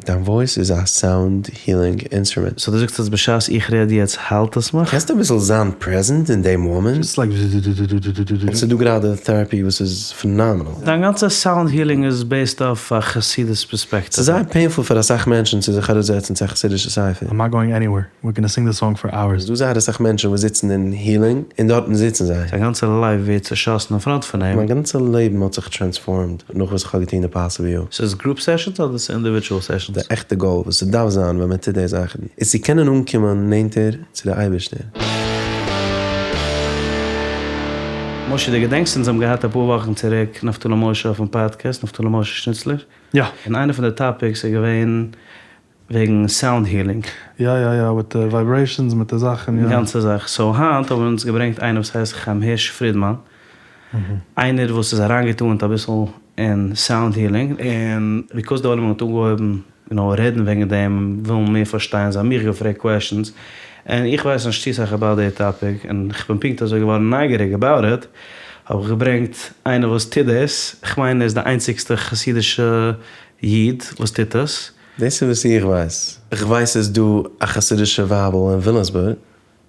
דיין voice איז א sound healing instrument. So דו זאגסט אז בשעת איך רעד יעצט היילט עס מיך? קענסט אביסל זיין present אין די מאמענט? Just like און ס'דא גראדע therapy וואס איז phenomenal. דיין גאנצע sound healing איז based אויף א חסידות פערספעקטיוו. ס'איז זייער painful פאר אסאך מענטשן צו זיך אראפזעצן צו א חסידישע ספר. I'm not going anywhere, we're gonna sing the song for hours. ס'דא זייער אסאך מענטשן וואס זיצן אין healing און דארטן זיצן זיי. זיין גאנצע life ווערט צעשאסן אין front פון אים. מיין גאנצע לעבן האט זיך transformed נאך וואס איך האב געטון די Possible You. ס'איז group sessions אדער ס'איז individual sessions? די עכטע goal וואס ס'דארף זיין ווען מען טוט די זאכן איז צו קענען אנקומען נענטער צו די אייבערשטער. משה דו געדענקסט אונז האבן געהאט אפאר וואכן צוריק נפתלי משה אויפן פאדקעסט, נפתלי משה שניצלער? יא. און איינע פון די topics איז געווען וועגן sound healing. יא יא יא, מיט די vibrations מיט די זאכן יא. גאנצע זאך. So היינט האבן אונז געברענגט איינער וואס הייסט חיים הערש פרידמאן, איינער וואס איז אריינגעטאנט אביסל אין sound healing, און because די עולם האט אנגעהויבן יו נאו רעדן וועגן דעם, ווילן מער פארשטיין, זיי האבן מיך געפרעגט questions, און איך ווייס נישט צו סאך about די topic, און כ'בין פונקט אזוי געווארן נייגעריג about it, האב איך געברענגט איינער וואס טוט דאס, כ'מיין ער איז די איינציגסטע חסידישע איד וואס טוט עס. דאס איז וואס איך ווייס. איך ווייס ס'איז דא א חסידישע ווייבל אין וויליאמסבורג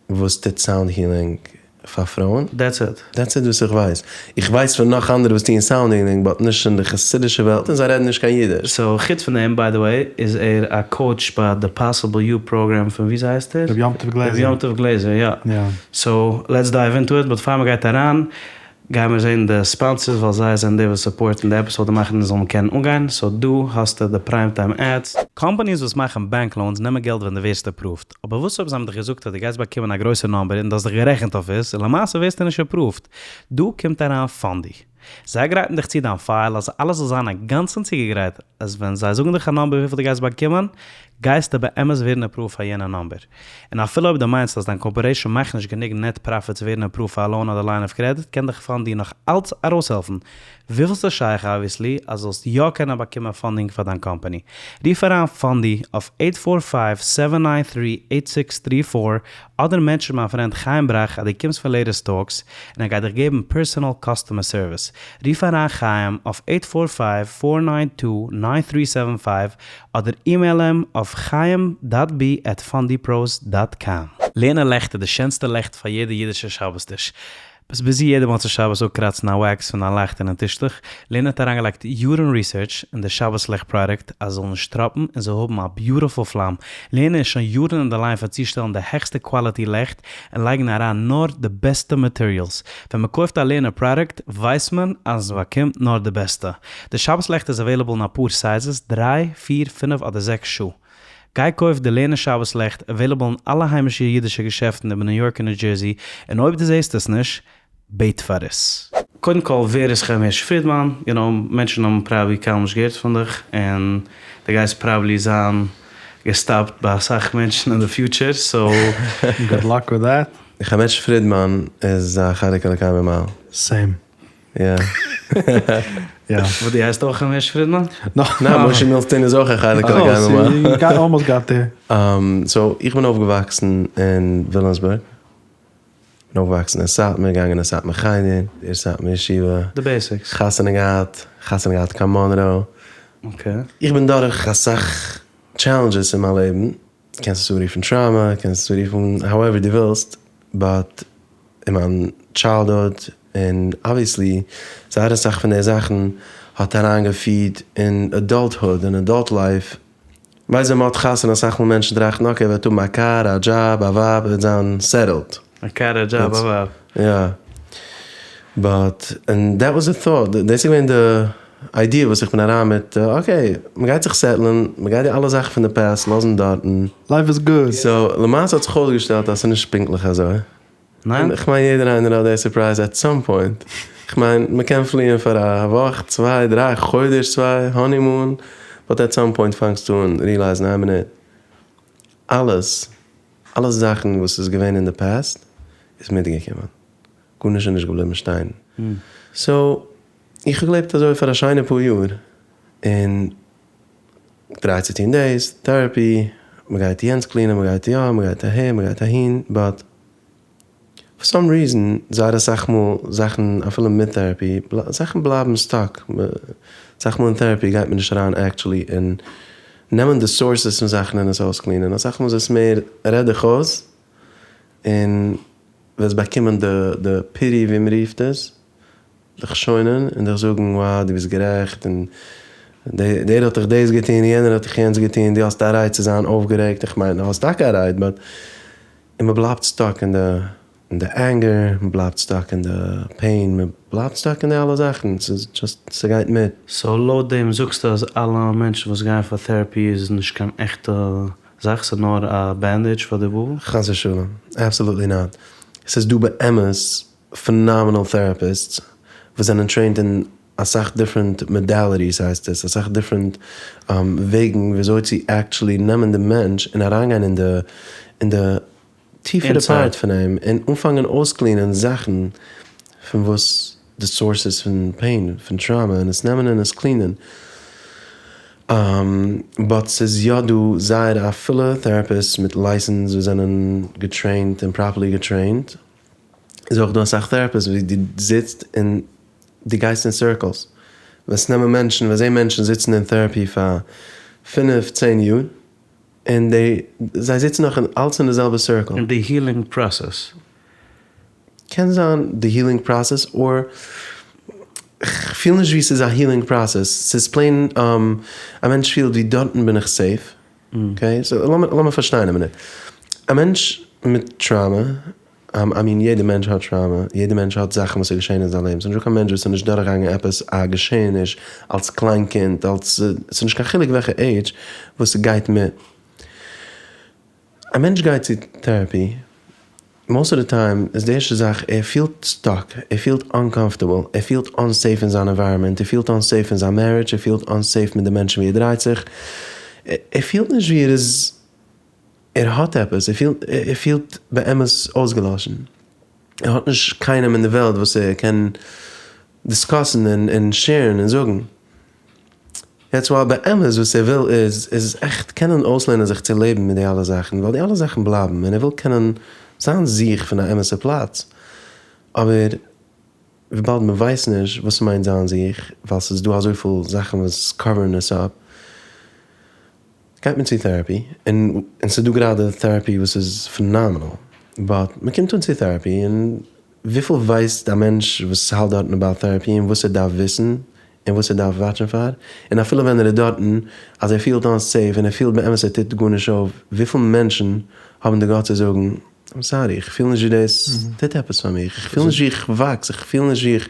וואס טוט sound healing פאר פרויען. That's it. That's it וואס איך ווייס. איך ווייס פון נאך אנדערע וואס טוען sound healing but נישט אין די חסידישע וועלט און זיי רעדן נישט קיין אידיש. So חוץ פון דעם by the way איז ער א coach ביי די Possible You program פון וויאזוי הייסט ער? ר' יום טוב גלעזער. ר' יום טוב גלעזער יא. So let's dive into it but פאר מ'גייט אריין גיימער זעהן די sponsors ווייל זיי זענען די וואס support ן די episode און מאכן אונז זאלן קענען אנגיין, so דא האסטו די prime time ads. Companies וואס מאכן bank loans נעמען געלט ווען דו ווערסט approved, אבער וואס אויב זיי האבן דיך געזאגט אז דו גייסט באקומען א גרויסע number און דו האסט דיך גערעכנט אויף עס און למעשה ווערסטו נישט approved? דא קומט אריין Fundy. זיי גרייטן דיך צו דיין file אז אלעס זאל זיין אינגאנצן צוגעגרייט אז ווען זיי זאגן דיך א number וויפיל דו גייסט באקומען, גייסטו באמת ווערן approved פאר יענע number. און אפילו אויב דו מיינסט אז דיין corporation מאכט נישט גענוג net profit צו ווערן approved פאר א loan אדער line of credit קען דיך Fundy נאך אלץ ארויסהעלפן וויפיל ס'איז שייך obviously אז זאלסט יא קענען באקומען funding פאר דיין קאמפאני. רוף אריין Fundy אויף eight four five seven nine three eight six three four אדער mention מיין friend חיים בראך אז דו קומסט פון Latest Talks און ער גייט דיך געבן personal customer service. רוף אריין חיים אויף eight four five four nine two nine three seven five אדער אימעיל אים אויף chaim dot b at fundypros dot com. Lerner לעכט איז די שענסטע לעכט פאר יעדע אידישע שבת טיש. ביסט busy יעדע מוצאי שבת אפקראצן א wax פון דיין לייכט אינעם טישטוך? Lerner האט אריינגעלייגט יארן research אין די שבת לעכט product אז עס זאל נישט טראפן און זאל האבן א beautiful פלאם. Lerner איז שוין יארן אין די line פאר צושטעלן די העכסטע quality לעכט און לייגן אריין נאר די בעסטע materials. ווען מען קויפט א Lerner product ווייסט מען אז מען באקומט נאר די בעסטע. די שבת לעכט איז available אין אפאר sizes, דריי, פיר, פינף אדער זעקס שעה. גיי קויף די Lerner שבת לעכט, available אין אלע היימישע אידישע געשעפטן איבער ניו יארק און ניו דזשערסי, און אויב דו זעסט עס נישט, בעט פאר עס. קודם כל ווער איז חיים הערש פרידמאן? יו נאו, מענטשן האבן probably קיינמאל נישט געהערט פון דיך, און דו גייסט probably זיין געסטאפט ביי אסאך מענטשן אין די future, so. Good luck with that. חיים הערש פרידמאן איז א חלק אלוקי ממעל. Same. יא. יא. וואס דו הייסט אויך חיים הערש פרידמאן? ניין, משה מילסטין איז אויך א חלק אלוקי ממעל. You got almost got there. So איך בין אויפגעוואקסן אין וויליאמסבורג. בין אויפגעוואקסן אין סאטמאר, געגאנגען אין סאטמאר חדר, דער סאטמאר ישיבה. The basics. חתונה געהאט, חתונה געהאט קיין מאנרא. Okay. איך בין דורך אסאך challenges אין מיין לעבן, קענסט עס אנרופן trauma, קענסט עס אנרופן however דו ווילסט, but אין מיין childhood און obviously זייער אסאך פון די זאכן האט אריינגעפירט אין adulthood און adult life. ווייסט ווען מ'האט חתונה אסאך מאל מענטשן טראכטן okay ער וועט האבן א קאר א דזשאב א ווייב ער וועט זיין settled. א קאר א דזשאב א ווייב. יא. But and that was the thought דאס איז געווען די idea וואס איך בין אריין מיט okay מ'גייט זיך settle ן מ'גייט די אלע זאכן פון די past לאזן דארטן. Life is good. So למעשה האט זיך אויסגעשטעלט אז ס'איז נישט פונקטליך אזוי. ניין? איך מיין יעדער איינער האט די surprise at some point. איך מיין מ'קען פליען פאר א וואך, צוויי, דריי, חודש צוויי, honeymoon, but at some point פאנגסטו אן realize ן איין מינוט, אלעס, אלע זאכן וואס איז געווען אין די past איז מיטגעקומען. גארנישט איז נישט געבליבן שטיין. So איך האב געלעבט אזוי פאר א שיינע פאר יאר, און try צו טון דאס, therapy, מ'גייט יענץ clean ען, מ'גייט יא, מ'גייט אהער, מ'גייט אהין, but for some reason זייער אסאך מאל זאכן אפילו מיט therapy זאכן בלייבן stuck, אסאך מאל אין therapy גייט מען נישט אריין actually אין. נעמען די sources פון זאכן און עס אויסקלינען. אסאך מאל איז עס מער רעד דיך אויס און וועסט באקומען די די pity ווי מ'רופט עס, דיך שוינען און דיך זאגן wow דו ביסט גערעכט און דער האט דיך דאס געטון און יענער האט דיך יענץ געטון, דו האסט א right צו זיין אויפגערעגט, איך מיין האסט טאקע א right but און מ'בלייבט stuck אין די אין די anger, מ'בלייבט stuck אין די pain, מ'בלייבט stuck אין די אלע זאכן, ס'איז just ס'גייט מיט. So לויט דעם זאגסטו אז אלע מענטשן וואס גייען פאר therapy איז נישט קיין עכטע זאך, ס'איז נאר א bandage פאר די וואונד? חס ושלום, absolutely not. ס'איז דא באמת phenomenal therapists וואס זענען trained אין אסאך different modalities הייסט עס, אסאך different וועגן וויאזוי צו actually נעמען די מענטש און אריינגיין אין די אין די טיפערע part פון אים און אנפאנגען אויסקלינען זאכן פון וואס די sources פון pain, פון trauma, און עס נעמען און עס קלינען. But ס'איז יא דא זייער א פילע therapists מיט license וואס זענען געטרעינט און properly געטרעינט. איז אויך דא אסאך therapists ווי דו זיצט און דו גייסט אין circles. וועסט נעמען מענטשן, וועסט זען מענטשן זיצן אין therapy פאר פינף, צען יאר, און די, זיי זיצן נאך אלץ אין די זעלבע circle. אין די healing process. קען זיין די healing process or כ'פיל נישט ווי ס'איז א healing process, ס'איז plain א מענטש פילט ווי דארטן בין איך safe, okay? So לאמיר פארשטיין א מינוט, א מענטש מיט trauma, I mean יעדע מענטש האט trauma, יעדע מענטש האט זאכן וואס איז געשען אין זיין לעבן, ס'איז נישטא קיין מענטש וואס איז נישט דורכגעגאנגען עפעס א געשעעניש אלס קליין קינד, אלס, ס'איז נישט קיין חילוק וועלכע עידזש, וואס ס'גייט מיט. א מענטש גייט צו therapy, most of the time איז די ערשטע זאך ער פילט stuck, ער פילט uncomfortable, ער פילט unsafe אין זיין environment, ער פילט unsafe אין זיין marriage, ער פילט unsafe מיט די מענטשן ווי ער דרייט זיך, ער פילט נישט ווי ער איז, ער האט עפעס, ער פילט, ער פילט באמת אויסגעלאשן, ער האט נישט קיינעם אין די וועלט וואס ער קען דיסקאסן און שעירן און זאגן. יעצט ווייל באמת וואס ער וויל איז, איז עכט קענען אויסלערנען זיך צו לעבן מיט די אלע זאכן, ווייל די אלע זאכן בלייבן, און ער וויל קענען זיין זיך פון א אמת'ע פלאץ, אבער וויבאלד מען ווייסט נישט וואס מיינט זיין זיך, ווייל ס'איז דא אזויפיל זאכן וואס קאווערן עס אפ, גייט מען צו therapy, און און ס'איז דא גראדע therapy וואס איז phenomenal, but מען קומט אן צו therapy און וויפיל ווייסט א מענטש וואס האלט דארטן about therapy און וואס ער דארף וויסן און וואס ער דארף וואטשן פאר, און אפילו ווען ער איז דארטן אז ער פילט unsafe און ער פילט באמת ער טוט גארנישט אויף, וויפיל מענטשן האבן די guts צו זאגן, I'm sorry, איך פיל נישט ווי דאס טוט עפעס פאר מיך, איך פיל נישט ווי איך וואקס, איך פיל נישט ווי איך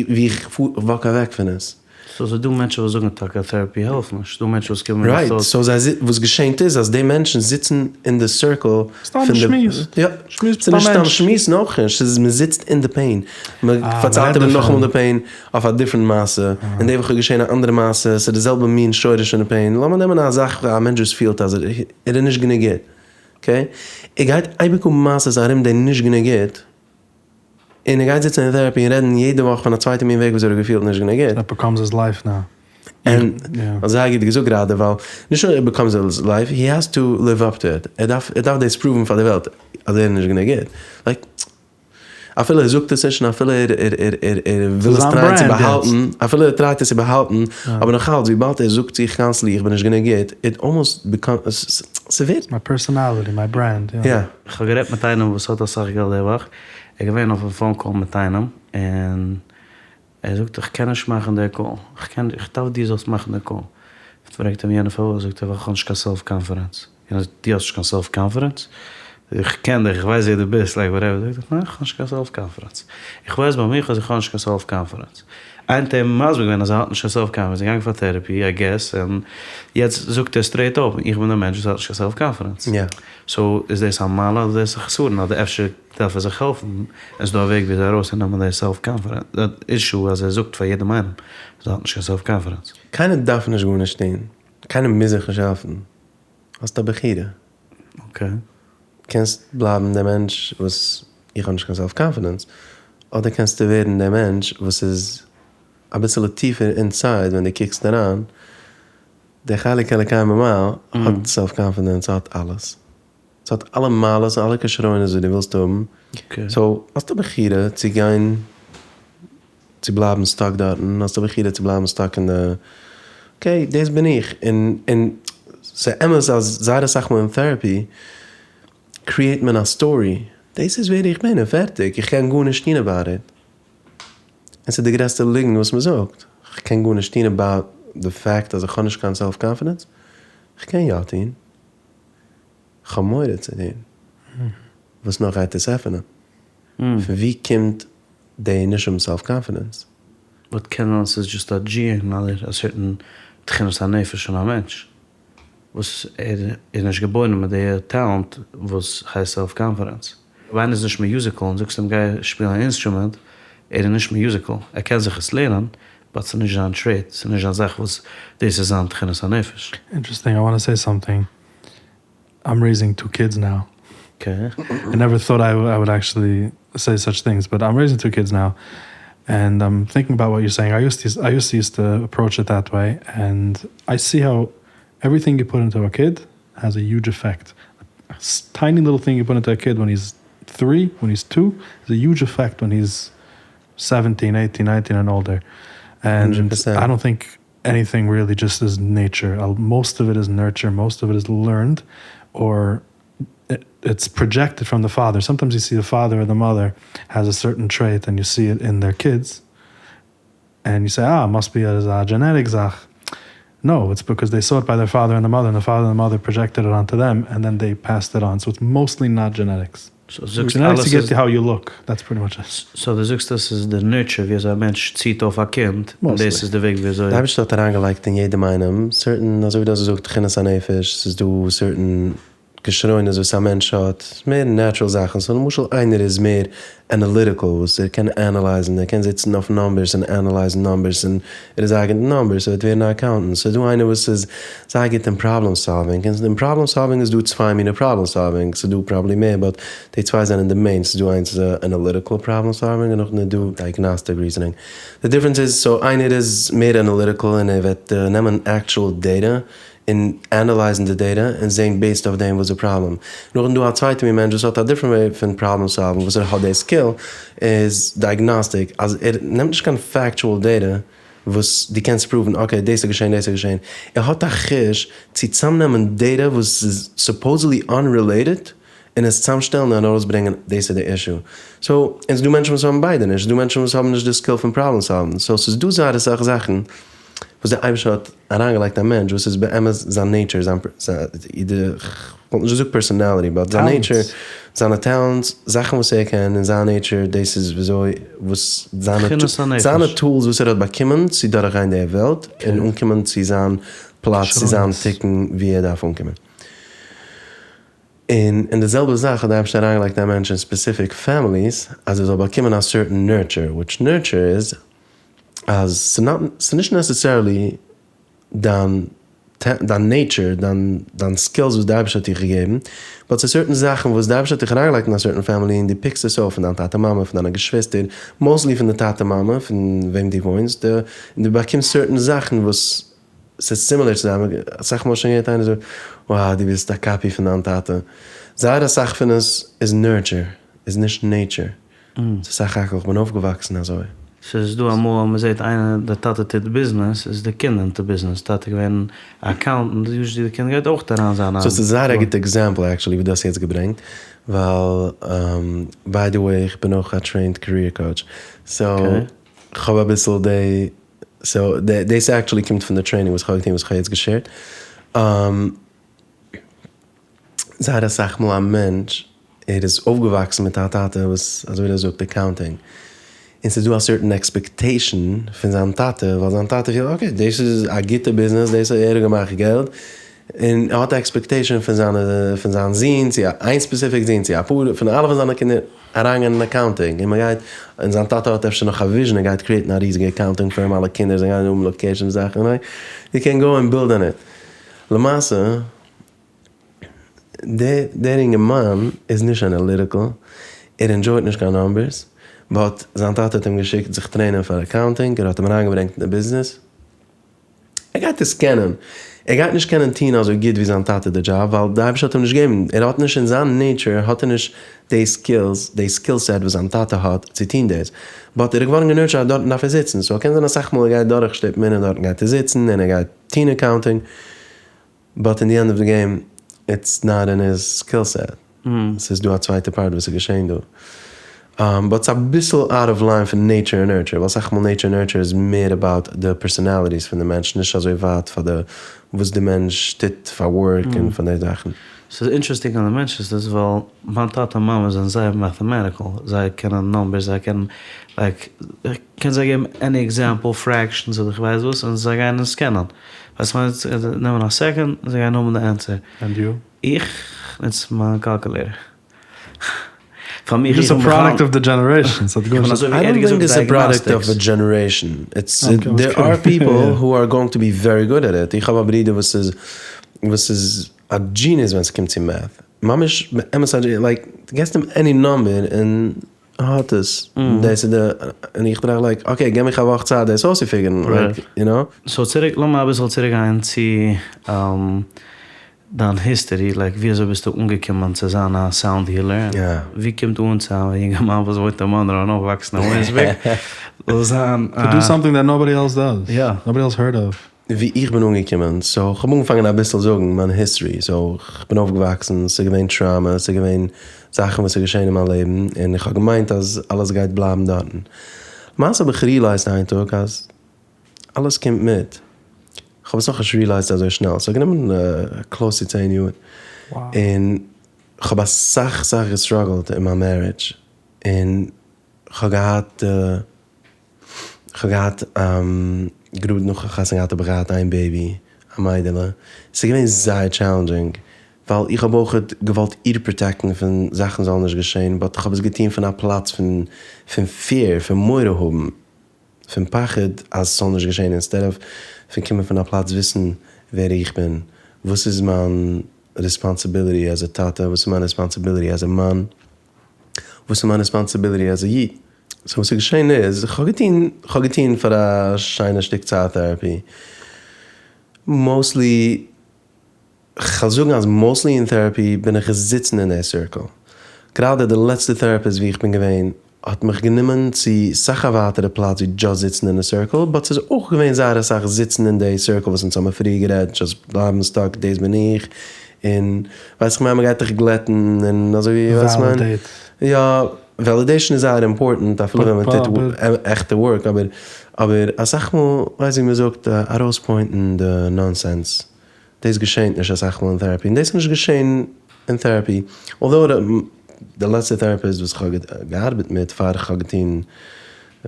ווי איך walk אוועק פון עס. So ס'איז דא מענטשן וואס זאגן טאקע אז therapy העלפט נישט, ס'דא מענטשן וואס קומען מיט right, so זיי וואס געשענט איז אז די מענטשן זיצן אין די circle סתם פון די, שמועס, יא, שמועס מיט ס'איז א נישט סתם מענטש. שמועסן אויך נישט, ס'איז מ'זיצט אין די pain, מ'פארציילט מ'רעדט איבער נאכאמאל דערפון. די pain אויף א different מעשה, און די וואך איז געשען א אנדערע מעשה, ס'איז די זעלבע מין שורש פון די pain, לאמיר נעמען א זאך א מענטש וואס פילט אז ער איז נישט גענוג גוט, okay? ער גייט אייביג האבן מעשות ארום די נישט גענוג גוט, און ער גייט זיצן אין therapy און רעדן יעדע וואך פון א צווייטע מין וועג וואס ער האט געפילט נישט גענוג גוט. That becomes his life now. און האט זייער גוט געזאגט גראדע, ווייל נישט נאר it becomes his life, he has to live up to it, ער דארף ער דארף דאס פראוון פאר די וועלט אז ער איז נישט גענוג גוט, like אפילו ער זאגט עס נישט און אפילו ער ער ער ער ער וויל עס טרייען צו באהאלטן, אפילו ער טרייט עס צו באהאלטן, אבער נאכאלץ וויבאלד ער זאגט זיך constantly איך בין נישט גענוג גוט, it almost becomes, ס'ווערט. My personality, my brand, יא. יא. איך האב גערעדט מיט איינעם וואס האט אסאך געלט די וואך, ער איז געווען אויפן phone call מיט איינעם, און ער זאגט איך קען נישט מאכן די call, איך קען איך דארף דו זאלסט מאכן די call, פרעגט אים יענער פארוואס, זאגט ער ווייל איך האב נישט קיין self confidence, יענער זאגט דו האסט נישט קיין self confidence? איך קען דיך, איך ווייס ווער דו ביסט, like whatever, זאגט ער ניין איך האב נישט קיין self confidence, איך ווייס ביי מיך אז איך האב נישט קיין self confidence, איינער האט אים מסביר געווען אז ער האט נישט קיין self confidence, געגאנגען פאר therapy I guess, און יעצט זאגט ער straight open איך בין דער מענטש וואס האט נישט קיין self confidence. So איז דאס א מעלה אדער דאס א חסרון אדער אפשר דארף ער זיך העלפן, עס איז דא א וועג וויאזוי ארויסצונעמען די self confidence issue אז ער זאגט פאר יעדעם איינעם אז ער האט נישט קיין self confidence. קיינער דארף נישט גארנישט טון, קיינער מוז זיך נישט העלפן, האסט א בחירה. Okay. קענסט בלייבן דער מענטש וואס איך האב נישט קיין self confidence, אדער קענסטו ווערן דער מענטש וואס איז אביסעלע טיפער inside ווען דו קוקסט אריין, דער חלק אלוקי ממעל האט self confidence, האט אלעס. ס'האט אלע מעלות און אלע כשרונות וואס דו ווילסט האבן. So האסט א בחירה צו גיין צו בלייבן stuck דארטן, האסט א בחירה צו בלייבן stuck אין די okay דאס בין איך, און און. ס'איז אמת אז זייער אסאך מאל אין therapy create מען א story, דאס איז ווער איך בין און פערטיג, איך קען גארנישט טון about it. און ס'איז די גרעסטע ליגנט וואס מ'זאגט, איך קען גארנישט טון about the fact אז איך האב נישט קיין self confidence, איך קען יא טון, איך האב מורא צו טון. וואס נאך גייט עס עפענען? פון ווי קומט די נישט האבן self confidence? But קען זיין ס'איז just א gene אדער א certain תכונת הנפש פון א מענטש וואס ער איז נישט געבוירן מיט די talent וואס הייסט self confidence. אויב איינער איז נישט musical און זאגסט אים גיי שפילן א instrument, ער איז נישט musical, ער קען זיך עס לערנען, but ס'איז נישט זיין trait, ס'איז נישט זיין זאך וואס דאס איז זיין תכונת הנפש. Interesting, I want to say something. I'm raising two kids now. Okay. I never thought I, I would actually say such things, but I'm raising two kids now, and I'm thinking about what you're saying. I used to, I used to used to approach it that way, and I see how everything you put into a kid has a huge effect. A tiny little thing you put into a kid when he's 3, when he's 2, has a huge effect when he's 17, 18, 19, and older. And 100%. I don't think anything really just is nature. Most of it is nurture, most of it is learned, or it's projected from the father. Sometimes you see the father or the mother has a certain trait and you see it in their kids, and you say, ah, must be a, a genetic זאך. No, it's because they saw it by their father and the mother, and the father and the mother projected it onto them, and then they passed it on. So it's mostly not genetics. So זאגסט Genetics אלעס you get איז to how you look. That's pretty much it. So דו זאגסט דאס איז די nurture ווי אזוי א מענטש ציט אויף א קינד, און Mostly. דאס איז די וועג ווי אזוי. דער אייבערשטער האט אריינגעלייגט אין יעדעם איינעם certain, אזוי ווי דו האסט געזאגט, תכונת הנפש, ס'איז דא certain כשרונות וואס א מענטש האט, מער natural זאכן. So למשל איינער איז מער analytical, וואס ער קען analyze ן, ער קען זיצן אויף numbers און analyze ן numbers, און ער איז זייער גוט אין numbers, ער וועט ווערן א accountant. ס'איז דא איינער וואס איז זייער גוט אין problem solving, און אין problem solving איז דא צוויי מיני problem solving, ס'איז דא probably מער, but די צוויי זענען די main. ס'איז דא איינס איז analytical problem solving און נאכדעם איז דא diagnostic reasoning. The difference איז, so איינער איז מער analytical און ער וועט נעמען actual data און analyze ן די data און זען based אויף דעם וואס איז די פראבלעם. נאכדעם דא א צווייטע מין מענטש וואס האט א different way פון problem solving, וואס ער האט די skill איז diagnostic, אז ער נעמט נישט קיין factual data וואס דו קענסט prove ן, okay, דאס איז געשען, דאס איז געשען. ער האט א חוש צו צאמנעמען data וואס איז supposedly unrelated און עס צאמשטעלן און ארויסברענגען דאס איז די issue. So, און ס'איז דא מענטשן וואס האבן ביידע נישט, ס'איז דא מענטשן וואס האבן נישט די skill פון problem solving. So, ס'איז דא זייער אסאך זאכן וואס דער אייבערשטער האט אריינגעלייגט א מענטש וואס איז באמת זיין nature, זיין, איך וואלט נישט געזאגט personality, but זיין nature, זיינע talents, זאכן וואס ער קען אין זיין nature, דאס איז וויאזוי, וואס זיינע זיינע tools וואס ער האט באקומען צו דורכגיין די וועלט און אנקומען צו זיין פלאץ, צו זיין תיקון ווי ער דארף אנקומען. און אין די זעלבע זאך האט די אייבערשטער אריינגעלייגט א מענטש אין specific families אז ער זאל באקומען א certain nurture, which nurture איז אז ס'איז נישט necessarily דיין דיין nature, דיין דיין skills וואס די אייבערשטער האט דיך געגעבן, but ס'איז certain זאכן וואס די אייבערשטער האט דיך אריינגעלייגט אין א certain family און דו pick סט עס אויף פון דיין טאטע מאמע, פון דיינע געשוויסטער, mostly פון די טאטע מאמע פון וועם דו וואוינסט, און דו באקומסט certain זאכן וואס ס'איז similar צו זיי, אסאך מאל שוין געהערט איינער זאגן, wow דו ביסט א copy פון דיין טאטע. זייער אסאך פון עס איז nurture, איז נישט nature. ס'איז סך הכל איך בין אויפגעוואקסן אזוי. ס'איז דא אמאל אז מ'זעט איינער די טאטע טוט ביזנעס איז די קינד into ביזנעס, טאטע געווען א accountant usually די קינד גייט אויך אריין זיין א. So ס'איז זייער א גוטע example actually וואס דו האסט יעצט געברענגט, ווייל by the way איך בין אויך א trained career coach, so כ'האב אביסל די, so דאס actually קומט פון די training וואס כ'האב געטון וואס כ'האב יעצט גע share ט. זייער אסאך מאל א מענטש ער איז אויפגעוואקסן מיט א טאטע וואס אזוי ווי ער זאגט accounting, און ס'איז דא א certain expectation פון זיין טאטע, ווייל זיין טאטע פילט okay דאס איז א גוטע ביזנעס, דאס האט ער געמאכט געלט, און ער האט א expectation פון זיינע פון זיין זון צו איין specific זון צו אפאר פון אלע פון זיינע קינדער אריינגיין אין accounting, און מ'גייט און זיין טאטע האט אפשר נאך א vision ער גייט create ן א ריזיגע accounting firm אלע קינדער זיי גייען האבן location זאכן, you can go and build on it. למעשה דער אינגערמאן איז נישט analytical, ער enjoy ט נישט קיין numbers, but זיין טאטע האט אים געשיקט זיך train ען פאר accounting, ער האט אים אריינגעברענגט אין די ביזנעס, ער גייט עס קענען, ער גייט נישט קענען טון אזוי גוט ווי זיין טאטע די דזשאב, ווייל די אייבערשטער האט אים נישט געגעבן, ער האט נישט אין זיין nature האט ער נישט די skills, די skill set וואס זיין טאטע האט צו טון דאס, but ער איז געווארן גע nurtured אז דארטן דארף ער זיצן, so קען זיין אסאך מאל ער גייט דורכשטופן און דארטן גייט ער זיצן און ער גייט טון accounting. But in the end of the game, it's not in his skill set. ס'איז דא א צווייטע part וואס איז געשען דא. But ס'איז אביסל out of line פון nature און nurture, ווייל אסאך מאל nature און nurture איז מער about די personalities פון די מענטש, נישט אזוי ווייט פאר די וואס די מענטש טוט פאר work און פון די זאכן. ס'איז interesting אז דו mention סט עס, ווייל מיין טאטע און מאמע זענען זייער mathematical, זיי קענען numbers, זיי קענען, like, איך קען זיי געבן any example, fractions אדער כ'ווייס וואס, און זיי גייען עס קענען. ווייסט וואס איך מיין? נעמען א second, און זיי גייען האבן די answer. And you? איך נוץ מיין calculator. פאר מיר Just a product of the generation. So איך בין אזוי ווי I ער don't געזאגט think it's a product of diagnostics. a generation. It's Okay, I was there are kidding. people Yeah. who are going to be very good at it. איך האב א ברודער וואס איז וואס איז א genius ווען ס'קומט צו math. ממש באמת א genius. Like, דו געבסט אים any number און ער האט עס. דאס איז די, און איך טראכט like, okay, געב מיך א וואך צייט דאס אויסצו figure ן. Right. Like, you know? So צוריק, לאמיר אביסל צוריקגיין צו דיין history, like ווי אזוי ביסטו אנגעקומען צו זיין א sound healer? Yeah. ווי קומט אן צו א יונגערמאן וואס וואוינט אין Monroe און אויפוואקסן אין Williamsburg? זאל זיין To do something that nobody else does. Yeah. Nobody else heard of. ווי איך בין אנגעקומען, so איך האב אנגעפאנגען אביסל זאגן מיין history, so איך בין אויפגעוואקסן, ס'איז געווען trauma, ס'איז געווען זאכן וואס איז געשען אין מיין לעבן, און איך האב געמיינט אז אלעס גייט בלייבן דארטן. למעשה האב איך realized איין טאג אז אלעס קומט מיט. איך האב עס נאכנישט realized אזוי שנעל, ס'האט גענומען close צו 10 יאר. Wow. און איך האב אסאך סאך גע struggle ט אין מיין marriage. און איך האב געהאט, איך האב געהאט, גראד נאך איך חתונה געהאט האב איך געהאט איין baby, א מיידעלע. ס'איז געווען זייער challenging, ווייל איך האב אויך געוואלט איר protect ן פון זאכן זאלן נישט געשען, but איך האב עס געטון פון א פלאץ פון, פון fear, פון מורא האבן, פון פחד אז עס זאל נישט געשען, instead of פון קומען פון א פלאץ וויסן ווער איך בין, וואס איז מיין responsibility as a טאטע, וואס איז מיין responsibility as a מאן, וואס איז מיין responsibility as a איד. So וואס איז געשען איז, איך האב געטון, איך האב געטון פאר א שיינע שטיק צייט therapy. Mostly, איך וועל זאגן אז mostly אין therapy בין איך געזיצן אין א circle. גראדע די לעצטע therapist ווי איך בין געווען, האט מיך גענומען צו אסאך א ווייטערע פלאץ ווי just זיצן אין א circle, but ס'איז אויך געווען זייער אסאך זיצן אין די circle וואס אונז האבן פריער גערעדט, just בלייבן stuck, דאס בין איך, און ווייס איך מיין, מ'גייט דיך גלעטן, און אזוי ווי, ווייסט מיין? Validate. יא, validation איז זייער important, אפילו ווען מען טוט עכטע work, אבער, אבער אסאך מאל, ווייס ווי מען זאגט, ארויס point ן די nonsense. דאס געשעט נישט אסאך מאל אין therapy, און דאס איז נישט געשען אין therapy. Although די לעצטע therapist וואס איך האב געארבעט מיט, פאר איך האב געטון,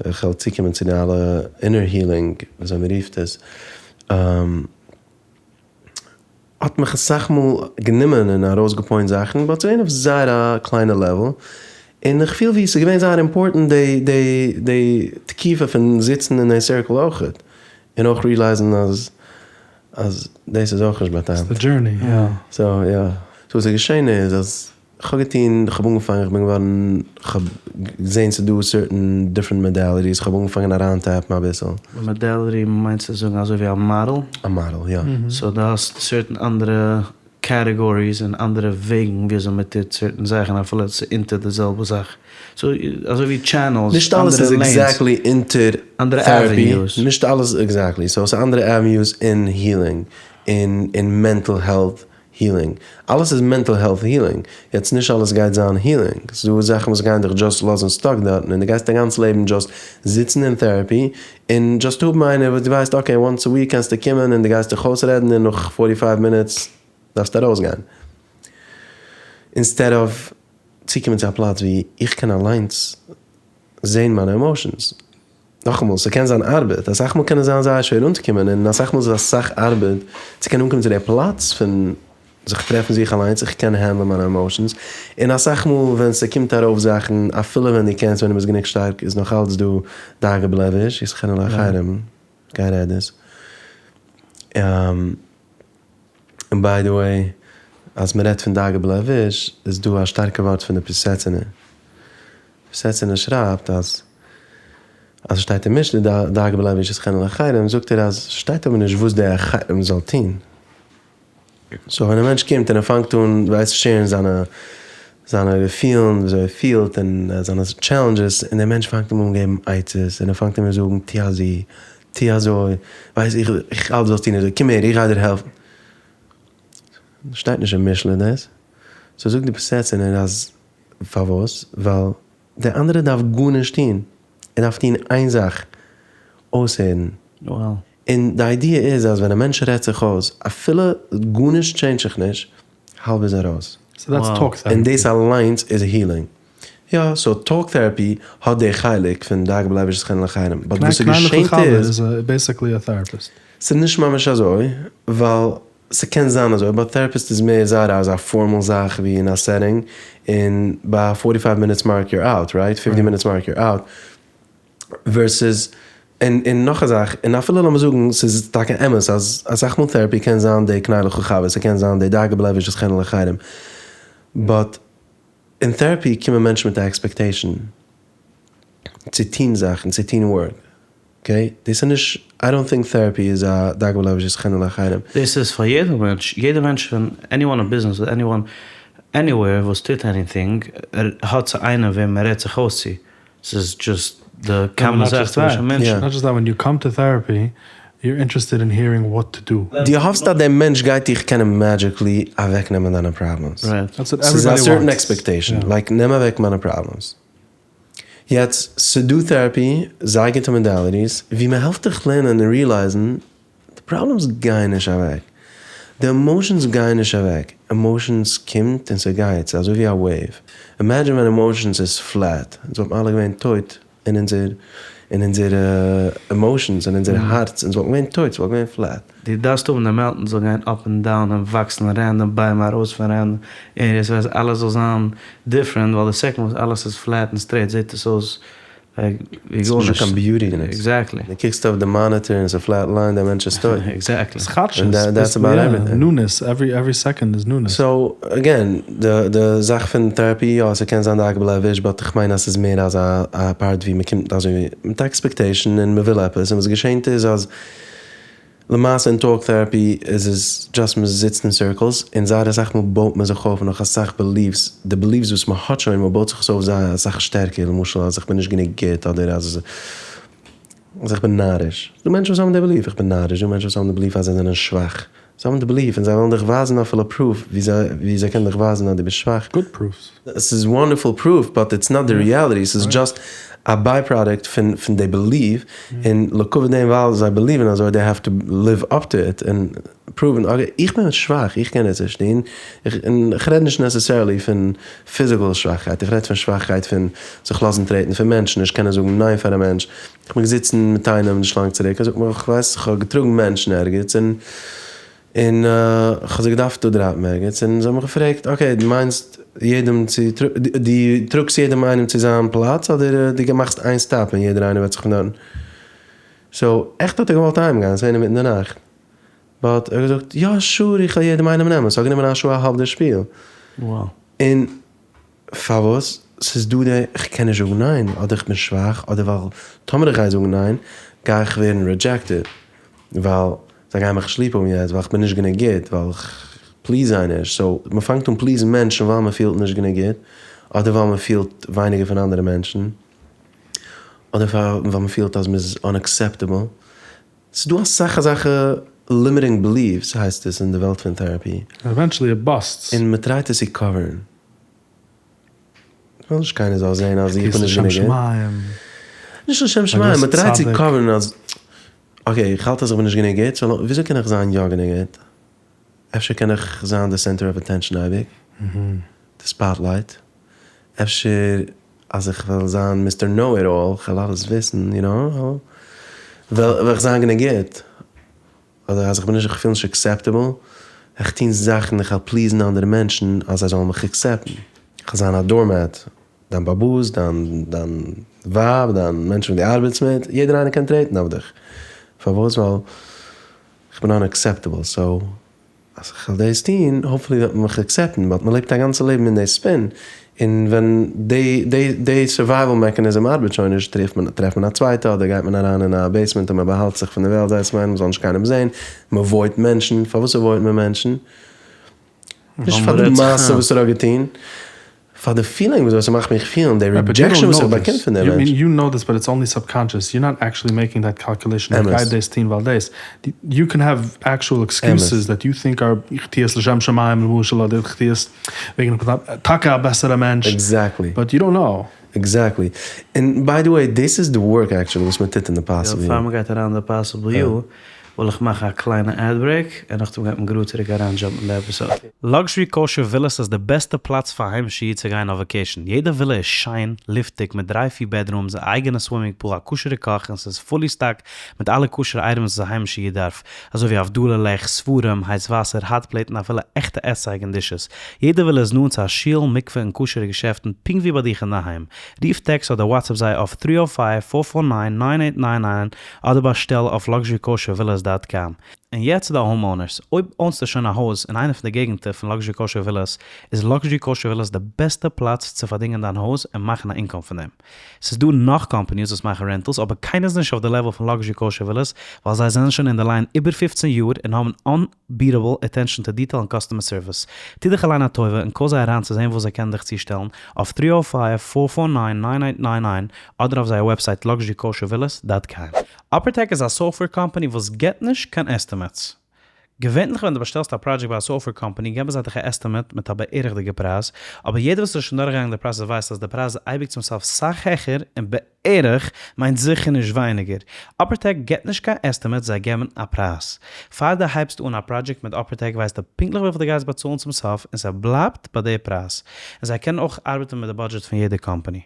איך וועל צוקומען צו די אלע inner healing, וויאזוי מען רופט עס, האט מיך אסאך מאל גענומען און ארויסגע point זאכן, but ס'איז געווען אויף זייער א קליינע level. און איך פיל ווי ס'איז געווען זייער important די, די, די תקופה פון זיצן אין א circle אויך. און אויך realize ן אז, אז דאס איז אויך נישט בא'טעמ'ט. It's the journey, yeah. So, yeah. So וואס איז געשען איז, אז איך האב געטון, איך האב אנגעפאנגען, איך בין געווארן, איך האב געזען ס'איז דא certain different modalities, איך האב אנגעפאנגען אריין tap ן אביסל. Modality מיינסט צו זאגן אזוי ווי א model? א model, יא. So דו האסט certain אנדערע categories און אנדערע וועגן ווי אזוי מען טוט certain זאכן, אפילו ס'איז אונטער די זעלבע זאך. So אזוי ווי channels, נישט אלעס איז אנדערע lanes. exactly אונטער אנדערע therapy. avenues. נישט אלעס exactly. So ס'איז אנדערע avenues אין healing, אין, אין mental health healing. אלעס איז mental health healing. יעצט נישט אלעס גייט זיין healing. ס'דא זאכן וואס גייען דיך just לאזן stuck דארטן, און דו גייסט דיין גאנץ לעבן just זיצן אין therapy, און just האבן איינער וואס דו ווייסט, okay, once a week קענסטו קומען און דו גייסט דיך אויסרעדן און נאך 45 minutes דארפסטו ארויסגיין. Instead of צוקומען צו א פלאץ ווי איך קען אליינס זען מיינע emotions. נאכאמאל, ס'קען זיין ארבעט. אסאך מאל קען עס זיין זייער שווער אנצוקומען, און אסאך מאל איז עס אסאך ארבעט צו קענען אנקומען צו דער פלאץ פון זיך טרעפן זיך אליינס, איך קען handle ן מיינע emotions. און אסאך מאל ווען ס'קומט ארויף זאכן, אפילו ווען דו קענסט, ווען דו ביסט גענוג שטארק, איז נאך אלץ דא דאגה בלב איש, ישחנה לאחרים, גיי רעד עס. און by the way, אז מען רעדט פון דאגה בלב איש, איז דא א שטארקע ווארט פון די פיאסעצנער. פיאסעצנער שרייבט אז, אז שטייט אין משלי, דאגה בלב איש ישחנה לאחרים, זאגט ער אז שטייט אבער נישט וואס דער אחרים זאל טון. So ווען א מענטש קומט און ער פאנגט אן, ווייסט, share ן זיינע, זיינע געפילן, וויאזוי ער פילט און זיינע challenges, און דער מענטש פאנגט אים אן געבן עצות, און ער פאנגט אים אן זאגן, טו אזוי, טו אזוי, ווייס איך, איך האלט זאלסט טון אזוי, קום הער, איך גיי דיר העלפן. שטייט נישט אין משלי דאס. So זאגט די פיאסעצנער אז פארוואס? ווייל דער אנדערע דארף גארנישט טון. ער דארף טון איין זאך, אויסהערן. און די idea איז אז ווען א מענטש רעדט זיך אויס, אפילו גארנישט change זיך נישט, האלב איז ארויס. So that's talk therapy. און דאס אליינס איז healing. יא, so talk therapy האט די חלק פון דאגה בלב איש ישיחנה לאחרים. But וואס ס'געשענט איז. איז basically a therapist. ס'איז נישט ממש אזוי, ווייל ס'קען זיין אזוי, but therapist איז מער זייער אזא formal זאך ווי אין א setting, און ביי 45 minutes mark you're out, right? 50 minutes mark you're out. Versus, און נאך א זאך, און אפילו לאמיר זאגן, ס'איז טאקע אמת אז אסאך מאל therapy קען זיין די קנה לך חבר, ס'קען זיין די דאגה בלב איש ישיחנה לאחרים. But אין therapy קומען מענטשן מיט א expectation צו טון זאכן, צו טון work. Okay? דאס איז נישט, I don't think therapy איז א דאגה בלב איש ישיחנה לאחרים. דאס איז פאר יעדער מענטש, יעדער מענטש פון anyone אין business, anyone anywhere וואס טוט anything, האט צו איינעם וועם מען רעדט זיך אויס צו. ס'איז just די common זאך צווישן מענטשן. Not just that, when you come to therapy, you're interested in hearing what to do. דו האפסט אז דער מענטש גייט דיך קענען magically אוועקנעמען דיינע problems. ס'איז א certain expectation, like נעם אוועק מיינע problems. יעצט, ס'דא therapy, זייער גוטע modalities, ווי מ'העלפט דיך לערנען און realize ן, די problems גייען נישט אוועק. די emotions גייען נישט אוועק. Emotions קומט און ס'גייט, ס'איז אזוי ווי א wave. Imagine ווען emotions איז flat, אונז וואלטן אלע געווען טויט אין אונזער, אין אונזער emotions, אין אונזער הארץ, אונז וואלטן געווען טויט, ס'וואלט געווען flat. דו דארפסט האבן די mountain זאל גיין up און down און וואקסן random ביימער ארויס פון random areas וואס אלעס זאל זיין different ווייל די second וואס אלעס איז flat און straight זעט עס אויס ווי גארנישט. ס'נישט קיין beauty אין עס. Exactly. דו קוקסט אויף די monitor און ס'איז flat line, דער מענטש איז טויט. Exactly. ס'חדשות. And that's about everything. Newness, every second is newness. So, again, די זאך פון therapy, יא, ס'קען זיין דאגה בלב איש, but איך מיין אז ס'איז מער אזא א part ווי מ'קומט אזוי מיט expectation און מ'וויל עפעס, און וואס געשענט איז אז למעשה אין talk therapy איז עס just מ'זיצט אין circles, און זייער אסאך מאל בויט מען זיך אויף נאך אסאך beliefs, די beliefs וואס מ'האט שוין, מ'בויט זיך עס אויף זייער אסאך שטערקער, למשל אז איך בין נישט גענוג גוט, אדער אז איך בין נאריש. ס'דא מענטשן וואס האבן די belief, איך בין נאריש, ס'דא מענטשן וואס האבן די belief אז זיי זענען שוואך. זיי האבן די belief און זיי ווילן דיך ווייזן אפילו proof ווי זיי קענען דיך ווייזן אז דו ביסט שוואך. Good proofs. עס איז wonderful proof, but it's not the reality, ס'איז just א byproduct פון די belief, און לכבוד דעם ווייל זיי believe ן אזוי, they have to live up to it, און prove ן, okay, איך בין שוואך, איך קען עס נישט טון, און איך רעד נישט necessarily פון physical שוואכקייט, איך רעד פון שוואכקייט פון זיך לאזן טרעטן פון מענטשן, נישט קענען זאגן ניין פאר א מענטש. איך בין געזיצן מיט איינעם נישט לאנג צוריק, ער זאגט מיר, איך ווייס, איך האב געטראגן מענטשן ערגעץ, און און איך האב זיי געדארפט דא drop ן ערגעץ, און זיי האבן מיך געפרעגט, okay, דו מיינסט יעדעם צו, דו טראגסט יעדעם איינעם צו זיין פלאץ, אדער דו מאכסט איין stop און יעדער איינער וועט זיך פון דארטן. So, עכט האט ער געוואלט אהיימגיין, עס איז געווען אינמיטן די נאכט. But ער האט געזאגט, יא sure, איך וועל יעדעם איינעם נעמען. ס'האט גענומען א שעה א האלב די שפיל. און פארוואס? ס'איז דא די איך קען נישט זאגן ניין, אדער איך בין שוואך, אדער ווייל טאמער איך גיי זאגן ניין, גיי איך ווערן rejected, ווייל זיי גייען מיך נישט ליב האבן יעצט, ווייל איך בין נישט גענוג גוט, ווייל איך please זיי נישט. So מ'פאנגט אן please ן מענטשן ווייל מ'פילט נישט גענוג גוט, אדער ווייל מ'פילט ווייניגער פון אנדערע מענטשן, אדער ווייל מ'פילט אז מ'איז unacceptable. ס'איז דא אסאך אזעלכע limiting beliefs הייסט עס אין די וועלט פון therapy. Eventually it busts. און מ'טרייט עס צו cover ן. כ'וויל נישט קיינער זאל זען אז איך בין נישט גענוג גוט. נישט לשם שמים, מ'טרייט צו cover ן אז okay איך האלט אז איך בין נישט גענוג גוט, so וויאזוי קען איך זיין יא גענוג גוט? אפשר קען איך זיין די center of attention אייביג? די spotlight? אפשר אז איך וועל זיין Mister Know It All, כ'וועל אלעס וויסן, you know, וועל איך זיין גענוג גוט. אדער אז איך בין נישט, איך פיל נישט acceptable, איך טון זאכן, איך וועל please ן אנדערע מענטשן אז זיי זאלן מיך accept ן. איך וועל זיין א doormat, דיין באבאס, דיין דיין ווייב, דיין מענטשן וואס דו ארבעטסט מיט, יעדער איינער קען טרעטן אויף דיך. פארוואס? ווייל איך בין unacceptable, so אז איך וועל דאס טון, hopefully וועט מען מיך accept ן, but מען לעבט א גאנצע לעבן אין די spin, און ווען די די די survival mechanism ארבעט שוין נישט, טרעפט מען טרעפט מען א צווייטע, אדער גייט מען אריין אין א basement און מען באהאלט זיך פון די וועלט, ווייסט מען, מען זאל נישט קיינעם זען, מען avoid מענטשן, פארוואס avoid מען מענטשן? נישט פאר די מעשה וואס ער האט געטון. פאר די feeling וואס ס'מאכט מיך פילן, די rejection וואס איך באקום פון דעם מענטש. You know this but it's only subconscious, you're not actually making that calculation, איך גיי דאס טון ווייל דאס, you can have actual excuses that you think are, איך טו עס לשם שמים למשל, אדער איך טו עס וועגן איך בין טאקע א בעסערע מענטש, Exactly. But you don't know. Exactly. און by the way, דאס איז די work actually וואס מען טוט אין די Possible You. פאר מען גייט אריין אין די Possible You, וויל איך מאכן א קליינע ad break, און נאכדעם גייט מען גראד צוריק אריין jump ן אין די episode. Luxury Kosher Villas איז די בעסטע פלאץ פאר היימישע איד צו גיין אויף vacation. יעדע ווילע איז שיין, לופטיג, מיט דריי פיר bedrooms, א אייגענע swimming pool, א כשר'ע קאך, און ס'איז fully stocked מיט אלע כשר'ע items וואס א היימישע איד דארף, אזוי ווי הבדלה לעכט, ספרים, הייס וואסער, hot plate און אפילו עכטע עסצייג און dishes. יעדע ווילע איז נאנט צו א שול, מקווה און כשר'ע געשעפטן, פונקט ווי ביי דיך אינדערהיים. רוף טעקסט אדער WhatsApp זיי אויף three o five, four four nine, nine eight nine nine אדער באשטעל אויף luxurykoshervillas dot com. און יעצט צו די homeowners, אויב own סטו שוין א הויז אין איינע פון די געגנטער פון Luxury Kosher Villas, איז Luxury Kosher Villas די בעסטע פלאץ צו פארדינגען דיין הויז און מאכן א income פון דעם. ס'איז דא נאך companies וואס מאכן rentals אבער קיינער איז נישט אויף די level פון Luxury Kosher Villas ווייל זיי זענען שוין אין די line איבער 15 יאר און האבן unbeatable attention to detail און customer service. טו דיך אליין א טובה און call זיי אריין צו זען וואס זיי קענען דיך צושטעלן אויף three o five, four four nine, nine eight nine nine אדער אויף זייער website luxurykoshervillas dot com. UpperTech איז א software company וואס געבט נישט קיין estimates. געווענליך ווען דו באשטעלסט א project ביי א software company געבן זיי דיך א estimate מיט א בערכ'דיגע פרייז, אבער יעדער וואס איז שוין דורכגעגאנגען די process ווייסט אז די פרייז איז אייביג צום סוף סאך העכער און בערך מיינט זיכער נישט ווייניגער. UpperTech געבט נישט קיין estimates זיי געבן א פרייז. פאר דו הייבסט אן א project מיט UpperTech ווייסטו פונקטליך וויפיל דו גייסט באצאלן צום סוף און ס'בלייבט ביי די פרייז. און זיי קענען אויך ארבעטן מיט די budget פון יעדע קאמפאני.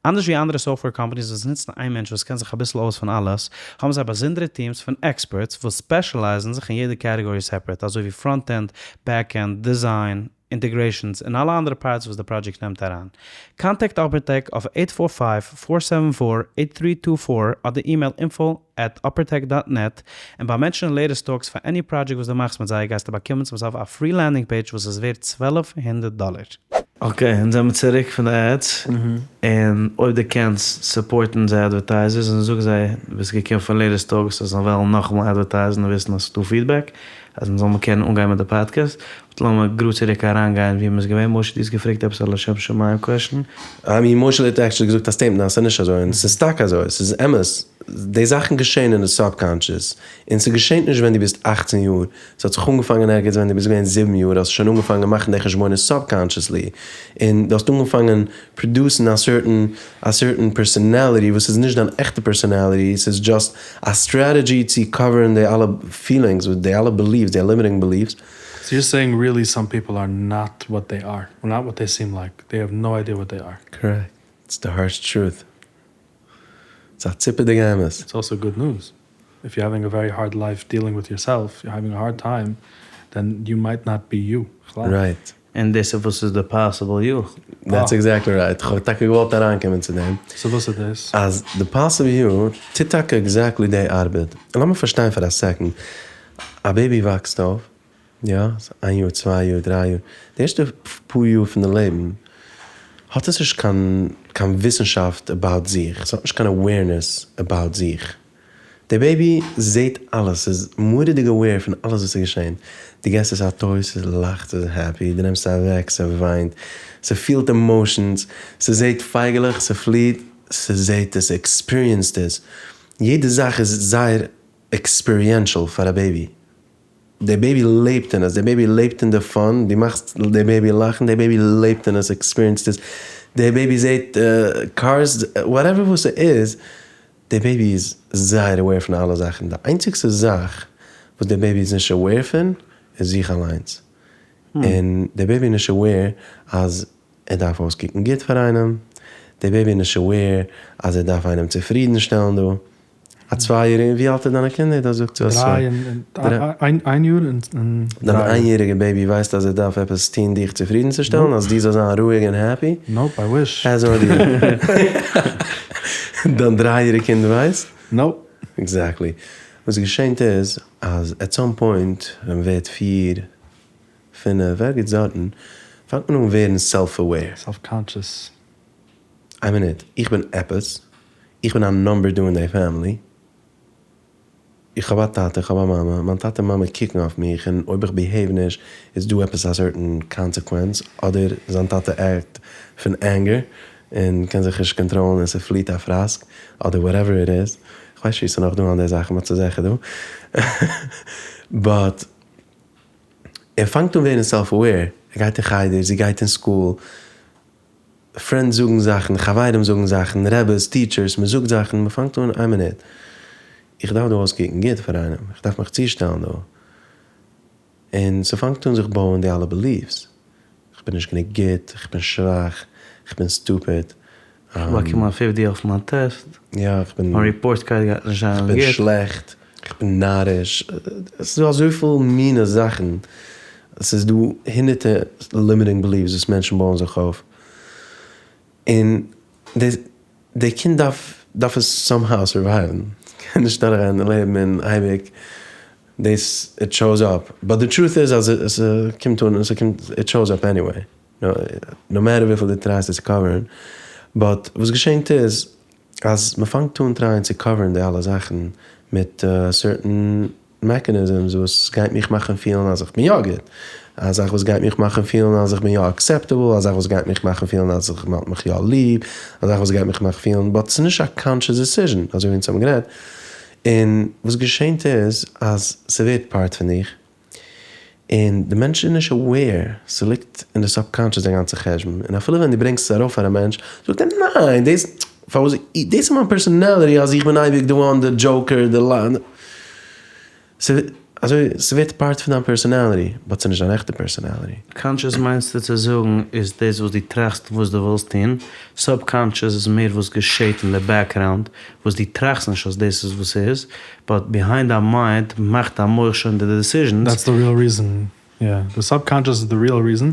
אנדערש ווי אנדערע software companies וואס נוצן איין מענטש וואס קען זיך אביסל אויס פון אלעס, האבן זיי באזונדערע teams פון experts וואס specialize ן זיך אין יעדע category separate, אזוי ווי front-end, back-end, design, integrations, און אלע אנדערע parts וואס די project נעמט אריין. Contact UpperTech אויף eight four five, four seven four, eight three two four אדער email info at uppertech dot net, און ביי mention Latest Talks פאר any project וואס דו מאכסט מיט זיי גייסטו באקומען צום סוף א free landing page וואס איז ווערט 1200 דאלער. Okay, אונז זעמיר צוריק פון די ads, און אויב דו קענסט support ן זיי advertisers און זאג זיי דו ביסט געקומען פון Latest Talks אז זיי וועלן נאכאמאל advertise ן און וויסן אז ס'איז דא feedback אז אונז זאל מען קענען אנגיין מיט די podcast, but לאמיר גראד צוריק אריינגיין ווי מ'איז געווען, משה דו האסט געפרעגט עפעס א לשם שמים question? I mean משה האט actually געזאגט א statement אז ס'איז נישט אזוי, און ס'איז טאקע אזוי, ס'איז אמת, די זאכן געשען אין די subconscious, און ס'געשענט נישט ווען דו ביסט 18 יאר, ס'האט זיך אנגעפאנגען ערגעץ ווען דו ביסט געווען 7 יאר, האסט שוין אנגעפאנגען מאכן די חשבונות subconsciously, און דו האסט אנגעפאנגען produce ן א certain personality וואס איז נישט דיין עכטע personality, ס'איז just א strategy צו cover ן די אלע feelings, די אלע beliefs, די limiting beliefs. So you're saying really some people are not what they are, or not what they seem like. They have no idea what they are. Correct. It's the harsh truth. It's א ציפעדיגע אמת. It's also good news. If you're having a very hard life dealing with yourself, you're having a hard time, then you might not be you. Right. And this is וואס איז the possible you. That's exactly right. איך האב טאקע געוואלט אריינקומען צו דעם. So וואס איז דאס? אז the possible you טוט טאקע exactly די ארבעט. לאמיר פארשטיין פאר א second. א baby וואקסט אויף, יא, איין יאר, צוויי יאר, דריי יאר. די ערשטע פאר יאר פון די לעבן האט עס נישט קיין וויסנשאפט about זיך. עס האט נישט קיין awareness about זיך. דער baby זעט אלעס, איז מורא'דיג aware פון אלעס וואס איז געשען. דו געסט עס א toy, עס לאכט, עס איז happy, דו נעמסט עס אוועק, עס וויינט, עס פילט emotions, עס זעט פייגעלעך, עס פליעט, עס זעט עס, experienced עס. יעדע זאך איז זייער experiential פאר א baby. דער baby לעבט אין עס, דער baby לעבט אין די fun, דו מאכסט דער baby לאכן, דער baby לעבט אין עס, experienced עס. דער baby זעט cars, whatever וואס עס איז, דער baby איז זייער aware פון אלע זאכן. די איינציגסטע זאך וואס דער baby איז נישט aware פון, איז זיך אליינס. און דער baby איז נישט aware אז ער דארף אויסקוקן גוט פאר איינעם. דער baby איז נישט aware אז ער דארף איינעם צופרידנשטעלן דא. א צווייעריגע, ווי אלט איז דיינע קינדער? דאס זאגט זי דריי און איין יאר און דיין אייניעריגע baby ווייסט אז ער דארף עפעס טון דיך צופרידנצושטעלן, אז דו זאלסט זיין רואיג און happy? Nope, I wish. Has no idea. דיין דרייעריגע קינד ווייסט? Nope. Exactly. וואס געשענט איז, אז at some point, ווען מען ווערט פיר, פינף, ערגעץ דארטן, פאנגט מען אן ווערן self-aware. Self-conscious. איין מינוט, איך בין עפעס, איך בין א number דא אין די family. איך האב א טאטע, איך האב א מאמע, מיין טאטע און מאמע קוקן אויף מיך און אויב איך behave נישט איז דא עפעס א certain consequence, אדער זיין טאטע act פון anger און קען זיך נישט control ן און ס'פליעט א פראסק, אדער whatever it is, כ'ווייס נישט צו ס'איז נאך דא אנדערע זאכן but ס'איז זיכער דא, but ער פאנגט אן ווערן self aware, ער גייט אין חדר, זי גייט אין school, friends זאגן זאכן, חברים זאגן זאכן, רעבעס, teachers, מ'זאגט זאכן, מ'פאנגט אן, איין מינוט, איך דארף דא אויסקוקן גוט פאר איינעם, איך דארף מיך צושטעלן דא. און ס'פאנגט אן זיך בויען די אלע beliefs, איך בין נישט גענוג גוט, איך בין שוואך, איך בין stupid. איך באקום א 50 אויף מיין טעסט. יא, איך בין. מיין report card גייט נישט זיין גוט. איך בין שלעכט, איך בין נאריש, עס איז דא אזויפיל מינע זאכן, עס איז דא הונדערטע limiting beliefs וואס מענטשן בויען זיך אויף, און די קינד דארף דארף עס somehow survive ן, קען נישט דורכגיין די לעבן און אייביג דאס it shows up, but די truth איז אז עס קומט אן, עס קומט, it shows up anyway, no matter וויפיל דו try סט עס צו cover ן, but וואס געשענט איז אז מ'פאנגט אן try ען צו cover ן די אלע זאכן מיט certain mechanisms וואס גייט מיך מאכן פילן אז איך בין יא גוט, א זאך וואס גייט מיך מאכן פילן אז איך בין יא acceptable, א זאך וואס גייט מיך מאכן פילן אז איך מ'האט מיך יא ליב, א זאך וואס גייט מיך מאכן פילן, but ס'איז נישט א conscious decision, אזוי ווי אונז האבן גערעדט, און וואס געשענט איז אז ס'ווערט part פון דיך, און די מענטש איז נישט aware, ס'ליגט אין די subconscious די גאנצע חשבון, און אפילו ווען דו ברענגסט עס ארויף פאר א מענטש, זאגט ער ניין, דאס, פארוואס, דאס איז מיין personality אז איך בין אייביג די one, די joker, די ל. אזוי, ס'ווערט part פון דיין personality, but ס'איז נישט דיין עכטע personality. Conscious מיינסטו צו זאגן איז דאס וואס דו טראכסט וואס דו ווילסט טון, subconscious איז מער וואס געשעט אין די background וואס דו טראכסט נישט אז דאס איז וואס ס'איז, but behind דיין mind מאכט דיין מח שוין די decisions. That's the real reason, yeah, the subconscious is the real reason,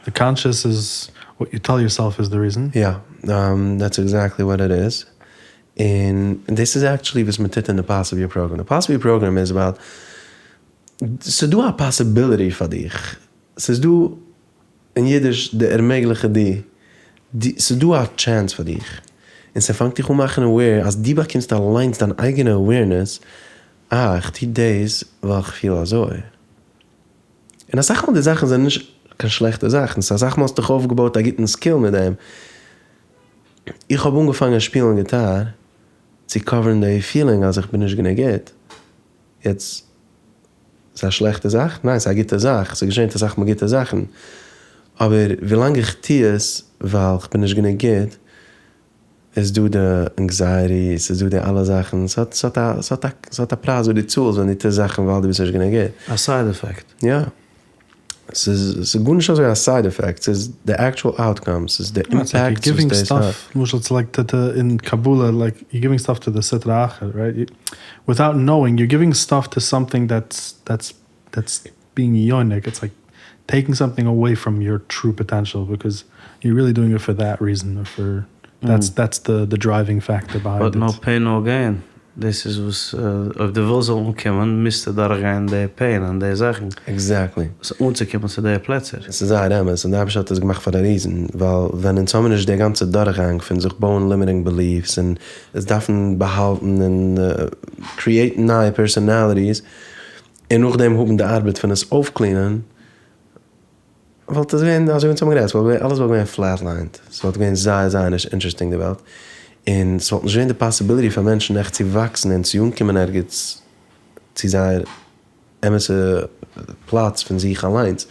the conscious is what you tell yourself is the reason. Yeah, that's exactly what it is, און דאס איז actually וואס מען טוט אין די Possible program, די Possible program איז about, ס'איז דא א possibility פאר דיך, ס'איז דא אין אידיש די ערמעגליכע די, ס'איז דא א chance פאר דיך, און ס'פאנגט דיך אן מאכן aware אז דו באקומסט אליינס דיין אייגענע awareness, אה איך טו דאס ווייל איך פיל אזוי. און אסאך מאל די זאכן זענען נישט קיין שלעכטע זאכן, ס'איז אסאך מאל האסטו דיך אויפגעבויט א גוטן skill מיט דעם. איך האב אנגעפאנגען שפילן גיטאר צו cover ן די feeling אז איך בין נישט גענוג גוט. יעצט, ס'איז א שלעכטע זאך? ניין, ס'איז א גוטע זאך, ס'איז געשען אסאך מאל גוטע זאכן. אבער ווילאנג איך טו עס ווייל איך בין נישט גענוג גוט, איז דא די anxiety, ס'איז דא די אלע זאכן, ס'האט ס'האט א ס'האט א ס'האט א פרייז וואס דו צאלסט ווען דו טוסט זאכן ווייל דו ביסט נישט גענוג גוט. א side effect. יא. ס'איז ס'איז גארנישט אזוי א side effect, ס'איז די actual outcome, ס'איז די impact וואס דאס האט. למשל it's like to אין קבלה like you giving stuff to די סטרא אחרא right, without knowing you giving stuff to something that's that's that's being יונק, it's like taking something away from your true potential because you really doing it for that reason or for that's that's the driving factor behind it. But no pain no gain, דאס איז וואס אויב דו ווילסט זאל אנקומען מוזטו דורכגיין די pain און די זאכן. Exactly. אנצוקומען צו די פלעצער. עס איז זייער אמת, און די אייבערשטער האט עס געמאכט פאר א reason, ווייל ווען אונז האבן נישט די גאנצע דורכגאנג פון זיך בויען limiting beliefs און עס דארפן באהאלטן און create ן נייע personalities, און נאכדעם האבן די ארבעט פון עס אויפ clean ען, וואלט עס געווען אזוי ווי אונז האבן גערעדט, ס'וואלט געווען אלעס וואלט געווען flatlined, ס'וואלט געווען זייער זייער נישט interesting די וועלט, און ס'וואלט נישט געווען די possibility פאר מענטשן עכט צו וואקסן און צו אנקומען ערגעץ צו זייער אמת'ע פלאץ פון זיך אליינס,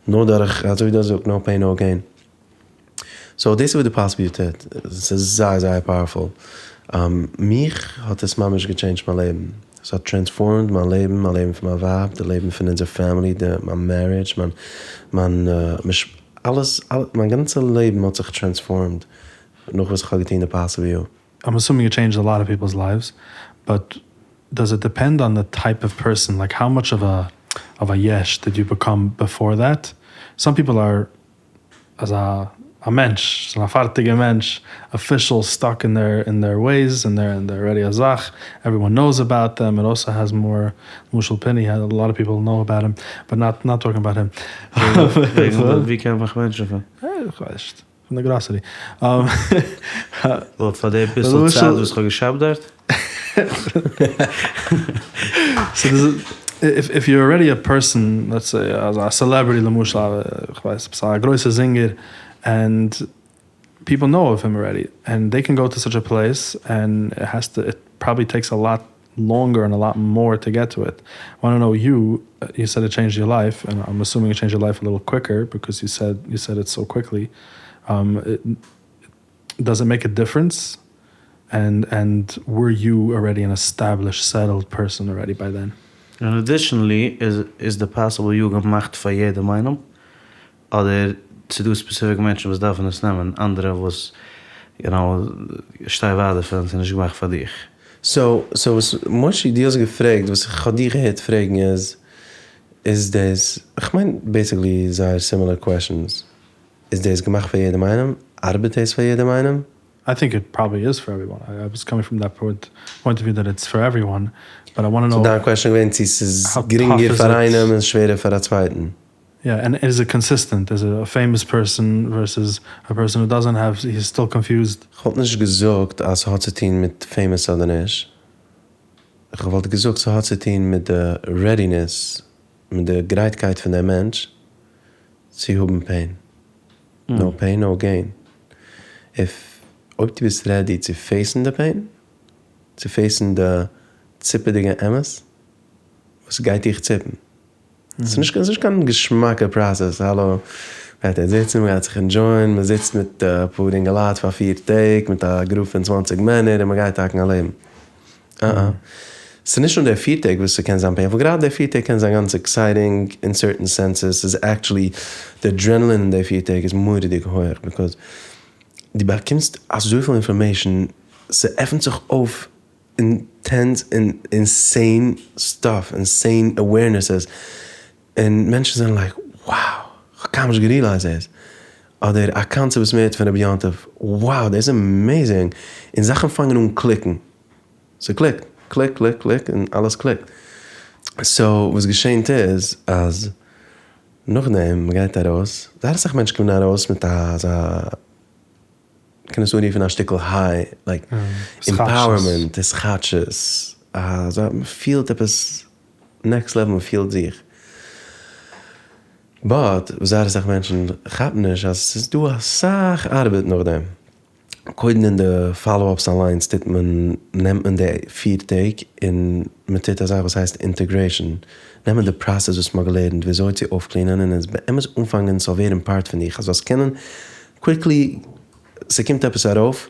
נאר דורך אזוי ווי דו האסט געזאגט no pain no gain. So דאס איז וואס די Possible טוט, ס'איז זייער זייער powerful, מיך האט עס ממש גע change ט מיין לעבן, ס'האט transformed מיין לעבן, מיין לעבן פון מיין ווייב, די לעבן פון אונזער family, די מיין marriage, מיין מיין אלעס, מיין גאנצע לעבן האט זיך transformed נאך וואס איך האב געטון די Possible. I'm assuming it changed a lot of people's lives, but does it depend on the type of person, like how much of a of a יש did you become before that? Some people are אזא א מענטש, ס'איז א פארטיגע מענטש, official stuck in their in their ways and they're they're already א זאך, everyone knows about them, it also has more, למשל פיני a lot of people know about him, but not not talking about him. ווי קען מיך מענטשן פון? איך ווייס נישט, פון די גראסערי. וואלט פאר די ביסל צייט וואס כ'האב געשאפט דארט? So if if you're already a person, let's say a celebrity למשל, איך ווייס, א גרויסע singer, and people know of him already, and they can go to such a place, and it has to, it probably takes a lot longer and a lot more to get to it. I want to know you, you said it changed your life, and I'm assuming it changed your life a little quicker because you said it so quickly. Does it make a difference? And were you already an established, settled person already by then? And additionally, איז די Possible You געמאכט פאר יעדעם איינעם? אדער ס'דא specific מענטשן וואס דארפן עס נעמען, אנדערע וואס, שטיי ווייט דערפון, ס'איז נישט געמאכט פאר דיך. So וואס מושי, דו האסט געפרעגט, וואס איך האב דיך געהערט פרעגן איז, איז דאס, איך מיין basically זייער similar questions. איז דאס געמאכט פאר יעדעם איינעם? ארבעט דאס פאר יעדעם איינעם? I think it probably is for everyone. I was coming from that point of view that it's for everyone, but I want to know. So דיין question געווען, צו ס'איז גרינגער פאר איינעם און שווערער פאר א צווייטן. Yeah, and is it consistent? Is it a famous person versus a person who doesn't have, he's still confused? איך וואלט נישט געזאגט, אז ס'האט צו טון מיט famous אדער נישט. איך וואלט געזאגט, ס'האט צו טון מיט די readiness, מיט די גרייטקייט פון דער מענטש, צו האבן pain. No pain, no gain. If אויב דו ביסט ready צו face ן די pain, צו face ן די ציפעדיגע אמת, וואס גייט דיך ציפן. ס'איז נישט קיין געשמאקע process, האלא, מ'גייט דא זיצן, מ'גייט זיך enjoy ען, מ'זיצט מיט א פאר אינגעלייט פאר 4 טעג, מיט א group פון 20 מענער און מ'גייט האקן א לעבן. Uh-uh. ס'איז נישט נאר די 4 טעג, וואס ס'קען זיין painful. גראדע די 4 טעג קען זיין גאנץ exciting in certain senses. ס'איז actually, the adrenaline אין די 4 טעג איז מורא'דיג הויך, because דו באקומסט אזויפיל information, ס'עפנט זיך אויף intense and insane stuff, insane awarenesses. און מענטשן זענען like, wow, איך האב קיינמאל נישט גע realize דאס. אדער א concept וואס מ'הערט פון רבי יום טוב, wow, דאס איז amazing. און זאכן פאנגען אן click ן. ס' click ט, click, click, click, און אלעס click ט. So, וואס געשעט איז, אז נאכדעם, מ'גייט ארויס, זייער אסאך מענטשן קומען ארויס מיט אזא, קען עס אנרופן א שטיקל high, like empowerment, התחדשות, אזא, מ'פילט עפעס next level, מ'פילט זיך. But, וואס זייער אסאך מענטשן כאפן נישט, אז ס'איז דא אסאך ארבעט נאכדעם. קודם אין די follow-ups אליינס טוט מען, נעמט מען די 4 טעג און מען טוט א זאך וואס הייסט integration. נעמט מען די process וואס מ'האט געלערנט, וויאזוי צו אויפ clean ען און עס באמת אנפאנגען צו ווערן part פון דיך. אז דאס קענען quickly, ס'קומט עפעס ארויף,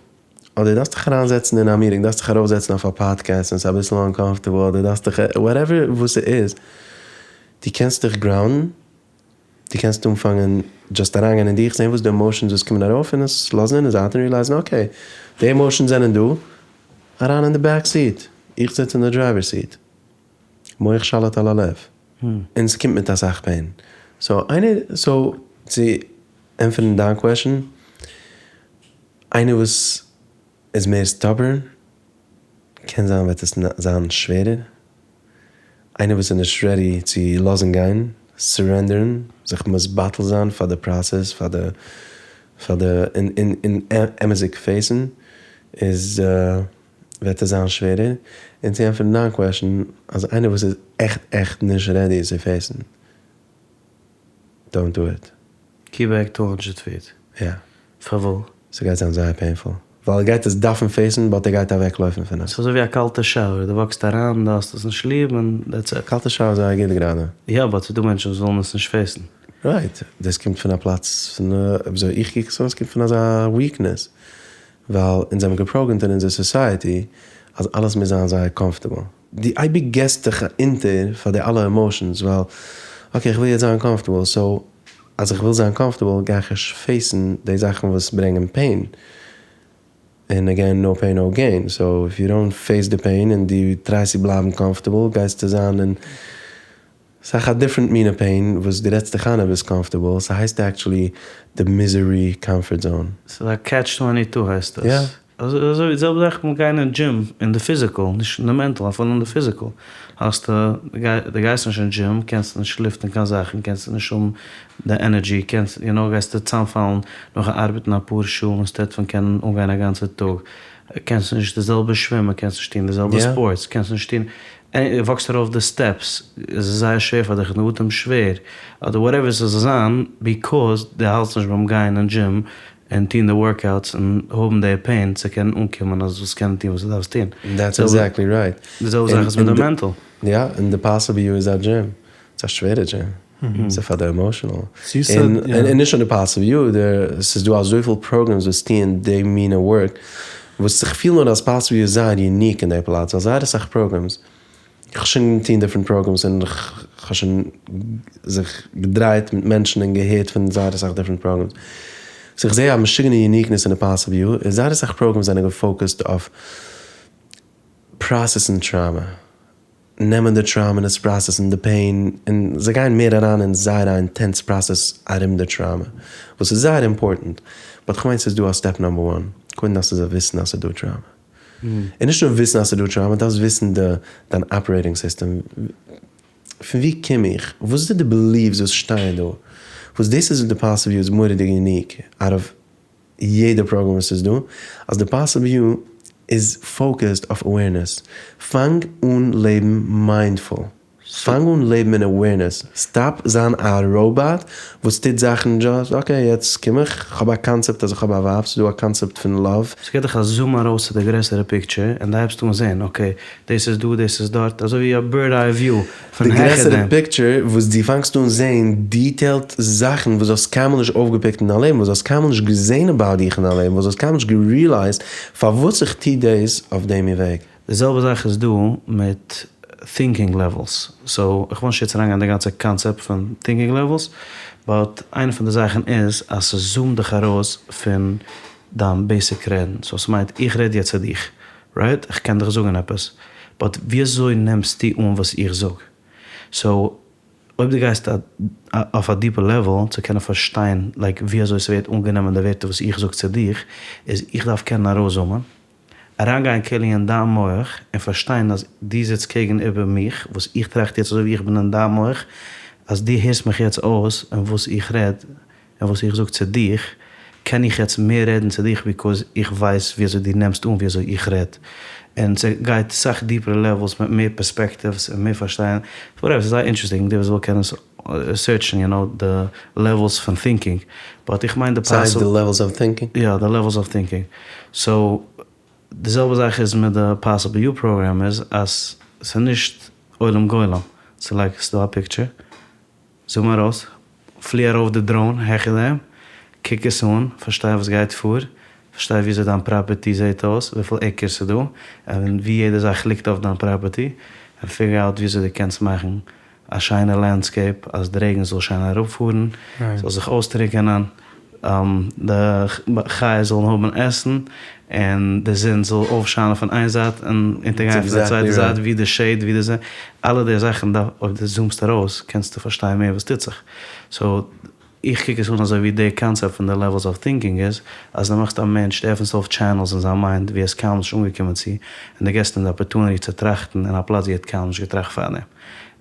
אדער דארפסט דיך אריינזעצן אין א meeting, דארפסט דיך ארויפזעצן אויף א podcast און ס'איז אביסל uncomfortable, אדער דארפסט דיך, whatever וואס ס'איז, דו קענסט דיך ground ן, דו קענסט אנפאנגען just אריינגיין אין דיך, זען וואס די emotions וואס קומען ארויף און עס לאזן אין די זייט און realize ן, okay, די emotions זענען דא, אריין אין די back seat, איך זיץ אין די driver seat. מוח שליט על הלב. און עס קומט מיט אסאך pain. So, איינער, so, צו ענטפערן דיין question, איינער וואס איז מער stubborn, קען זיין וועט עס זיין שווערער. איינער וואס איז נישט ready צו לאזן גיין, surrender ן, זיך מתבטל זיין פאר די process, פאר די אין אמת'דיג face ן, איז וועט עס זיין שווערער. און צו ענטפערן דיין question, אז איינער וואס איז עכט, עכט נישט ready צו face ן, don't do it. Keep back 200 feet. Yeah. פארוואס? ס'גייט זיין זייער painful. ווייל ער גייט עס דארפן face ן, but ער גייט אוועקלויפן פון עס. ס'איז אזוי ווי א קאלטע shower. דו walk סט אריין, דו האסט עס נישט ליב און that's it. קאלטע shower איז זייער גוט גראדע. יא, but ס'דא מענטשן וואס ווילן עס נישט face ן. Right. דאס קומט פון א פלאץ, פון, וויאזוי איך קוק עס אן, עס קומט פון אזא weakness. ווייל אונז זענען גע program ט אין אונזער society, אז אלעס מוז זיין זייער comfortable. דו אייביג געבסט דיך אונטער פאר די אלע emotions, ווייל, okay, איך וויל יעצט זיין comfortable, so, אז איך וויל זיין comfortable, גיי איך נישט face ן די זאכן וואס ברענגען pain. And again, no pain, no gain. So if you don't face the pain and דו try סט צו בלייבן comfortable, גייסטו זיין אין ס'איז א different מין of pain, וואס דו רעדסט דיך איין אז ביסט comfortable. ס'הייסט actually the misery comfort zone. ס'איז א catch 22 הייסט דאס. Yeah. אזוי די זעלבע זאך מיט גיין אין gym, אין די physical, נישט אין די mental, אפילו אין די physical. האסט דו גייסט נישט אין gym, קענסט נישט ליפטן קיין זאכן, קענסט נישט האבן די energy, קענסט, גייסטו צוזאמפאלן, נאכן ארבעטן א פאר שעה, instead פון קענען אנגיין א גאנצע טאג. קענסט נישט די זעלבע שווימען, קענסט נישט טון די זעלבע sports, קענסט נישט טון, וואקסט ארויף די steps, עס איז זייער שווער פאר דיך, די אטעם שווער, אדער whatever עס זאל זיין, because דו האלטסט נישט ביים גיין אין דזשים און טון די workouts און האבן די pain צו קענען אנקומען אז זאלסט קענען טון וואס דו דארפסט טון. That's exactly right. די זעלבע זאך איז מיט די mental. יא, און די Possible You איז א דזשים. ס'איז א שווערע דזשים. ס'איז פאר די emotional. און נישט נאר די Possible You, ס'איז דא אזויפיל programs וואס טוען די מינע work, וואס איך פיל נאר אז Possible You איז זייער unique אין די פלאץ, ווייל זייער אסאך programs, איך האב שוין געטון different programs און איך האב שוין זיך געדרייט מיט מענטשן און געהערט פון זייער אסאך different programs. So איך זע א משוגענע uniqueness אין די Possible You, און זייער אסאך programs זענען גע focused אויף process'ן trauma. נעמען די trauma און עס process'ן די pain, און זיי גייען מער אריין אין זייער א intense process ארום די trauma, וואס איז זייער important. But כ'מיין ס'איז דא א step number one, קודם דארפסטו זיי וויסן אז ס'איז דא trauma. און נישט נאר וויסן אז ס'איז דא trauma, דארפסט וויסן די דיין operating system, פון ווי קום איך, וואס איז די beliefs וואס שטייען דא, וואס דאס איז די Possible You איז מורא'דיג unique out of יעדע פראגראם וואס איז דא, אז די Possible You איז focused אויף awareness. פאנג אן לעבן mindful. פאנג אן לעבן אין awareness. Stop זיין א robot וואס טוט זאכן just, okay יעצט קום איך, כ'האב א קאנצעפט אז איך האב א ווייב, ס'איז דא א קאנצעפט פון love. ס'געט דיך א zoom ארויס צו די גרעסערע picture און די הייבסט אן זען, okay, דאס איז דא, דאס איז דארט, אזוי ווי א bird eye view פון די העכער גרעסערע דעם. picture וואס דו פאנגסט אן זען detailed זאכן וואס דו האסט קיינמאל נישט אויפגעפיקט אין דיין לעבן, וואס דו האסט קיינמאל נישט געזען about דיך אין דיין לעבן, וואס דו האסט קיינמאל נישט גערעילייזט פארוואס איך טו דאס אויף דעם וועג. די זעלבע זאך איז דא מיט thinking levels, so איך וויל נישט יעצט אריינגיין אין די גאנצע קאנצעפט פון thinking levels, but איינע פון די זאכן איז אז ס'זומט דיך ארויס פון דיין basic רעדן, so ס'מיינט איך רעד יעצט צו דיך, right? איך קען דיך זאגן עפעס, but וויאזוי נעמסטו אן וואס איך זאג? So אויב דו גייסט אויף א deeper level צו קענען פארשטיין like וויאזוי ס'ווערט אנגענומען די ווערטער וואס איך זאג צו דיך, איז איך דארף קענען ארויסזומען, אריינגיין כאילו אין דיין מח און פארשטיין אז דו זיצט קעגן איבער מיך, וואס איך טראכט יעצט אזוי ווי איך בין אין דיין מח, אז דו הערסט מיך יעצט אויס און וואס איך רעד און וואס איך זאג צו דיך, קען איך יעצט מער רעדן צו דיך because איך ווייס וויאזוי דו נעמסט אן וויאזוי איך רעד. און ס'גייט סאך deeperע levels מיט מער perspectives און מער פארשטיין. Whatever, ס'איז זייער interesting, די וואס וויל קען עס search'ן, you know, די levels פון thinking. But איך מיין די ס'הייסט די levels of thinking? יא, די levels of thinking. So, די זעלבע זאך איז מיט די Possible You program איז אז ס'איז נישט עולם גולם. ס'איז like ס'איז דא א picture, zoom ארויס, פלי ארויף די drone העכער דעם, קוק עס אן, פארשטיי וואס גייט פאר, פארשטיי וויאזוי דיין property זעט אויס, וויפיל acres ס'איז דא, און ווי יעדע זאך ליגט אויף דיין property, און figure out וויאזוי דו קענסט מאכן א שיינע landscape אז די רעגן זאל שיין אראפפארן, זאל זיך אויסטריקענען, די חיות זאלן האבן עסן, און די זון זאל אויפשיינען פון איין זייט און אונטערגיין פון די צווייטע זייט, ווי די shade, ווי די זון, אלע די זאכן דארף, אויב דו זומסט ארויס קענסטו פארשטיין מער וואס טוט זיך. So איך קוק עס אן אזוי ווי די קאנצעפט פון די levels of thinking איז, אז דו מאכסט א מענטש, דו עפענסט אויף channels אין זיין mind ווי ער איז קיינמאל נישט אנגעקומען צו, און דו געסט אים די opportunity צו טראכטן אין א פלאץ ווי ער האט קיינמאל נישט געטראכט פארדעם.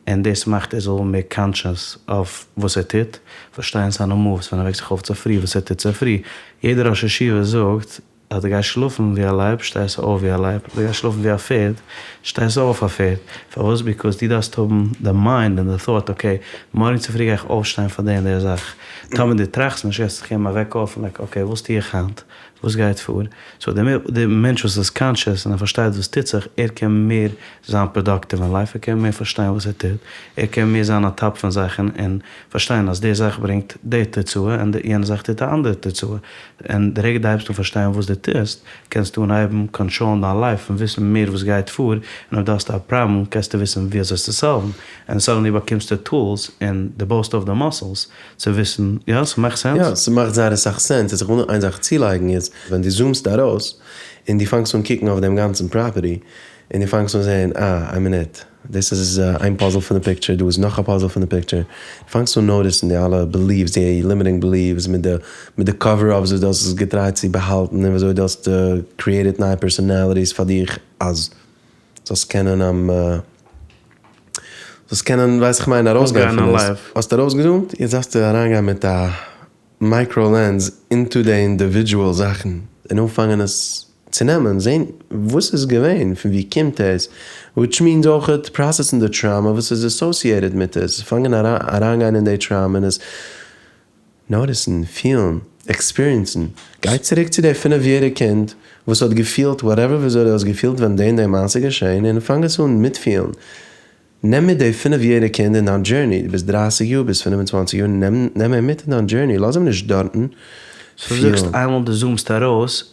און דאס מאכט ער זאל מער conscious אויף וואס ער טוט, פארשטיין זיינע moves ווען ער וועקט זיך אויף צופרי וואס ער טוט צופרי. יעדער ראש ישיבה זאגט אז דו גייסט שלאפן ווי א לייב שטייסטו אויף ווי א לייב, דו גייסט שלאפן ווי א פערד שטייסטו אויף א פערד. פארוואס? Because דו דארפסט האבן די mind און די thought okay מארגן צופרי גיי איך אויפשטיין פאר די און די זאך. טאמער דו טראכסט נישט גייסטו זיך געבן א וועק אויף און like okay וואס טו איך היינט? וואס גייט פאר? So די מער די מענטש וואס איז conscious און ער פארשטייט וואס טוט זיך, ער קען מער זיין productive אין life, ער קען מער פארשטיין וואס ער טוט, ער קען מער זיין on top פון זאכן און פארשטיין אז די זאך ברענגט די תוצאה און די יענע זאך טוט א אנדערע תוצאה, און די רגע דו הייבסט אן פארשטיין וואס דו טוסט, קענסטו אנהייבן קאנטראלן דיין life און וויסן מער וואס גייט פאר, און אויב דו האסט א פראבלעם קענסטו וויסן ווי אזוי עס צו סאלוון, און suddenly באקומסטו tools און דו בויסט אויף די muscles צו וויסן, יא? ס'מאכט sense? יא, ס'מאכט זייער אסאך sense. יעצט איך וויל נאר איין זאך צולייגן איז, ווען דו זומסט ארויס, און דו פאנגסט אן קוקן אויף דעם גאנצן property, און דו פאנגסט אן זען, אה, איין מינוט, דאס איז איין puzzle פון די picture, דא איז נאך א puzzle פון די picture, דו פאנגסט אן notice'ן די אלע beliefs, די limiting beliefs, מיט די מיט די cover ups וואס דו האסט עס געטרייט צו באהאלטן, און וויאזוי דו האסט created נייע personalities פאר דיך, אז זאלסט קענען זאלסט קענען ווייס איך מיין ארויסגיין פון דאס. האסט ארויסגעזומט, יעצט דארפסטו אריינגיין מיט א micro lens into די individual זאכן און אנפאנגען עס. צו נעמען, זען וואס איז געווען, פון ווי קומט עס, which means אויכעט process ן די trauma וואס איז associated מיט עס, פאנגען אריינגיין אין די trauma און עס notice ן, פילן, experience ן. גיי צוריק צו די 5 יעריג קינד וואס האט געפילט whatever וויאזוי דו האסט געפילט ווען די און די מעשה געשען און פאנג עס אן מיטפילן. נעם מיט די 5 יעריג קינד אין דיין journey, דו ביסט 30 יאר, ביסט 25 יאר, נעם אים מיט אין דיין journey, לאז אים נישט דארטן. So זאגסט איינמאל דו zoom סט ארויס,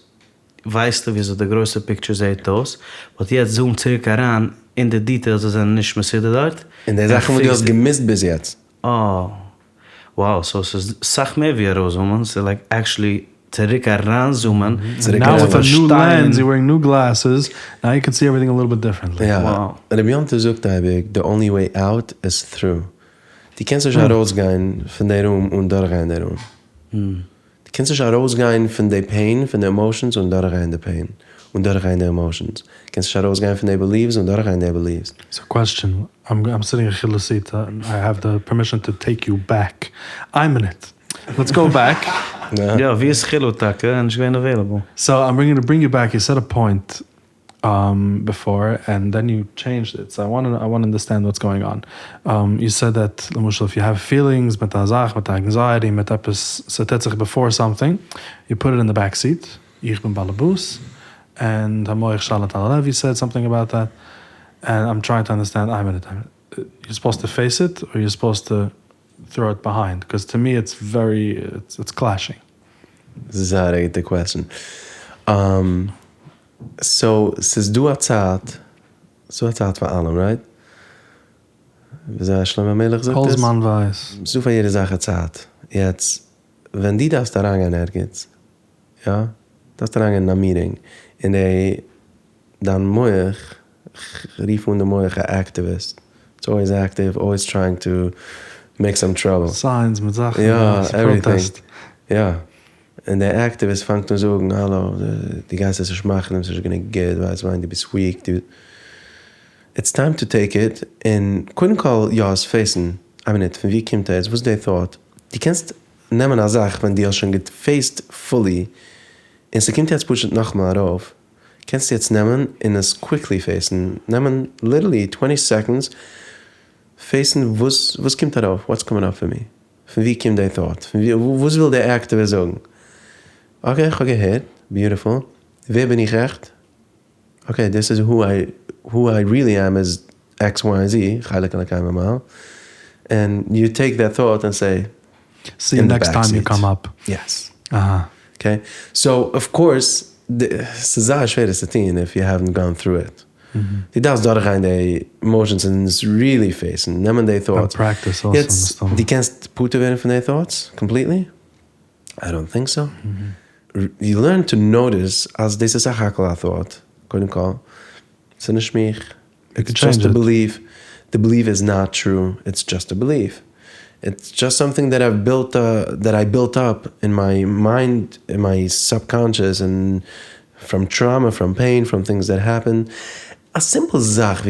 ווייסטו וויאזוי די גרויסע picture זעט אויס, but יעצט zoom צוריק אריין אין די details וואס זענען נישט מסודר דארט. און די זאכן וואס דו האסט גע miss ט ביז יעצט. אה, wow, so ס'איז סאך מער ווי ארויס zoom ען, ס'איז like actually צוריק אריין zoom ען. צוריק Now אריין. with a new פארשטיין. lens, you're wearing new glasses, now you can see everything a little bit differently. יא, Wow. רבי יום טוב זאגט אייביג, the only way out is through. דו קענסט נישט ארויסגיין פון די room אן דורכגיין די room. דו קענסט נישט ארויסגיין פון די pain, פון די emotions אן דורכגיין די pain, אן דורכגיין די emotions. קענסט נישט ארויסגיין פון די beliefs אן דורכגיין די beliefs. So question, I'm sitting in Chilus seat, I have the permission to take you back. I'm in it. Let's go back. יא, ווי איז חילו טאקע? נישט געווען available. So I'm bringing to bring you back. You said a point before, and then you changed it. So I want to understand what's going on. You said that, למשל, if you have feelings, מיט א זאך, מיט anxiety, מיט עפעס, ס'טוט זיך before something, you put it in the back seat. איך בין באלעבאס. And המוח שליט על הלב, you said something about that. And I'm trying to understand, I'm in it. You're supposed to face it, or you're supposed to throw it behind? Because to me it's clashing. This is a good question. So, ס'איז דא א צייט, ס'איז דא א צייט פאר אלעם, right? ווי שלמה המלך זאגט כל עס? זמן ועת. ס'איז דא פאר יעדע זאך א צייט. יעצט, ווען דו דארפסט אריינגיין ערגעץ, יא? דארפסט אריינגיין אין א meeting, און די, דיין מוח, רוף אן די מוח א activist. It's always active, always trying to make some trouble. Signs מיט זאכן, יא, yeah, everything. protest. יא. און דער activist פאנגט אן זאגן, האלא, דו גייסט עס נישט מאכן, דו ביסט נישט גענוג גוט, ווייסט וואס, דו ביסט weak. דו It's time to take it און קודם כל, יא, עס face ן. א מינוט, פון ווי קומט עס? וואס איז די thought? דו קענסט נעמען א זאך, ווען דו האסט שוין גע face ט fully, און ס'קומט יעצט פשוט נאכאמאל ארויף, קענסטו יעצט נעמען און עס quickly face ן, נעמען literally 20 seconds, face ן וואס קומט ארויף, what's coming up for me? פון ווי קומט די thought? פון ווי, וואס וויל דער activist זאגן? Okay, איך האב געהערט, beautiful. ווער בין איך עכט? Okay, this is who I really am is X, Y, and Z, חלק אלוקי ממעל. And you take that thought and say, See you in the next time you backseat. come up. Yes. Okay. So, of course, ס'איז זייער שווער צו טון if you haven't gone through it. דו דארפסט דורכגיין די emotions and it's really facing, נעמען די thoughts. And practice also, יעצט, מסתמא. דו קענסט פטור ווערן פון די thoughts completely? I don't think so. You learn to notice אז דאס איז א הכל א thought, קודם כל. ס'איז נישט מיך. You It's can just change a it. belief. The belief is not true. It's just a belief. It's just something that I've built, that I built up in my mind, in my subconscious, and from trauma, from pain, from things that happen. A simple זאך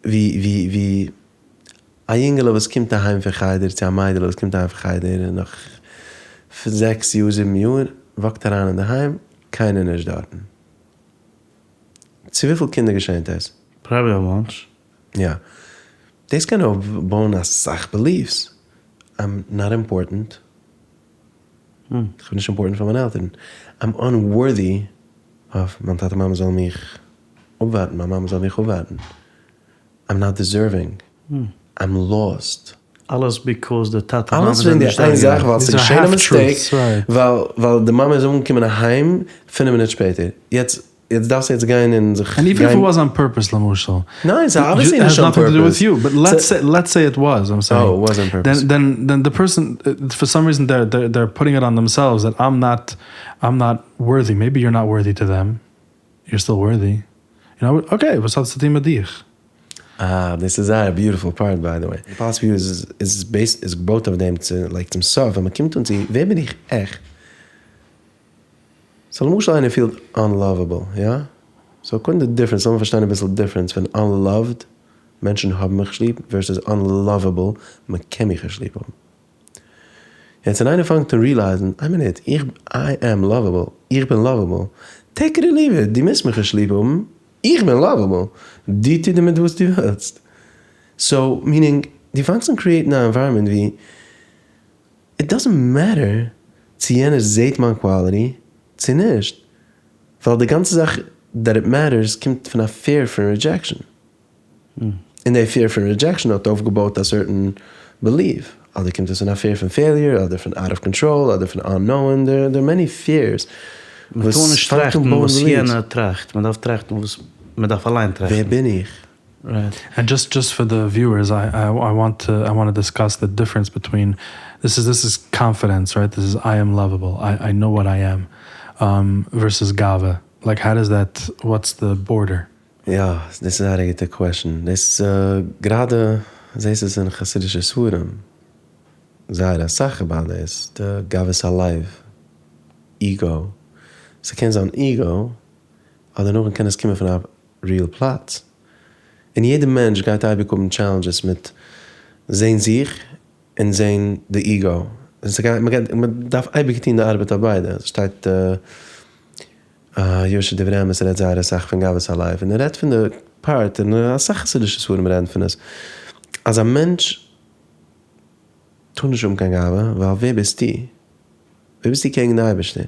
ווי א יונגעלע וואס קומט אהיים פון חדר, צו א מיידעלע וואס קומט אהיים פון חדר, און נאך 6 יאר, 7 יאר, walk ט אריין אין דער היים, קיינער נישט דארטן. צו וויפיל קינדער געשעט דאס? Probably a bunch. יא. דאס קען אויך בויען א סאך beliefs. I'm not important. איך בין נישט important פאר מיינע עלטערן. I'm unworthy of מיין טאטע מאמע זאל מיך אפווארטן, מיין מאמע זאל מיך אפווארטן. I'm not deserving. I'm lost. אלעס because די טאטע אלעס מאמע זענען וועגן די נישט איין דא זאך, געווען. ווייל ס'איז These are געשען א half mistake, truths, right. ווייל די מאמע איז אנגעקומען אהיים 5 מינוט שפעטער. יעצט דארפסטו יעצט גיין און זיך And even if גיין it was on purpose, למשל. ניין, it's obviously It has נישט on nothing to do with purpose. you, but So let's say it was, I'm saying. Oh, it was on purpose. Then the person, for some reason, they're putting it on themselves that I'm not worthy. Maybe you're not worthy to them. You're still worthy. You know, okay, וואס האט עס צו טון מיט דיך? Ah, this is a beautiful part, by the way. The philosophy is based, is both of them צו, like, צום סוף. ווען מען קומט און צו, ווער בין איך עכט? So, למשל איינער פילט unlovable, יא? So, קודם די difference, זאל מען פארשטיין א ביסל difference פון unloved, מענטשן האבן מיך ליב, versus unlovable, מען קען מיך נישט ליב האבן. יעצט ווען איינער פאנגט אן realize ן, איין מינוט, איך, I am lovable, איך בין lovable, take it or leave it, דו מוזט מיך נישט ליב האבן, איך בין lovable, דו טו דערמיט וואס דו ווילסט. So, meaning, דו פאנגסט אן create ן א environment ווי it doesn't matter צו יענער זעהט מיין quality צו נישט, ווייל די גאנצע זאך that it matters קומט פון א fear פון rejection. און די fear פון rejection האט אויפגעבויט א certain belief, אדער קומט עס פון א fear פון failure, אדער פון out of control, אדער פון unknown, there are many fears. מען טאר נישט טראכטן וואס יענער טראכט, מען דארף טראכטן וואס מען דארף אליין טראכטן. ווער בין איך? Right. And just just for the viewers, I I I want to I want to discuss the difference between this is this is confidence, right? This is I am lovable. I I know what I am, um, versus גאווה. Like how does that? What's the border? יא, דאס איז זייער א גוטע question. דאס גראדע זעהסט עס אין חסידישע ספרים זייער אסאך about דאס, די גאוות הלב, ego. ס'קען זיין ego, אדער נאכדעם קען עס קומען פון א real פלאץ. און יעדע מענטש גייט אייביג האבן challenges מיט זעהן זיך און זעהן די ego. מ'דארף אייביג טון די ארבעט אויף ביידע. ס'שטייט יושר דברי אמת רעדט זייער אסאך פון גאוות הלב, און ער רעדט פון די part, און אסאך חסידישע ספרים רעדן פון עס, אז א מענטש טאר נישט האבן קיין גאווה, ווייל ווער ביסטו? ווער ביסטו קעגן די אייבערשטער?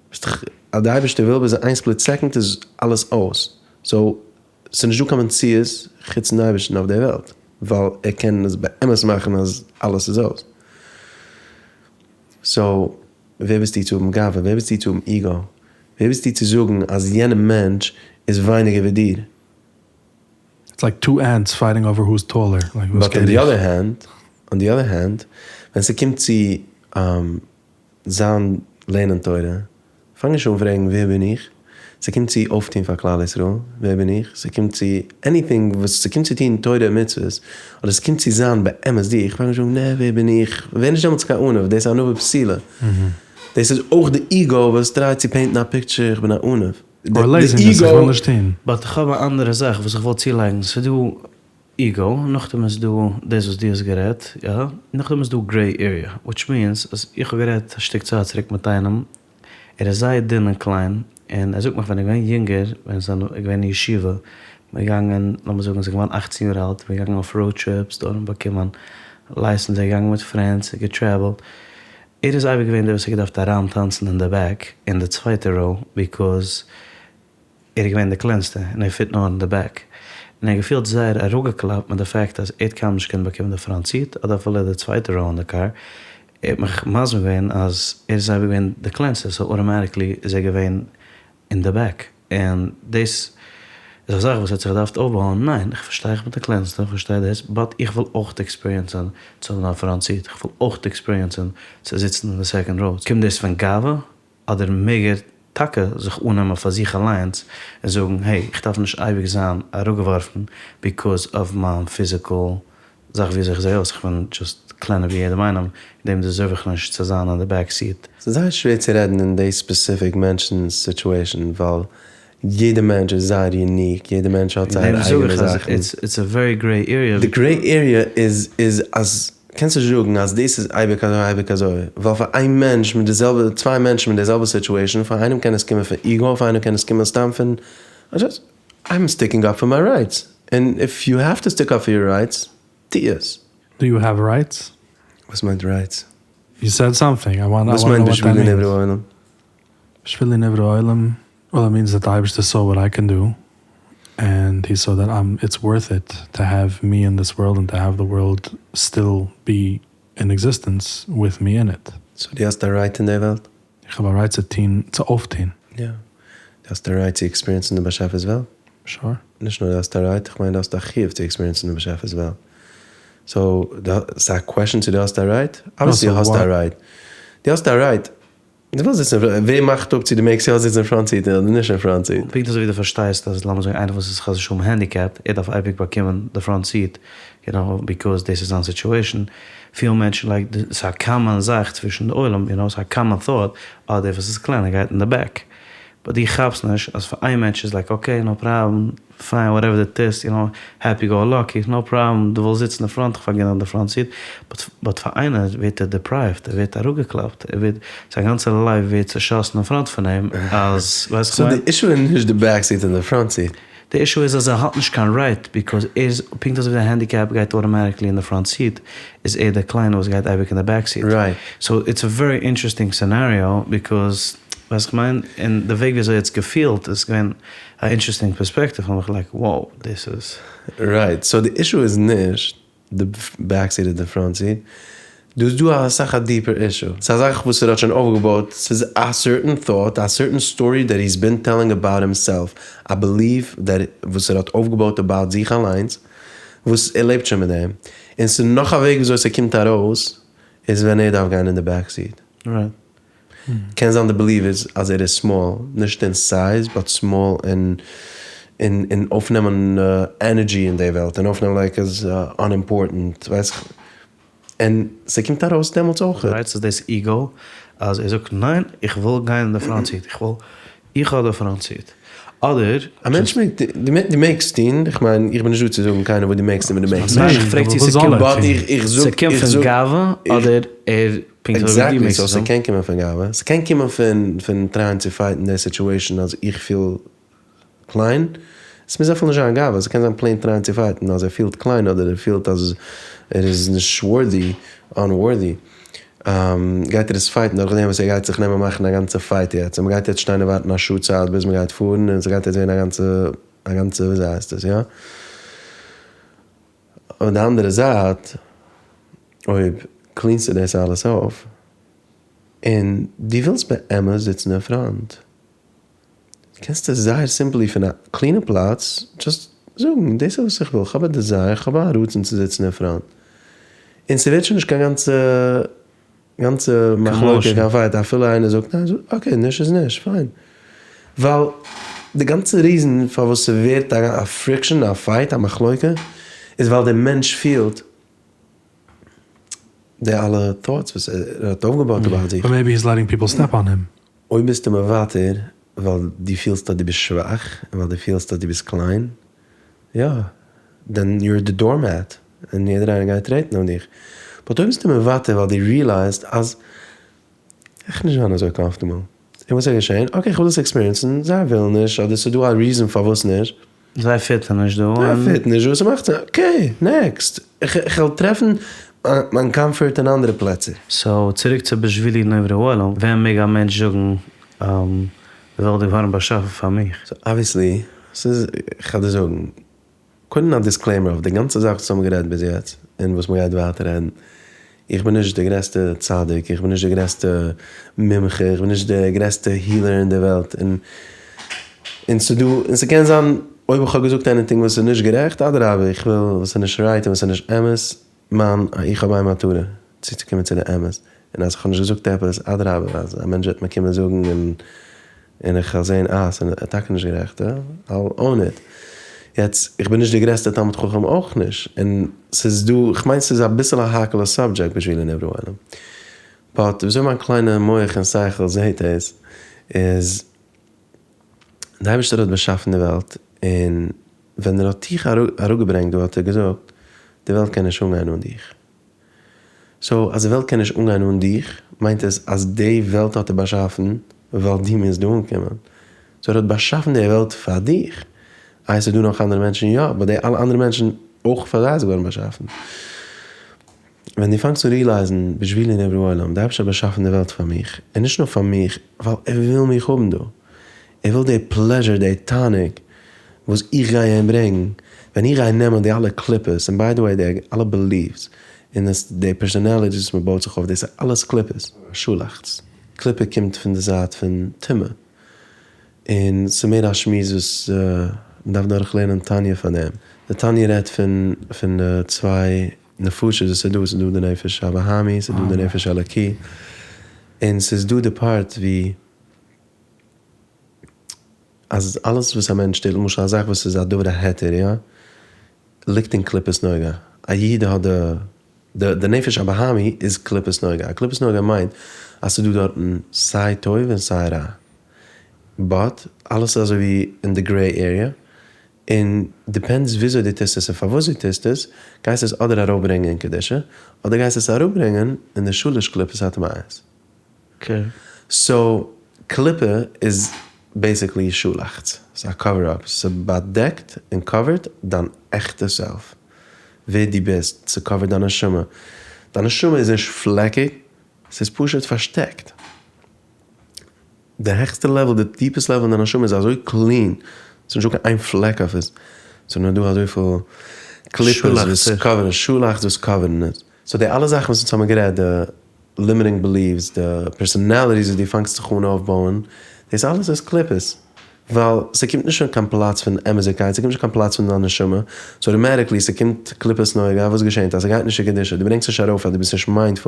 ביסט דאך, אז די אייבערשטער וויל ביז איין split second איז אלעס אויס. So, ס'איז נישטא קיין מציאות חוץ דעם אייבערשטן אויף די וועלט, ווייל ער קען עס באמת מאכן אז אלעס איז אויס. So, ווער ביסטו צו האבן גאווה? ווער ביסטו צו האבן ego? ווער ביסטו צו זאגן אז יענער מענטש איז ווייניגער ווי דיר? It's like two ants fighting over who's taller. Like who's But on the other hand, on the other hand, ווען ס'קומט צו זיין לערנען תורה, פאנג נישט אן פרעגן ווער בין איך, ס'קומט צו אויפטון פאר כלל ישראל, ווער בין איך, ס'קומט צו anything וואס ס'קומט צו טון תורה און מצוות, אדער ס'קומט צו זיין באמת דיך, פאנג נישט אן, נע, ווער בין איך, ווער נישט דעמאלטס קיין עניו, דאס איז ענווה פסולה. דאס איז אויך די ego וואס try ט צו paint ן א picture, איך בין א עניו. Or laziness, איך וויל נישט טון. But איך האב א אנדערע זאך וואס איך וויל צולייגן, ס'איז דא ego, נאכדעם איז דא דאס וואס דו האסט גערעדט, יא, נאכדעם איז דא gray area, which means אז איך האב גערעדט א שטיק צייט צוריק מיט איינעם, ער איז זייער דין און קליין, און ער זאגט מיך ווען ער איז געווען יונגער, ווען ער איז געווען אין ישיבה, מ'איז געגאנגען, לאמיר זאגן ער איז געווארן 18 יאר אלט, מ'איז געגאנגען אויף road trips, דארט באקומען license, ער איז געגאנגען מיט friends, גע travel ט, ער איז אייביג געווען דער וואס האט געדארפט אריינטאנצן אין די back, אין די צווייטע row, because ער איז געווען די קלענסטע און ער fit נאר אין די back. און ער האט געפילט זייער אראפגעקלאפט מיט די fact אז ער האט קיינמאל נישט געקענט באקומען די front seat אדער אפילו די צווייטע row אין די קאר. ער האט מיך מסביר געווען אז ער איז אייביג געווען די קלענסטע, so automatically איז ער געווען אין די back. און דאס איז א זאך וואס ער האט זיך געדארפט אויפבויען. ניין, איך פארשטיי איך בין די קלענסטע, איך פארשטיי דאס, but איך וויל אויך experience ן צו האבן א front seat, איך וויל אויך experience ן צו זיצן אין די second row. קומט דאס פון גאווה אדער מעג ער טאקע זיך אננעמען פאר זיך אליינס און זאגן, hey, איך דארף נישט אייביג זיין אראפגעווארפן because of מיין physical זאך ווי אזוי איך זעה אויס, איך בין just קלענער ווי יעדעם איינעם, דעם deserve איך נישט צו זיין אין די back seat. ס'איז זייער שווער צו רעדן אין די specific מענטשנ'ס situation, ווייל יעדע מענטש איז זייער unique, יעדע מענטש האט זייער אייגענע זאכן. It's a very gray area. די gray area איז אז קענסט נישט זאגן אז דאס איז אייביג אזוי אייביג אזוי, ווייל פאר איין מענטש מיט די זעלבע, צוויי מענטשן מיט די זעלבע situation, פאר איינעם קען עס קומען פון ego, פאר איינעם קען עס קומען סתם פון just I'm sticking up for my rights, and if you have to stick up for your rights, טו עס. Do you have rights? וואס מיינט rights? You said something, I want וואס to know מיינט what that בשבילי means. נברא העולם? בשבילי נברא העולם, well it means that the אייבערשטער saw what I can do, and he saw that I'm, it's worth it to have me in this world and to have the world still be in existence with me in it. So דו האסט א right אין די וועלט? איך האב א right צו טון, צו אויפטון. יא. דו האסט א right צו experience ן די באשעפער'ס וועלט? Sure. נישט נאר דו האסט א right, איך מיין דו האסט א חיוב צו experience ן די באשעפער'ס וועלט. So, ס'איז א question צו דו האסט א right? Obviously האסטו א right. דו האסט א right. דו ווילסט זיצן, ווער מאכט אפ צו דו מעגסט יא זיצן אין front seat אדער נישט אין front seat? פונקט אזוי ווי דו פארשטייסט אז לאמיר זאגן איינער וואס איז חס ושלום handicapped, ער דארף אייביג באקומען די front seat, you know, because דאס איז זיין situation. פיל מענטשן like, ס'איז א common זאך צווישן די עולם, you know, ס'איז א common thought, אה, דער וואס איז קליין ער גייט אין די back. But דו כאפסט נישט אז פאר איין מענטש איז like okay no problem, fine whatever דו טוסט, you know, happy go lucky, no problem, דו ווילסט זיצן אין front, איך פארגין דיר די front seat, but פאר איינער ווערט ער deprived, ער ווערט אראפגעקלאפט, ער ווערט, זיין גאנצע life ווערט צעשאסן אין front פון אים, אז, ווייסט So איך די מיין? issue איז נישט די back seat און די front seat. די issue איז אז ער האט נישט קיין right, because ער איז, פונקט אזוי ווי די handicap גייט automatically אין די front seat, איז ער דער קליינער וואס גייט אייביג אין די back seat. Right. So it's a very interesting scenario, because, ווייסט איך מיין, און די וועג וויאזוי ער האט עס געפילט איז געווען א interesting perspective, האב איך like, wow, דאס איז. Right, so די issue איז נישט די back seat אדער די front seat, דא איז דא אסאך א deeper issue, ס'איז א זאך וואס ער האט שוין אויפגעבויט, ס'איז א certain thought, א certain story that he's been telling about himself, א belief that וואס ער האט אויפגעבויט about זיך אליינס, וואס ער לעבט שוין מיט דעם, און ס'איז נאך א וועג וויאזוי ס'קומט ארויס, איז ווען ער דארף גיין אין די back seat. Right. קען זיין די belief איז אז ער איז small, נישט אין size, but small אין אין אין אויפנעמען energy אין די וועלט, און אויפנעמען like אז unimportant, ווייס איך. און ס'קומט ארויס דעמאלטס אויך. Right, ס'איז דאס ego, אז ער זאגט ניין, איך וויל גיין אין די front seat, איך וויל, איך האב די front seat. אדער א מענטש מעג, דו מעגסט טון, איך מיין, איך בין נישט דא צו זאגן קיינער וואס דו מעגסט און וואס דו מעגסט ניין, נישט. איך פרעג צו וואס זאל ס'קומט ער But טון? איך איך זאג, ס'קומט איך פון זאג, גאווה, אדער ער פונקט אזוי ווי דו Exactly, מעגסט so עס זאגן. ס'קען קומען פון גאווה, ס'קען קומען פון פון try ען צו fight ן די situation אז איך פיל קליין, עס מוז אפילו נישט זיין גאווה, ס'קען זיין plain try ען צו fight ן אז ער פילט קליין אדער ער פילט אז ער איז נישט worthy, unworthy, גייט ער עס fight ן דורך דעם וואס ער גייט זיך נעמען מאכן א גאנצע fight יעצט, און מ'גייט יעצט שטיין און ווארטן א שעה צייט ביז מ'גייט פארן, און ס'גייט יעצט ווערן א גאנצע, א גאנצע וויאזוי הייסט עס, יא? און די אנדערע זייט, אויב clean סטו דאס אלעס אויף, און דו ווילסט באמת זיצן אין front, קענסטו זייער simply פון א clean ע פלאץ just זאגן, דאס איז וואס איך וויל, איך האב א desire, איך האב א רצון צו זיצן אין front. און ס'ווערט שוין נישט קיין גאנצע גאנצע מחלוקה, קיין fight, אפילו איינער זאגט ניין, זאג okay, נישט איז נישט, fine. ווייל די גאנצע reason פארוואס ס'ווערט א friction, א fight, א מחלוקה, איז ווייל דער מענטש פילט די אלע thoughts וואס ער האט אויפגעבויט about זיך. But maybe he's letting people step on him. אויב ביסטו מוותר ווייל דו פילסט אז דו ביסט שוואך, און ווייל דו פילסט אז דו ביסט קליין, יא, then you're the doormat, און יעדער איינער גייט טרעטן אויף דיך. But אויב ביסטו מוותר ווייל דו realize ט אז איך נישט זיין אזוי comfortable, און וואס איז געשען? Okay, איך וויל עס experience ן, זיי ווילן נישט, אדער ס'איז דא א reason פארוואס נישט. זיי fit ן נישט דא. זיי fit ן נישט דא, ס'מאכט זיך, okay, next. איך וועל טרעפן מיין comfort אין אנדערע פלעצער. So, צוריק צו בשבילי נברא העולם, ווען מעג א מענטש זאגן, די וועלט איז געווארן באשאפן פאר מיך? So obviously, ס'איז, איך וועל דיר זאגן, קודם א disclaimer אויף די גאנצע זאך וואס האבן גערעדט ביז יעצט, און וואס מ'גייט ווייטער רעדן. איך בין נישט די גרעסטע צדיק, איך בין נישט די גרעסטע מומחה, איך בין נישט די גרעסטע healer אין די וועלט. און, און ס'דא, און ס'קען זיין, אויב איך האב געזאגט anything וואס איז נישט גערעכט, אדרבה, איך וויל וואס איז נישט right און וואס איז נישט אמת, מיין, איך האב איין מטרה, צוצוקומען צו די אמת. און אז איך האב נישט געזאגט עפעס, אדרבה, אז א מענטש וועט מיר קומען זאגן און און איך וועל זען, אה, ס'איז טאקע נישט גערעכט, I'll own it. יעצט, איך בין נישט די גרעסטע תלמיד חכם אויך נישט, און ס'איז דא, איך מיין ס'איז אביסל א האקעלע subject בשבילי נברא העולם. But וויאזוי מיין קליינע מח און שכל זעהט עס, איז, די אייבערשטער האט באשאפן די וועלט, און ווען ער האט דיך אראפגעברענגט דא האט ער געזאגט, די וועלט קען נישט אנגיין אן דיך. So אז די וועלט קען נישט אנגיין אן דיך, מיינט עס אז די וועלט האט ער באשאפן ווייל דו מוזט דא אנקומען. So ער האט באשאפן די וועלט פאר דיך. איי ס'איז דא נאך אנדערע מענטשן? יא, אבער די אלע אנדערע מענטשן אויך פאר זיי איז געווארן באשאפן. ווען דו פאנגסט אן realize ן בשבילי נברא העולם, די אייבערשטער האט באשאפן די וועלט פאר מיך, און נישט נאר פאר מיך, ווייל ער וויל מיך האבן דא. ער וויל די pleasure, די תענוג וואס איך גיי אים ברענגן, ווען איך גיי נעמען די אלע קליפות, און by the way די אלע beliefs, און עס די personalities וואס מען בויט זיך אויף, דאס איז אלעס קליפות, שאלאכץ. קליפה קומט פון די זייט פון טומאה, און ס'איז מער א שמועס וואס מ'דארף דורך לערנען תניא פאר דעם. די תניא רעדט פון פון די צוויי נפשות וואס איז דא, ס'איז דא די נפש הבהמי, ס'איז דא די נפש האלוקי, און ס'איז דא די part ווי אז אלעס וואס א מענטש טוט, למשל א זאך וואס איז א דבר ההיתר יא, ליגט אין קליפת נוגה, א איד האט די די נפש הבהמי איז קליפת נוגה, א קליפת נוגה מיינט אז ס'איז דא דארטן סיי טוב און סיי רע. But אלעס איז אזוי ווי אין די gray area, און depends וויאזוי דו טוסט עס און פארוואס דו טוסט עס, גייסטו עס אדער ארויפברענגען אין קדושה, אדער גייסטו עס אראפברענגען אין די שלש קליפות הטמאות. Okay. So, קליפה איז basically שאלאכץ, ס'איז א cover up, ס'באדעקט און cover ט דיין עכטע self, ווער דו ביסט, ס' cover ט דיין נשמה, דיין נשמה איז נישט פלעקיג, ס'איז פשוט פארשטעקט. די העכסטע level, די deepest level אין דיין נשמה איז אזוי clean, ס'איז נישטא קיין איין פלעק אויף עס, ס'איז נאר דא אזויפיל קליפות וואס cover ן, שאלאכץ וואס cover ן עס. So די אלע זאכן וואס אונז האבן גערעדט, די limiting beliefs, די personalities וואס דו פאנגסט זיך אן אויפבויען, דאס אלעס איז קליפות. ווייל ס'קומט נישט פון קיין פלאץ פון אמת'דיגקייט, ס'קומט נישט קיין פלאץ פון דיין נשמה, so automatically ס'קומט קליפת נוגה, וואס געשענט? אז ס'גייט נישט צו קדושה, דו ברענגסט נישט ארויף אז דו ביסט נישט mindful,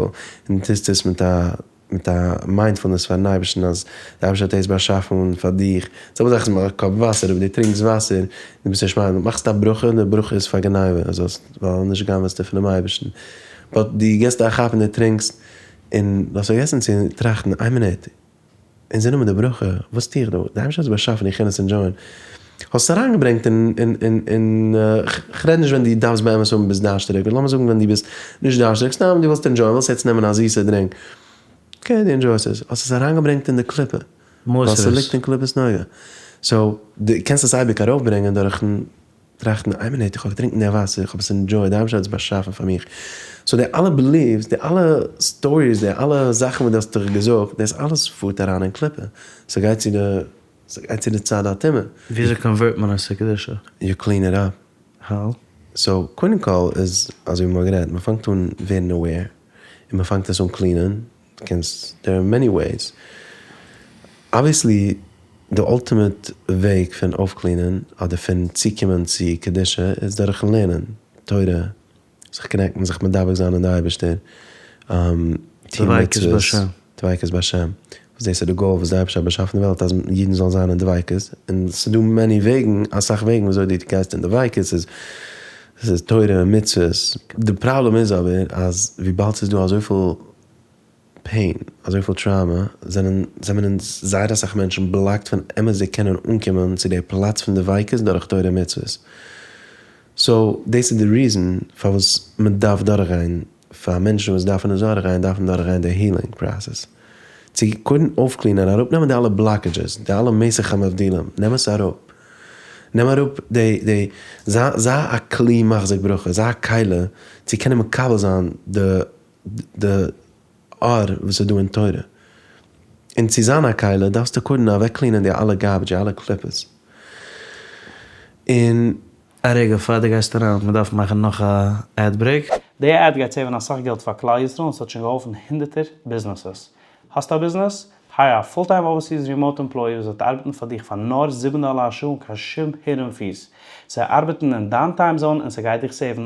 און דו טוסט עס מיט א מיט א mindfulness פארן אייבערשטן אז דער אייבערשטער האט דאס באשאפן פאר דיך, זעלבע זאך איז מיט א cup וואסער, אויב דו טרינקסט וואסער און דו ביסט נישט mindful, מאכסט א ברכה, די ברכה איז פאר גניבה, אז ווייל נישט גנב'סטו פונעם אייבערשטן, but דו גיבסט א כאפ און דו טרינקסט, און דו האסט פארגעסן צו טראכטן איין מינוט, אין זין האבן די ברכה, וואס טו איך דא? דער אייבערשטער האט עס באשאפן, איך קען עס enjoy ען. האסט עס אריינגעברענגט אין, אין, אין, אין, כ'רעד נישט ווען דו דארפסט באמת האבן ביסט דארשטעריג, לאמיר זאגן ווען דו ביסט נישט דארשטעריג, סתם דו ווילסט enjoy ען, ווילסט יעצט נעמען א זיסע drink, okay, דו enjoy סט עס, האסט עס אריינגעברענגט אין די קליפה, ווייל ס'ליגט אין קליפת נוגה. So, דו קענסט עס אייביג ארויפברענגען דורכן טראכטן, איין מינוט, איך האב געטרינקען די וואסער, איך האב עס enjoyed, די אייבערשטער האט עס באשאפן פאר מיך. So די אלע beliefs, די אלע stories, די אלע זאכן וואס דו האסט דיך געזאגט, דאס אלעס פארט אריין אין קליפה. ס'גייט צו די, ס'גייט צו די צד הטומאה. וויאזוי convert מען עס צו קדושה? You clean it up. How? So קודם כל איז אזוי ווי מ'האט גערעדט, מ'פאנגט אן ווערן aware, און מ'פאנגט עס אן clean ען, קענסט, there are many ways. Obviously די ultimate וועג פון אויפ clean ען אדער פון צוקומען צו קדושה איז דורכן לערנען תורה, זיך connect ן, זיך מדבק זיין אין די אייבערשטער, טון מצוות, דביקות בהשם, וואס דאס איז די goal וואס די אייבערשטער האט באשאפן די וועלט אז אידן זאלן זיין אין דביקות, און ס'איז דא many וועגן, אסאך וועגן וויאזוי דו גייסט אין דביקות, ס'איז ס'איז תורה און מצוות, די פראבלעם איז אבער אז וויבאלד ס'איז דא אזויפיל pain, אזויפיל trauma, זענען זענען אונז זייער אסאך מענטשן blocked פון אמת'דיג קענען אנקומען צו די פלאץ פון דביקות דורך תורה און מצוות. So דאס איז די reason פארוואס מען דארף דורכגיין, פאר מענטשן וואס דארפן עס דורכגיין, דארפן דורכגיין די healing process. צו קודם אויפ clean ען, אראפנעמען די אלע blockages, די אלע מסך המבדילים, נעם עס אראפ. נעם אראפ די, די, זיי זיי א כלי מחזיק ברכה, זיי א כלי צו קענען מקבל זיין די די אור וואס איז דא אין תורה. און צו זיין א כלי דארפסטו קודם אוועק clean ען די אלע garbage, די אלע קליפות. און. א רגע פאר דו גייסט אריין, מען דארף מאכן נאך א ad break. די ad גייט save ן אסאך געלט פאר כלל ישראל און ס'האט שוין געהאלפן הונדערטער ביזנעסעס. האסט א ביזנעס? Hire א full time overseas remote employee וואס וועט ארבעטן פאר דיך פאר נאר זיבן דאלער א שעה אן קיין שום hidden fees. זיי ארבעטן אין דיין time zone און ס'גייט דיך save ן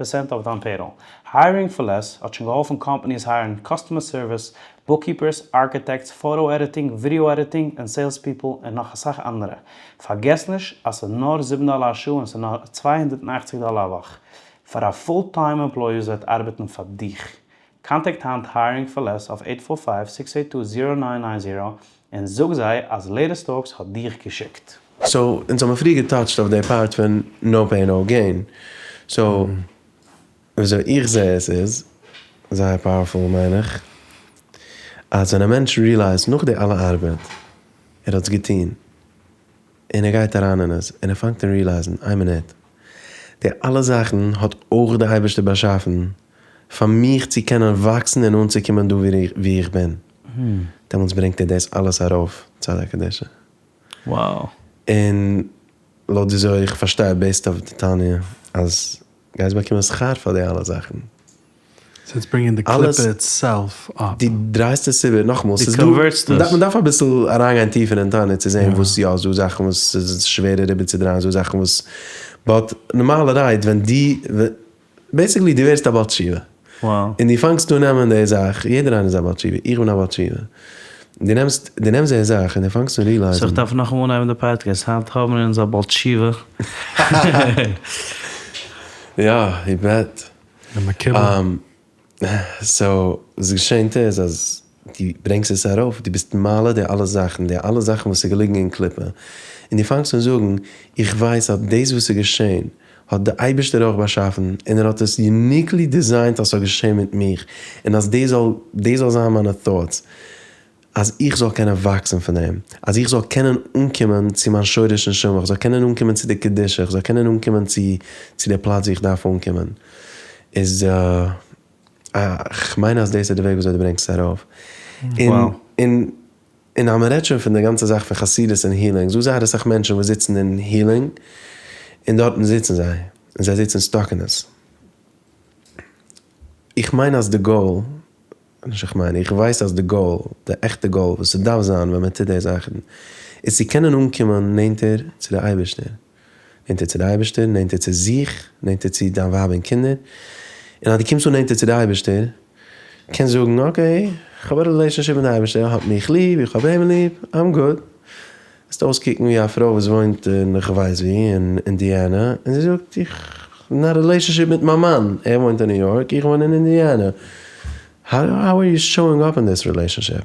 80% אויף דיין payroll. Hiring for Less האט שוין געהאלפן companies hire ן customer service, bookkeepers, architects, photo editing, video editing, און sales people און נאך אסאך אנדערע. פארגעס נישט אז ס'איז נאר זיבן דאלער א שעה און ס'איז נאר 280 דאלער א וואך פאר א full time employee וואס וועט ארבעטן פאר דיך. Contact היינט Hiring for Less אויף eight four five, six eight two, zero nine nine zero און זאג זיי אז Latest Talks האט דיך געשיקט. So, אונז האבן פריער גע touch ט אויף די part פון no pain no gain. So, וויאזוי איך זע עס איז, זייער powerful מיין איך, אז ווען א מענטש realize ט נאך די אלע ארבעט, ער האט עס געטון, און ער גייט אריין אין עס, און ער פאנגט אן realize ן, איין מינוט, די אלע זאכן האט אויך די אייבערשטער באשאפן פאר מיך צו קענען וואקסן און אנצוקומען דא וואו איך בין, דעמאלטס ברענגט ער דאס אלעס ארויף צד הקדושה. Wow. און לויט וויאזוי איך פארשטיי based אויף די תניא אז גייסט באקומען שכר פאר די אלע זאכן. So it's bringing די קליפה itself up. דו דרייסט עס איבער, נאכאמאל, דו ס'איז דא, convert סט עס. מ'דארף אביסל אריינגיין טיפער אין תניא צו זען וואס יא, ס'דא זאכן וואס ס'איז שווערער איבערצודרייען, ס'דא זאכן וואס, but נארמאלערהייט ווען דו, basically דו ווערסט א בעל תשובה. און דו פאנגסט אן נעמען די זאך, יעדער איינער איז א בעל תשובה, איך בין א בעל תשובה. דו נעמסט, דו נעמסט די זאך און דו פאנגסט אן realize ן. So איך דארף נאכאמאל אנהייבן די פאדקעסט, היינט האבן מיר אונז א בעל תשובה. יא, you bet. די מקובל. So, וואס געשענט איז אז. דו ברענגסט עס ארויף, דו ביסט מעלה די אלע זאכן, די אלע זאכן וואס איז געליגן אין קליפה, און דו פאנגסט אן זאגן, איך ווייס אז דאס וואס איז געשען האט די אייבערשטער אויך באשאפן, און ער האט עס uniquely designed אז ס'זאל געשען מיט מיך, און אז דאס זאל דאס זאל זיין מיינע thoughts, אז איך זאל קענען וואקסן פון דעם, אז איך זאל קענען אנקומען צו מיין שורש נשמה, איך זאל קענען אנקומען צו די קדושה, איך זאל קענען אנקומען צו צו די פלאץ וואו איך דארף אנקומען, איז כ'מיין אז דאס איז די וועג וויאזוי דו ברענגסט עס ארויף. און און און אז מ'רעדט שוין פון די גאנצע זאך פון חסידות און healing, ס'דא זייער אסאך מענטשן וואס זיצן אין healing, און דארטן זיצן זיי, און זיי זיצן stuck אין עס. איך מיין אז די goal, נישט איך מיין, איך ווייס אז די goal, די עכטע goal וואס ס'דארף זיין ווען מ'טוט די זאכן, איז צו קענען אנקומען נענטער צו די אייבערשטער. נענטער צו די אייבערשטער, נענטער צו זיך, נענטער צו דיין ווייב און קינדער. און אז דו קומסט אן נענטער צו די אייבערשטער, קענסט זאגן, okay, איך האב א relationship מיט די אייבערשטער, ער האט מיך ליב, איך האב אים ליב, I'm good. וועסט אויסקוקן ווי א פרוי וואס וואוינט אין כ'ווייס וואו, אין אינדיאנע, און זי זאגט, איך בין אין א relationship מיט מיין מאן, ער וואוינט אין ניו יארק, איך וואוין אין אינדיאנע. How are you showing up in this relationship?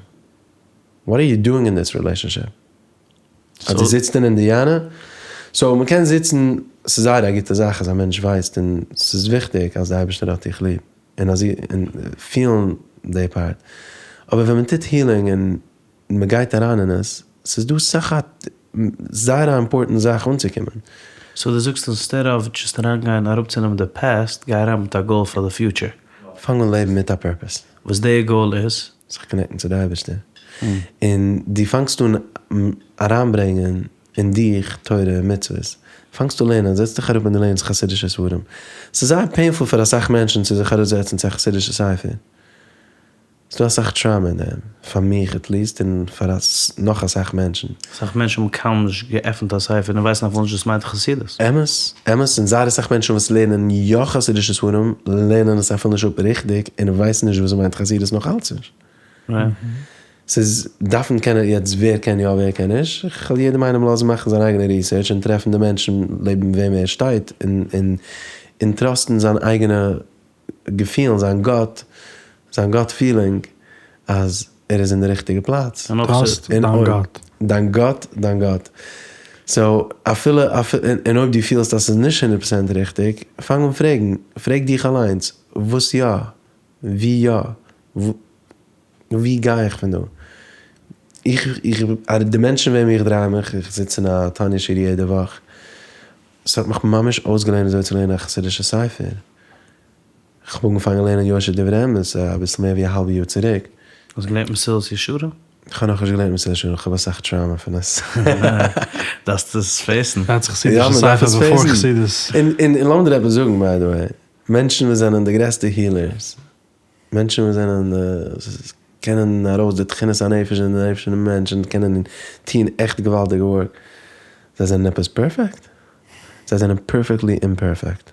What are you doing in this relationship? אז דו זיצט אין אינדיאנע, so מ'קען זיצן, ס'איז זייער א גוטע זאך אז א מענטש ווייסט און ס'איז וויכטיג אז די אייבערשטער האט דיך ליב און אז און פילן די part, אבער ווען מ'טוט healing און מ'גייט אריין אין עס, ס'איז דא סאך א זייער א important זאך אנצוקומען. So דו זאגסט instead of just אריינגיין אראפצונעמען די past, גיי אריין מיט א goal פאר די future. פאנג אן לעבן מיט א purpose. וואס די goal איז? זיך connect ן צו די אייבערשטער, און דו פאנגסט אן אריינברענגען אין דיך תורה און מצוות, פאנגסט אן לערנען, זעץ דיך אראפ און דו לערנסט חסידישע ספרים, ס'איז זייער painful פאר אסאך מענטשן צו זיך אראפזעצן צו א חסידישע ספר, ס'איז דא אסאך trauma אין דעם, פאר מיך at least און פאר נאך אסאך מענטשן. אסאך מענטשן האבן קיינמאל נישט געעפנט א ספר און ווייסן אפילו נישט וואס מיינט חסידות. אמת, אמת, און זייער אסאך מענטשן וואס לערנען יא חסידישע ספרים לערנען עס אפילו נישט אפ ריכטיג און ווייסן נישט וואס מיינט חסידות נאך אלץ נישט. ס'איז דארפן קענען יעצט ווער קען יא ווער קען נישט, איך וועל יעדעם איינעם לאזן מאכן זיין אייגענע research און טרעפן די מענטשן לעבן וועם ער שטייט און און און trust ן זיין אייגענע געפילן, זיין gut, זיין gut feeling אז ער איז אין די ריכטיגע פלאץ. Trust דיין gut. דיין gut, דיין gut. So אפילו, און אויב דו פילסט אז ס'איז נישט הונדערט פראצענט ריכטיג, פאנג אן פרעגן, פרעג דיך אליינס, וואס יא? ווי יא? ווי גיי איך פון דא? איך, איך, די מענטשן וועם איך דריי מיך, איך זיץ אין א תניא שיעור יעדע וואך, ס'האט מיך ממש אויסגעלערנט וויאזוי צו לערנען א חסידישע ספר. כ'האב אנגעפאנגען לערנען יושר דברי אמת אביסל מער ווי א האלבע יאר צוריק. האסט געלערנט מסילת ישרים? כ'האב נאכנישט געלערנט מסילת ישרים, כ'האב אסאך trauma פון עס. דארפסט עס face ן. That's חסידישע ספר before חסידות. און לאמיר דיר עפעס זאגן by the way, מענטשן וואס זענען די גרעסטע healers, מענטשן וואס זענען קענען ארויס די תכונת הנפש און די נפש פונעם מענטש און קענען טוהן עכט געוואלדיגע work, זיי זענען עפעס perfect? זיי זענען perfectly imperfect.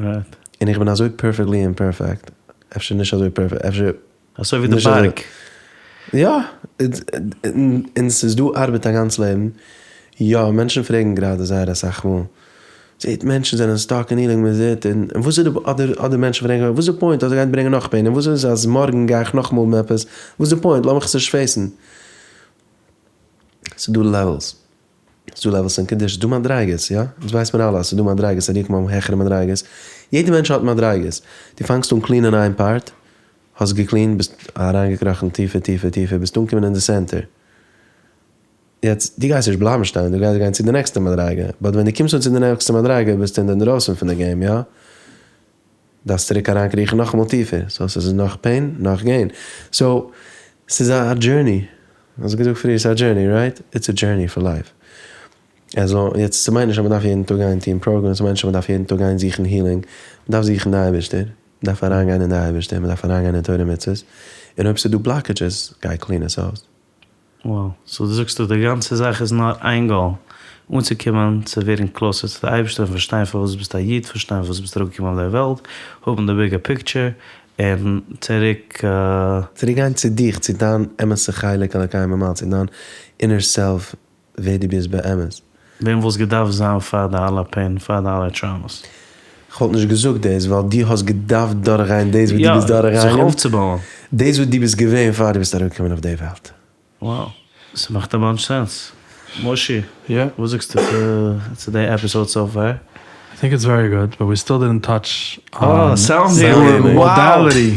און איך בין אזוי perfectly imperfect, אפשר נישט אזוי perfect, אפשר. אזוי ווי די בארג. יא, און ס'איז דא ארבעט א גאנץ לעבן, יא, מענטשן פרעגן גראדע זייער אסאך מאל, זעט מענטשן זענען stuck אין healing מען זעט און וואס איז די אדער אדער מענטשן פרעגן וואס איז די point אז ער גייט ברענגען נאך pain און וואס איז אז מארגן גיי איך נאכאמאל האבן עפעס וואס איז די point לאמיך עס נישט face ן. ס'איז דא levels. ס'איז דא levels אין קדושה, ס'איז דא מדריגות, יא? אונז ווייסט מיר אלע אז ס'איז דא מדריגות, צדיקים האבן העכערע מדריגות, יעדע מענטש האט מדריגות, דו פאנגסט אן clean ען איין part, האסט גע clean ט, ביסט אריינגעקראכן טיפער טיפער טיפער, ביסט אנגעקומען אין די center, יעצט דו גייסט נישט בלייבן שטיין, דו גייסט גיין צו די נעקסטע מדריגה, but ווען דו קומסט אן צו די נעקסטע מדריגה ביסטו אינדערדרויסן פון די game, יא? דארפסט צוריק אריינקריכן נאכאמאל טיפער, so ס'איז נאך pain, נאך gain, so ס'איז א journey, האסט געזאגט פריער ס'איז א journey, right? It's a journey for life. אלזא, יעצט ס'מיינט נישט אז מ'דארף יעדן טאג גיין טון programs, ס'מיינט נישט אז מ'דארף יעדן טאג גיין זוכן healing, מ'דארף זוכן די אייבערשטער, מ'דארף אריינגיין אין די אייבערשטער, מ'דארף אריינגיין אין תורה ומצוות, און אויב ס'איז דא blockages, גיי clean עס אויס. Wow, so דו זאגסט אז די גאנצע זאך איז נאר איין goal, אנצוקומען צו ווערן closer צו די אייבערשטער און פארשטיין פארוואס ביסטו א איד, פארשטיין פארוואס ביסטו אראפגעקומען אויף די וועלט, האבן די bigger picture, און צוריק. צוריק גיין צו דיך, צו דיין אמת'ע חלק אלקי ממעל, צו דיין inner self, ווער דו ביסט באמת. וועם וואלסט געדארפט זיין פאר די אלע pain, פאר די אלע traumas? כ'וואלט נישט געזאגט דאס ווייל דו האסט געדארפט דורכגיין דאס וואס דו ביסט דורכגעגאנגען. זיך אויפצובויען. דאס וואס דו ביסט געווען פאר דו ביסט אראפגעקומען אויף די וועלט. Wow. ס'מאכט א bunch sense. מושי, וואס זאגסטו צו די episode so far? I think it's very good, but we still didn't touch on sound healing. Modality.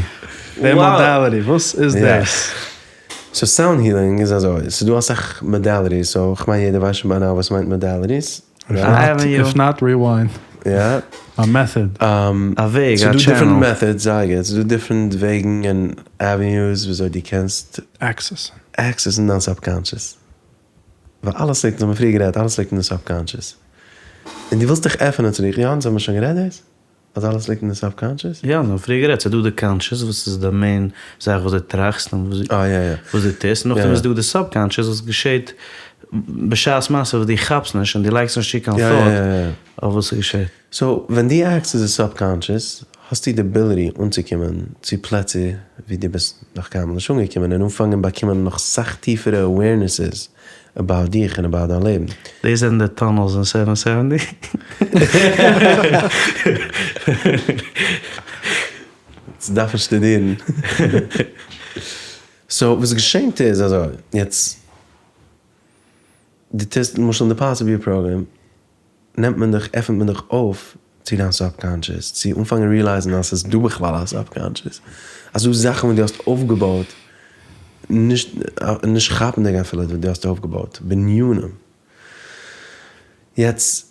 די modality, וואס איז דאס? So sound healing איז אזוי, ס'איז דא אסאך modalities, so כ'מיין יעדער ווייסט שוין by now וואס מיינט modalities. If not, rewind. יא. א method. א וועג, א ס'איז דא channel. different methods, זייער גוט, ס'איז דא different וועגן און avenues וויאזוי דו קענסט access. access ן דיין subconscious. ווייל אלעס ליגט, אונז האבן פריער גערעדט, אלעס ליגט אין די subconscious. און דו ווילסט דיך עפענען צו דיך, יא אונז האבן שוין גערעדט דאס? אז אלעס ליגט אין די subconscious? יא, אונז האבן פריער גערעדט, ס'איז דא די conscious וואס איז די main זאך וואס דו טראכסט און וואס דו טוסט, נאכדעם איז דא די subconscious וואס געשעט בשעת מעשה וואס דו כאפסט נישט און דו לייגסט נישט צו קיין thought אויף וואס ס'געשעט. So ווען דו access די subconscious האסטו די ability אנצוקומען צו פלעצער ווי דו ביסט נאך קיינמאל נישט אנגעקומען און אנפאנגען באקומען נאך סאך טיפערע awarenesses about דיך און about דיין לעבן. דאס זענען די tunnels אין seven seventy. דארף מען שטודירן. So וואס געשענט איז אזוי, יעצט דו טוסט למשל אין די Positive program נעמט מען דיך עפענט מען דיך אויף צו דיין subconscious, צו אנפאנגען realize ן אז ס'איז דא בכלל א subconscious, אז ס'דא זאכן וואס דו האסט אויפגעבויט נישט נישט כאפנדיג אפילו וואס דו האסט אויפגעבויט, בנינים. יעצט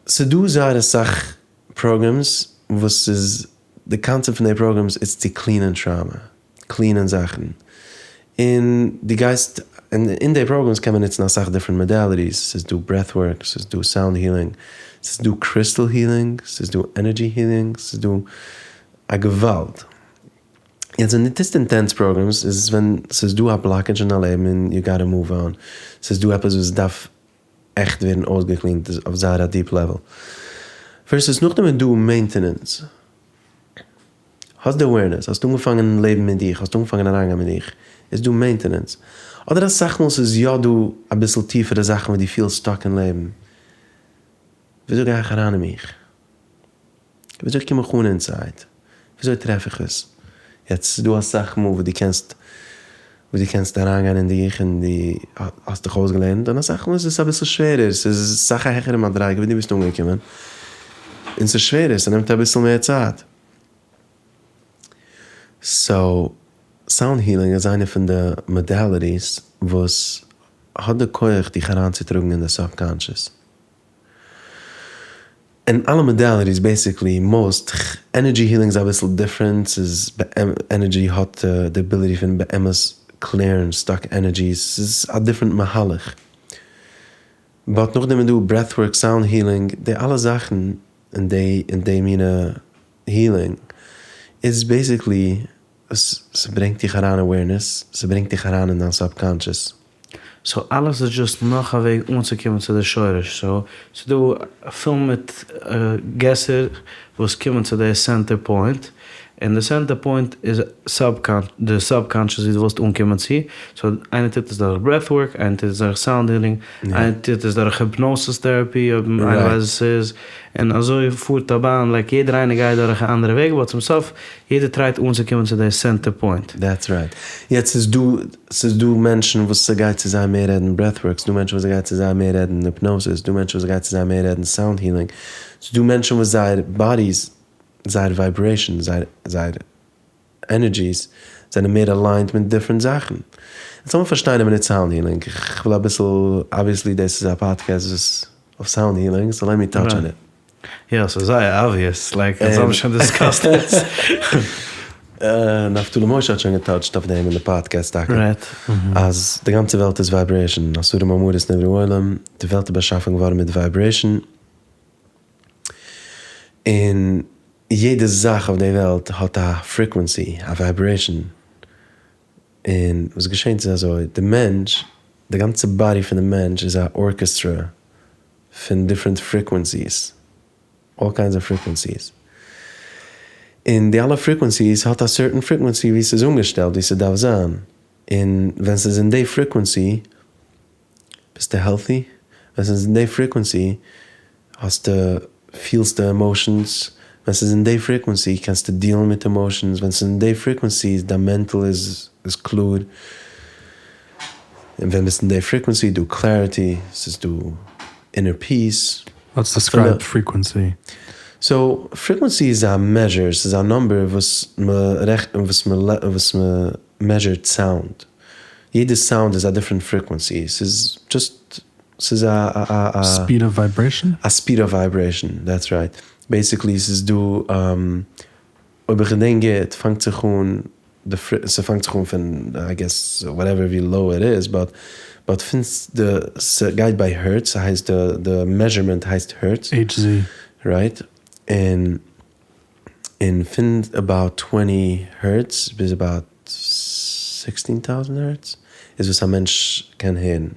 ס'דא זייער אסאך programs וואס איז די קאנצעפט פון די programs איז צו clean ען trauma, clean ען זאכן, און דו גייסט, און אין די programs קען מען נוצן אסאך different modalities, ס'איז דא breathwork, ס'איז דא sound healing, ס'איז דא crystal healing, ס'איז דא energy healing, ס'איז דא א געוואלד. יעצט ווען דו טוסט intense programs איז עס ווען ס'איז דא א blockage אין דיין לעבן און you gotta move on, ס'איז דא עפעס וואס דארף עכט ווערן אויסגע clean ט אויף זייער א deep level. Versus נאכדעם איז דא maintenance. האסט די awareness, האסט אנגעפאנגען לעבן מיט דיך, האסט אנגעפאנגען אריינגיין מיט דיך, איז דא maintenance. אדער אסאך מאל ס'איז יא דא אביסל טיפערע זאכן וואס דו פילסט stuck אין לעבן. וויאזוי גיי איך אריין אין מיך? וויאזוי קום איך אן inside? וויאזוי טרעף איך עס? יעצט ס'איז דא אסאך מאל וואס דו קענסט וואס דו קענסט אריינגיין אין דיך און דו האסט דיך אויסגעלערנט, און אסאך מאל איז עס אביסל שווערער, ס'איז אסאך א העכערע מדריגה ווי דו ביסט אנגעקומען, און ס'איז שווערער, ס'נעמט אביסל מער צייט. So, sound healing איז איינע פון די modalities וואס האט די כח דיך אריינצוטראגן אין די subconscious. און אלע modalities basically most energy healing איז אביסל different, ס'איז energy האט די ability פון באמת clear ן stuck energies, ס'איז א different מהלך. But נאכדעם איז דא breathwork, sound healing, די אלע זאכן און די און די מינע healing איז basically ס'ברענגט דיך אריין awareness, ס'ברענגט דיך אריין אין דיין subconscious. So אלעס איז just נאך א וועג אנצוקומען צו די שורש, so ס'דא פול מיט געסער וואס קומען צו די center point, און די center point איז די subconscious ווי דו ווילסט אנקומען צו, so איינער טוט עס דורך breathwork, איינער טוט עס דורך sound healing, איינער טוט עס דורך hypnosis therapy אויב איינער ווייסט וואס ס'איז, און אזוי פארט א באן, like יעדער איינער גייט דורך א אנדערע וועג, but צום סוף יעדער try ט אנצוקומען צו די center point. That's right. יעצט איז דא, ס'איז דא מענטשן וואס ס'גייט צו זיי מער רעדן breathwork, ס'דא מענטשן וואס ס'גייט צו זיי מער רעדן hypnosis, ס'דא מענטשן וואס ס'גייט צו זיי מער רעדן sound healing, ס'דא מענטשן וואס זייער bodies, זייער vibration, זייער זייער energies זענען מער aligned מיט different זאכן. יעצט לאמיר פארשטיין א מינוט sound healing, כ'וויל אביסל, obviously דאס איז א פאדקעסט וואס אויף sound healing, so let me touch on it. יא, ס'איז זייער obvious, like אונז האבן שוין discussed עס. נפתלי משה האט שוין גע touch ט אויף דעם אין די פאדקעסט טאקע, אז די גאנצע וועלט איז vibration, עשרה מאמרות נברא העולם, די וועלט איז באשאפן געווארן מיט vibration, און יעדע זאך אויף די וועלט האט א frequency, א vibration, און וואס געשענט איז אזוי, די מענטש, די גאנצע body פון די מענטש איז א ארקעסטרא פון different frequencies, all kinds of frequencies, און די אלע frequencies האט א certain frequency ווי ס'איז אנגעשטעלט ווי ס'דארף זיין, און ווען ס'איז אין די frequency ביסטו healthy, ווען ס'איז אין די frequency האסטו פילסטו emotions. ווען ס'איז אין די frequency קענסטו deal ן מיט emotions, ווען ס'איז אין די frequency דיין mental איז קלאר, און ווען ביסט אין די frequency איז דא clarity, ס'איז דא inner peace. Let's describe frequency. So, frequency איז א measure, ס'איז א number וואס מ'רעכנט, וואס מ'measure ט sound. יעדע sound איז א different frequency, ס'איז just, ס'איז א א א. Speed of vibration? א speed of vibration, that's right. Basically ס'איז דא, אויב איך געדענק גוט פאנגט זיך אן די ס'פאנגט זיך אן פון I guess whatever ווי low it is but but פון די ס'גייט ביי hertz ס'הייסט די די measurement הייסט hertz. HZ. Right? און און פון about twenty hertz ביז about sixteen thousand hertz איז וואס א מענטש קען הערן.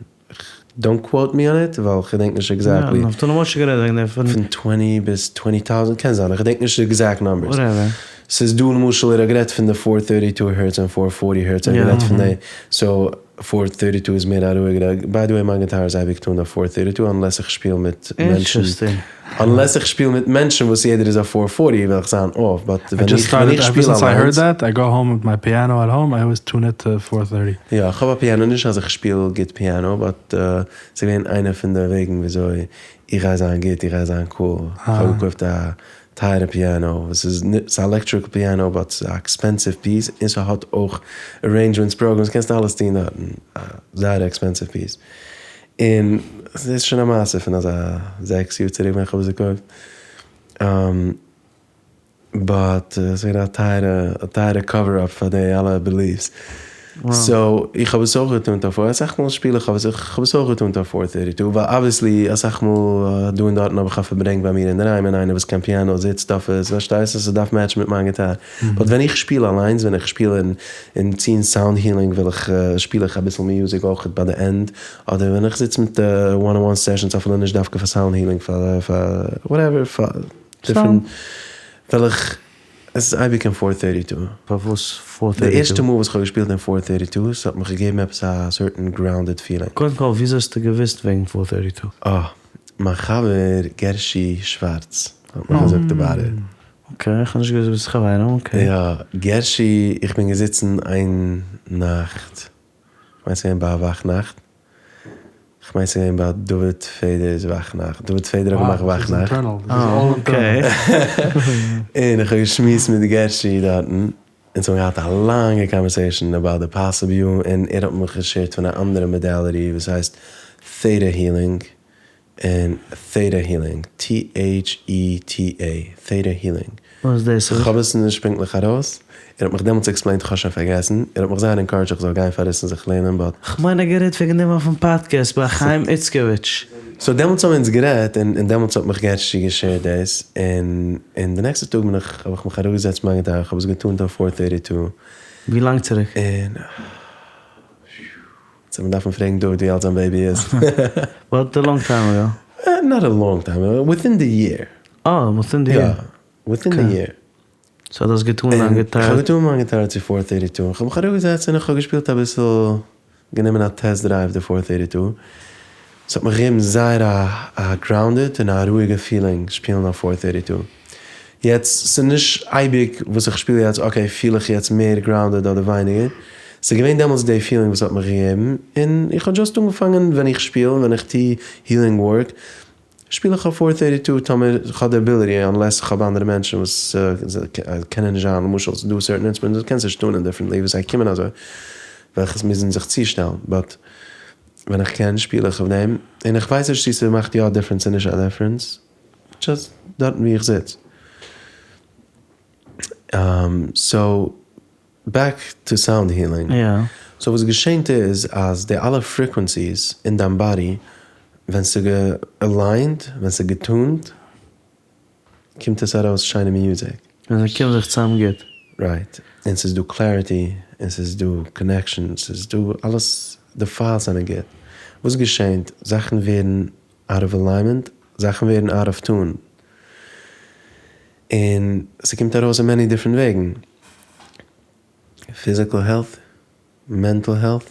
Don't quote me on it ווייל כ'געדענק נישט exactly. יא, נאר משה גערעדט וועגן דעם פון. פון twenty ביז twenty thousand, קען זיין, איך געדענק נישט די exact numbers. Whatever. ס'איז דא למשל ער האט גערעדט פון די four thirty two hertz און four forty hertz, ער האט גערעדט פון די, so four thirty two איז מער א רואיגערע, by the way מיין גיטאר איז אייביג tuned אויף four thirty two unless איך שפיל מיט מענטשן, unless איך שפיל מיט מענטשן וואס יעדער איז אויף four forty וועל איך זיין off, but ווען איך ווען איך שפיל אליינס. יא, איך האב א piano, נישט אז איך שפיל גוט piano, but ס'איז געווען איינע פון די וועגן וויאזוי איך גיי זיין גוט, איך גיי זיין cool, איך האב געקויפט א טייערע piano, וואס איז ס'איז א electrical piano but ס'איז א expensive piece, און ס'האט אויך arrangements, programs, קענסט אלעס טון דארטן, א זייער expensive piece, און ס'איז שוין א מעשה פון אזא זעקס יאר צוריק ווען כ'האב עס געקויפט. But ס'איז געווען א טייערע א טייערע cover up פאר די אלע beliefs. So איך האב עס אויך געטונט אויף four, אסאך מאל שפיל איך אויף עס, איך האב עס אויך געטונט אויף four thirty two, ווייל obviously אסאך מאל דא און דארטן האב איך א פארברענג ביי מיר אינדערהיים און איינער וואס קען piano זיצט אויף עס, פארשטייסט? ס'דארף match ן מיט מיין גיטאר. But ווען איך שפיל אליינס, ווען איך שפיל אין אין טון sound healing וויל איך שפיל איך אביסל music אויך ביי די end, אדער ווען איך זיץ מיט one on one sessions אפילו נישט דווקא פאר sound healing פאר פאר whatever פאר different וויל איך עס איז אייביג אין four thirty two. פארוואס four thirty די טו? ערשטע מאל וואס כ'האב געשפילט אין four thirty two ס'האט מיך געגעבן עפעס א certain grounded feeling. קודם כל וויאזוי האסטו געוואוסט וועגן four thirty two? אה, מיין חבר גערשי שווארץ האט מיך געזאגט about it. Okay, איך האב נישט געוואוסט ביסט חברים, okay. יא, גערשי, איך בין געזיצן איין נאכט, כ'מיין ס'געווען ביי א וואכנאכט, כ'מיין ס'געווען ביי דוד פעדער'ס וואכנאכט, דוד פעדער האט געמאכט וואכנאכט. Okay. און איך האב געשמועסט מיט גערשי דארטן, אונז האבן געהאט א לאנגע conversation about די possible, און ער האט מיך גע share ט פון א אנדערע modality וואס הייסט Theta Healing, און Theta Healing, T-H-E-T-A, Theta Healing. וואס איז דאס? כ'האב עס נישט פונקטליך ארויס, ער האט מיך דעמאלטס explained, כ'האב שוין פארגעסן, ער האט מיך זייער encouraged איך זאל גיין פאר עס און זיך לערנען, but. כ'מיין ער האט גערעדט וועגן דעם אויפן פאדקעסט ביי חיים איצקאוויטש. So דעמאלטס האבן אונז גערעדט, און דעמאלטס האט מיך גערשי גע share ט דאס, און און די נעקסטע טאג בין איך, האב איך מיך אראפגעזעצט מיין גיטאר, כ'האב עס געטונט אויף four thirty two. ווי לאנג צוריק? און. So מ'דארף אים פרעגן דוד ווי אלט זיין baby איז. But a long time ago. Not a long time ago, within the year. אה, within the year. יא, within the year. So דו האסט געטון דיין גיטאר. איך האב געטון מיין גיטאר צו four thirty two, איך האב מיך אראפגעזעצט און איך האב געשפילט אביסל, גענומען א test drive די four thirty two, ס'האט מיך געגעבן זייער א א grounded און א רואיגע feeling שפילן אויף four thirty two. יעצט, ס'נישט אייביג וואס איך שפיל יעצט, okay פיל איך יעצט מער grounded אדער ווייניגער, ס'איז געווען דעמאלטס די feeling וואס האט מיך געגעבן, און איך האב just אנגעפאנגען ווען איך שפיל, ווען איך טו healing work, שפיל איך אויף four thirty two טאמער איך האב די ability, unless איך האב אנדערע מענטשן וואס קענען נישט זיין, למשל ס'איז דא certain instruments וואס קענסט נישט טונען differently וואס זיי קומען אזוי, וועלכע מוזן זיך צושטעלן, but ווען איך קען שפיל איך אויף דעם, און איך ווייס נישט צו ס'מאכט יא א difference און נישט א difference, just דארטן ווי איך זיץ. So back to sound healing. So וואס געשענט איז אז די אלע frequencies אין דיין body ווען ס'איז aligned, ווען ס'איז געטונט, קומט עס ארויס שיינע music. ווען זיי קומען זיך צוזאם גוט. Right. און ס'איז דא clarity, און ס'איז דא connection, ס'איז דא אלעס, די files זענען גוט. וואס געשענט? זאכן ווערן out of alignment, זאכן ווערן out of tune. און ס'קומט ארויס אין many different וועגן. Physical health, mental health,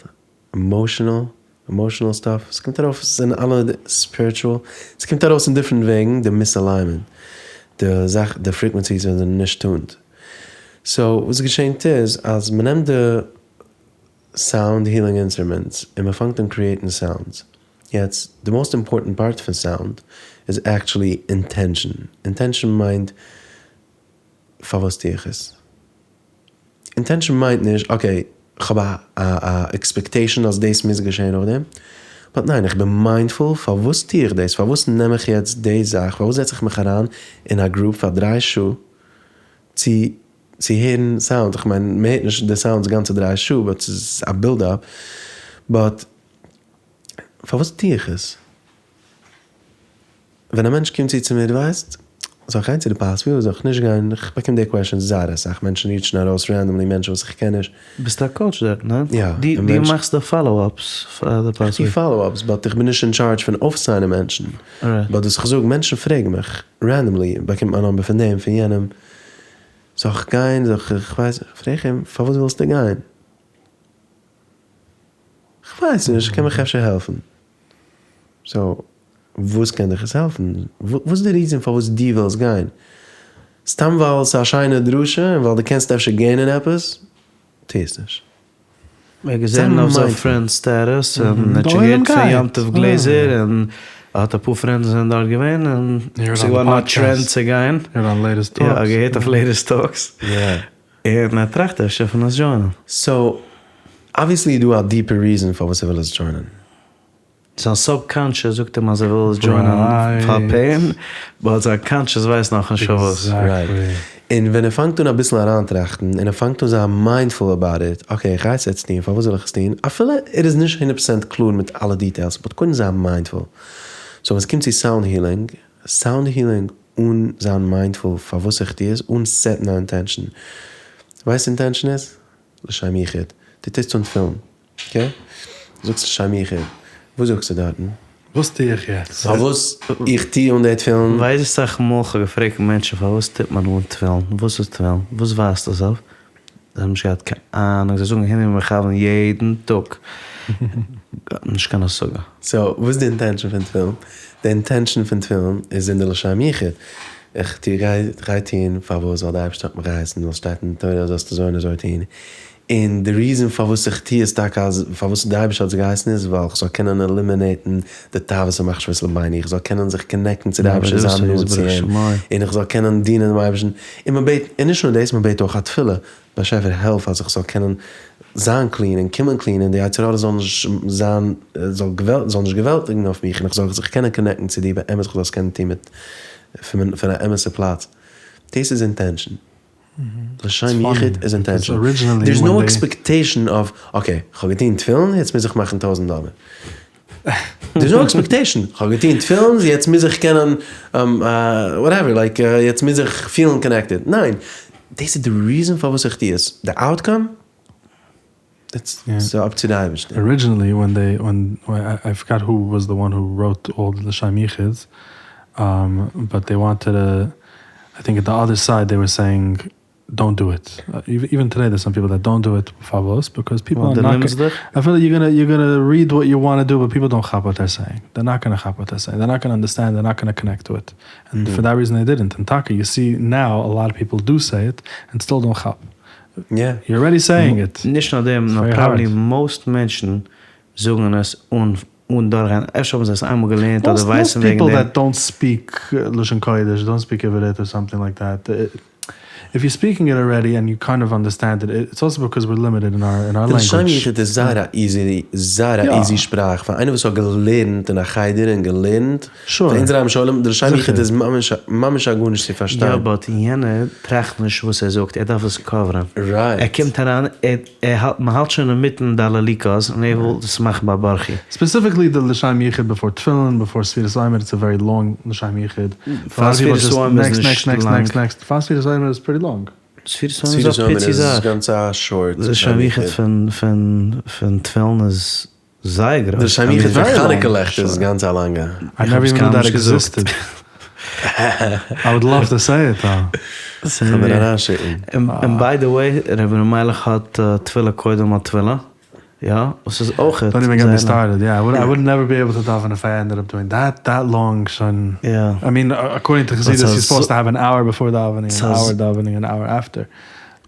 emotional, emotional stuff, ס'קומט ארויף אין אלע spiritual, ס'קומט ארויס אין different וועגן די misalignment. די זאך די frequencies זענען נישט tuned. So וואס געשענט איז אז מ'נעמט די sound healing instruments און מ'פאנגט אן create ן sounds. יעצט, די most important part פון sound איז actually intention. Intention מיינט פארוואס טו איך עס? Intention מיינט נישט okay כ'האב א א expectation אז דאס מוז געשען נאכדעם, but ניין איך בין mindful פארוואס טו איך דאס? פארוואס נעם איך יעצט די זאך? פארוואס זעץ איך מיך אריין אין א group פאר דריי שעה צו צו הערן sound? איך מיין מ'הערט נישט די sounds גאנצע דריי שעה but ס'איז א build up, but פארוואס טו איך עס? ווען א מענטש קומט צו צו מיר, דו ווייסט, זאל איך גיין צו די pathway אדער זאל איך נישט גיין, איך באקום די questions זייער אסאך, מענטשן reach ן ארויס randomly, מענטשן וואס איך קען נישט. ביסט א coach דארט, ניין? יא. דו מאכסט די follow ups פאר די pathway? איך טו follow ups, but איך בין נישט אין טשארדזש פון אויפ sign ען מענטשן. But וואס איך זאג, מענטשן פרעגן מיך randomly, באקומט מיין number פון דעם פון יענעם, זאל איך גיין, זאל איך, איך ווייס, פרעג איך אים, פארוואס ווילסטו גיין? כ'ווייס נישט, קען מיך אפשר העלפן. So, וואס קען דיך עס העלפן? וואס איז די reason פארוואס דו ווילסט גיין? סתם ווייל ס'איז א שיינע דרשה און ווייל דו קענסט אפשר gain ען עפעס? טו עס נישט. מ'האט געזען אויף זיין friend status און ער האט שוין געהערט פון יום טוב גלעזער און ער האט אפאר friends זענען דארט געווען און ס'איז געווארן א trend צו גיין. יא, געהערט אויף Latest Talks. און ער טראכט אפשר פון עס join ען. So, obviously איז דא א deeper reason פארוואס ער וויל עס join ען. זיין subconscious זאגט אים אז ער וויל עס join ען פאר pain, but זיין conscious ווייסט נאכנישט פארוואס. Right. און ווען ער פאנגט אן אביסל אריינטראכטן, און ער פאנגט אן זיין mindful about it, okay איך גיי עס יעצט טון, פארוואס זאל איך עס טון, אפילו ער איז נישט הונדערט פראצענט קלאר מיט אלע details, but קודם זיין mindful. So ווען עס קומט צו sound healing, sound healing אן זיין mindful פארוואס איך טו עס, אן set ן א intention. ווייסט intention איז? לשם יחוד. דו טוסט אן תפילין. Okay? זאגסט לשם יחוד. וואס זאגסטו דארטן? וואס טו איך יעצט? פארוואס איך טו אן די תפילין? ווייסט אסאך מאל כ'האב געפרעגט מענטשן פארוואס טוט מען אן תפילין? וואס איז תפילין? וואס ווייזט עס אויף? זיי האבן נישט געהאט קיין אהנונג, זיי זאגן הנני מכוון יעדן טאג, נישט קיין השגה. So וואס איז די intention פון תפילין? די intention פון תפילין איז אין די לשם יחוד. איך טו גיי גיי טון פארוואס ווייל די אייבערשטער האט מיך געהייסן ווייל ס'שטייט אין די תורה זאלסטו אזוי און אזוי טון. און די reason פארוואס איך טו עס טאקע אז פארוואס די אייבערשטער האט עס געהייסן איז ווייל איך זאל קענען eliminate ן די תאוות המחשבות לביני, איך זאל קענען זיך connect ן צו די אייבערשטער זיין נאנט צו אים, און איך זאל קענען דינען דעם אייבערשטן, און מען בעט, און נישט נאר דאס, מען בעט אויך א תפילה, באשעפער העלף אז איך זאל קענען זיין clean און קומען clean און די יצר הרע זאל נישט זיין, זאל נישט געוועלטיגן אויף מיך און איך זאל זיך קענען connect ן צו דיר באמת, איך זאל עס קענען טון מיט פון א אמת'ע פלאץ, דאס איז intention. לשם יחוד איז intention. There איז no expectation אוו, okay, כ'האב געטון תפילין, יעצט מוז איך מאכן טויזנט דאלער. There איז no expectation, כ'האב געטון תפילין, יעצט מוז איך קענען whatever, like יעצט מוז איך פילן connected. ניין, דאס איז די reason פארוואס איך טו עס. די outcome? It's up to די אייבערשטער. Originally when they when I forgot who was the one who wrote all the לשם יחוד's but they wanted I think the other side they were saying don't do it even today there's some people that don't do it פארוואס because people are not אפילו you gonna you gonna read what you want do but people don't כאפ וואט they're saying they're not gonna כאפ what they're saying they're not gonna understand they're not gonna connect to it and for that reason they didn't און טאקע you see now a lot of people do say it and still don't כאפ. You're already saying it. נישט נאר דעם, נאר probably most מענטשן זאגן עס אן אן דורכגיין, אפשר האבן זיי עס איינמאל געלערנט אדער ווייסן וועגן דעם. Most people that don't speak לשון קודש, don't speak עברית or something like that, if you're speaking it already and you kind of understand it, it's also because we're limited in our די לשם language. יחוד איז זייער א easy, זייער א easy שפראך, פאר איינער וואס האט געלערנט אין א חדר און געלערנט, פאר אונזער היימישע עולם, די לשם יחוד איז ממש ממש א גארנישט צו פארשטיין. יא but יענער טראכט נישט וואס ער זאגט, ער דארף עס cover ען. Right. ער קומט אריין, ער האלט, מען האלט שוין אינמיטן די הללוקה'ס און ער וויל עס מאכן ביי ברכי. Specifically די לשם יחוד before תפילין, before ספירת העומר, it's a very long לשם יחוד. פאר ספירת העומר איז נישט לאנג. פאר ספירת העומר איז pretty long. ספירת העומר איז א פיצי זאך. גאנץ א short. לשם יחוד פון פון פון תפילין איז זייער גרויס. די לשם יחוד פון חנוכה לעכט איז גאנץ א לאנגע. I never even knew that existed. I would love to say it though. כ'וועל מיר אריינשיקן. און by the way, רבי ר' מיילעך האט תפילה קודם התפילה. יא, וואס איז אויכעט Don't even get me started, yeah, I would never be able to daven if I ended up doing that that long שוין, I mean according to חסידות you're supposed to have an hour before davening, an hour davening, an hour after,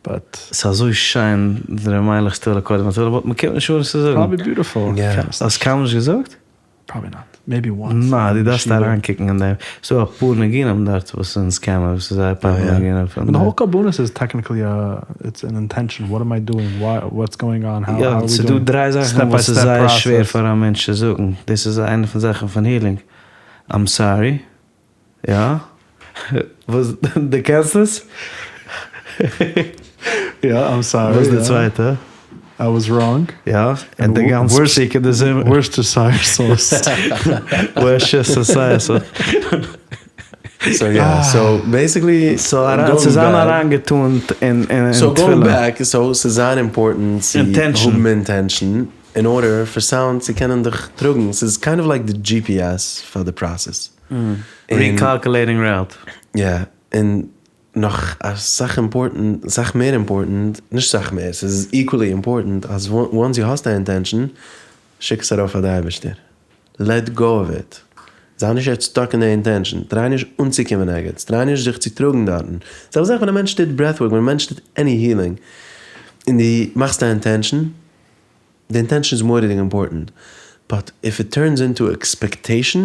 but. ס'איז אזוי שיין ר' מיילעך'ס תפלה קודם התפלה but מ'קומט נישט אן עס צו זאגן. Probably beautiful. האסט קיינמאל נישט געזאגט? Probably not. Maybe once. נא, דו דארפסט אריינקוקן אין דעם. ס'דא אפאר ניגונים דארט וואס אונז קען מיר, וואס איז זייער popular ניגונים פון די whole קרבנות איז technically א, it's an intention, what am I doing, why, what's going on, how are we doing, ס'דא דריי זאכן וואס איז זייער שווער פאר א מענטש צו זאגן, דאס איז איינע פון זאכן פון healing, I'm sorry, יא? וואס? דו קענסט עס? יא, I'm sorry. וואס איז די צווייטע? I was wrong. יא, און די גאנצע פסוק איז די זעלבע. Worcestershire sauce. Worcestershire sauce. So yeah, so basically. So צו זיין אריינגעטונט אין תפילה. So going back, so ס'איז זייער important צו האבן intention in order פאר sound צו קענען דיך טראגן. ס'איז kind of like די GPS פאר די process. Recalculating route. יא, און נאך אסאך important, אסאך מער important, נישט סאך מער, ס'איז equally important אז once דו האסט א intention, שיק עס ארויף פאר די אייבערשטער. Let go of it. זיי נישט יעצט stuck אין די intention, try נישט אנצוקומען ערגעץ, try נישט זיך צו טראגן דארטן. זעלבע זאך ווען א מענטש טוט breathwork, ווען א מענטש טוט any healing, און דו מאכסט א intention, די intention איז מורא'דיג important, but if it turns into expectation,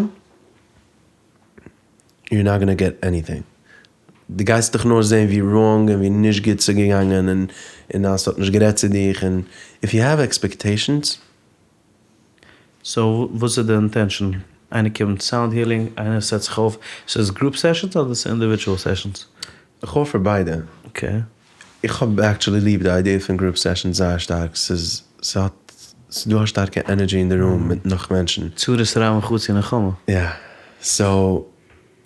you're not gonna get anything. דו גייסט דיך נאר זען ווי wrong און ווי נישט גוט ס'איז געגאנגען און און אז ס'האט נישט גערעדט צו דיך און if you have expectations. So וואס איז די intention? איינער קומט sound healing, איינער set זיך אויף, ס'איז group sessions אדער ס'איז individual sessions? איך האף פאר ביידע. Okay. איך האב actually ליב די idea פון group sessions זייער שטארק, ס'איז ס'האט ס'דא א שטארקע energy אין די room מיט נאך מענטשן. צרת רבים חצי נחמה. יא, so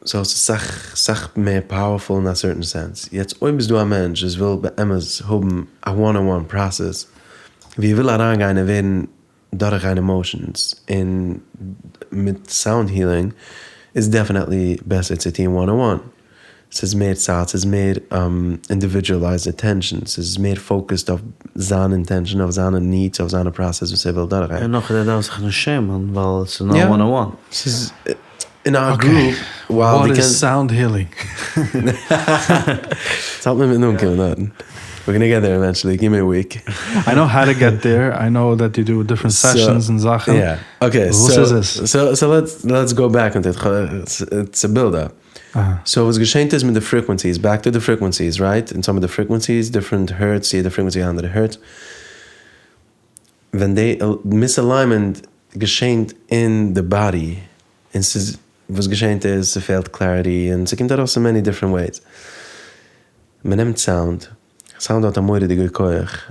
so ס'איז סאך סאך מער powerful אין א certain sense. יעצט אויב איז דא א מענטש וואס וויל באמת האבן א one on one process, ווי ער וויל אריינגיין און ווערן דורכגיין emotions און מיט sound healing איז definitely בעסער צו טון one on one. ס'איז מער צייט, ס'איז מער individualized attention, ס'איז מער focused אויף זיין intention, אויף זיינע needs, אויף זיינע process וואס ער וויל דורכגיין. און נאך ער דארף זיך נישט שעמען ווייל ס'איז נאר one on one. ס'איז אין א group ווייל דו קענסט. What is sound healing? ס'האלט מיר מיטן אנקומען דארטן. We're gonna get there eventually, give me a week. I know how to get there, I know that you do different sessions און זאכן. Yeah, okay. וואס איז עס? So let's go back into it, it's a build up. So וואס געשענט איז מיט די frequencies, back to די frequencies, right? אונז האבן די frequencies, different hertz, יעדע frequency א אנדערע hertz. ווען די misalignment געשענט אין די body, און ס'איז, וואס געשענט איז ס'פעלט clarity און ס'קומט ארויס אין many different ways. מ'נעמט sound, sound האט א מורא'דיגע כח,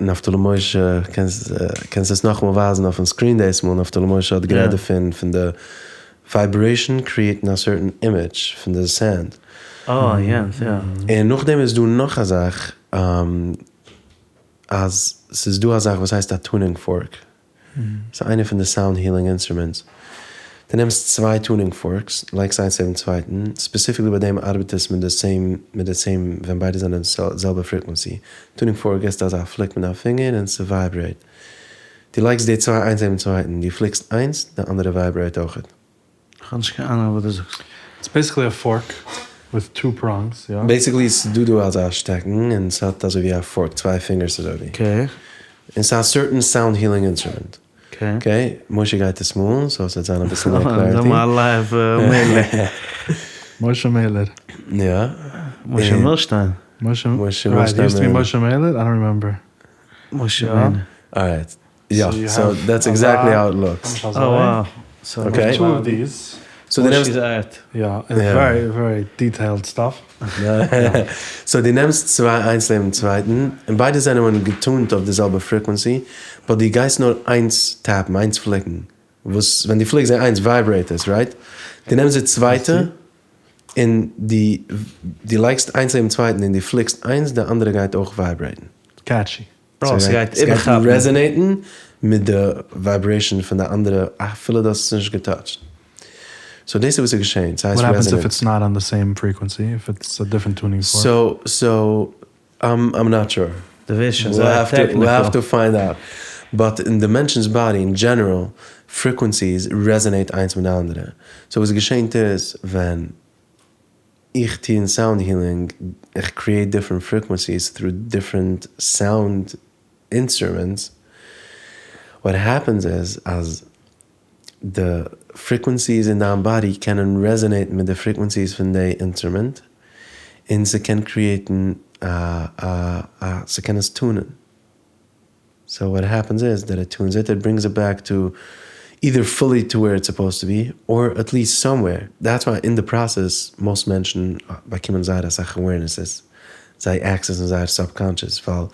נפתלי משה, קענסט קענסט עס נאכאמאל ווייזן אויפן screen דאס מאל, נפתלי משה האט גערעדט דערפון, פון די vibration create ן א certain image פון די sand. אה, יענץ, יא. און נאכדעם איז דא נאך א זאך, אז ס'איז דא א זאך וואס הייסט א tuning fork. ס'איז איינע פון די sound healing instruments. דו נעמסט צוויי tuning forks, לייגסט איינס נעבן צווייטן, specifically ביי דעם ארבעט עס מיט די same, מיט די same, ווען ביידע זענען די זעלבע frequency. Tuning fork געסטו אזא flick מיט דיין פינגער און ס' vibrate. דו לייגסט די צוויי איינס נעבן צווייטן, דו flick סט איינס, די אנדערע vibrate אויכעט. כ'האב נישט קיין אהנונג וואס דו זאגסט. It's basically a fork with two prongs, יא? Basically ס'איז דא דא אזא שטעקן און ס'האט אזוי ווי א fork, צוויי פינגערס אזוי ווי. Okay. און ס'איז א certain sound healing instrument. Okay. Okay, משה גייט עס מאלן so ס'וועט זיין אביסל מער clarity. זאג מיר א live מעלער. משה מעלער. יא. משה מילשטיין. משה מילשטיין. Used to be משה מעלער? I don't remember. משה מעלער. Alright. יא, so that's exactly how it looks. אה wow. Okay. Two of these. So דו נעמסט. יא, very very detailed stuff. So דו נעמסט צוויי איינס לעבן צווייטן, און ביידע זענען גע tune ט אויף די זעלבע frequency, but דו גייסט נאר איינס tap ן, איינס flick ן, וואס ווען דו flick סט די איינס vibrate עס, right? דו נעמסט די צווייטע, און דו לייגסט איינס לעבן צווייטן און דו flick סט איינס, די אנדערע גייט אויך vibrate ן. Catchy. ס'גייט איבערכאפן. Resonate ן מיט די vibration פון די אנדערע אפילו דו האסט עס נישט גע touch ט. So דאס איז וואס איז געשען, ס'הייסט What happens if resonance. it's not on the same frequency, if it's a different tuning fork? So, so, I'm not sure. דו ווערסט שוין זייער technical. We'll have to find out. But אין די מענטשנ'ס body in general, frequencies resonate איינס מיט די אנדערע. So וואס געשענט איז, ווען איך טוה אין sound healing, איך create different frequencies through different sound instruments, what happens is אז די frequencies אין דיין body קענען resonate מיט די frequencies פון די instrument, און ס'קען create ן א א א ס'קען עס tune ען. So what happens is that it tunes it, it brings it back to either fully to where it's supposed to be, or at least somewhere. That's why in the process, most מענטשן באקומען זייער אסאך awarenesses. זיי access ן זייער subconscious, ווייל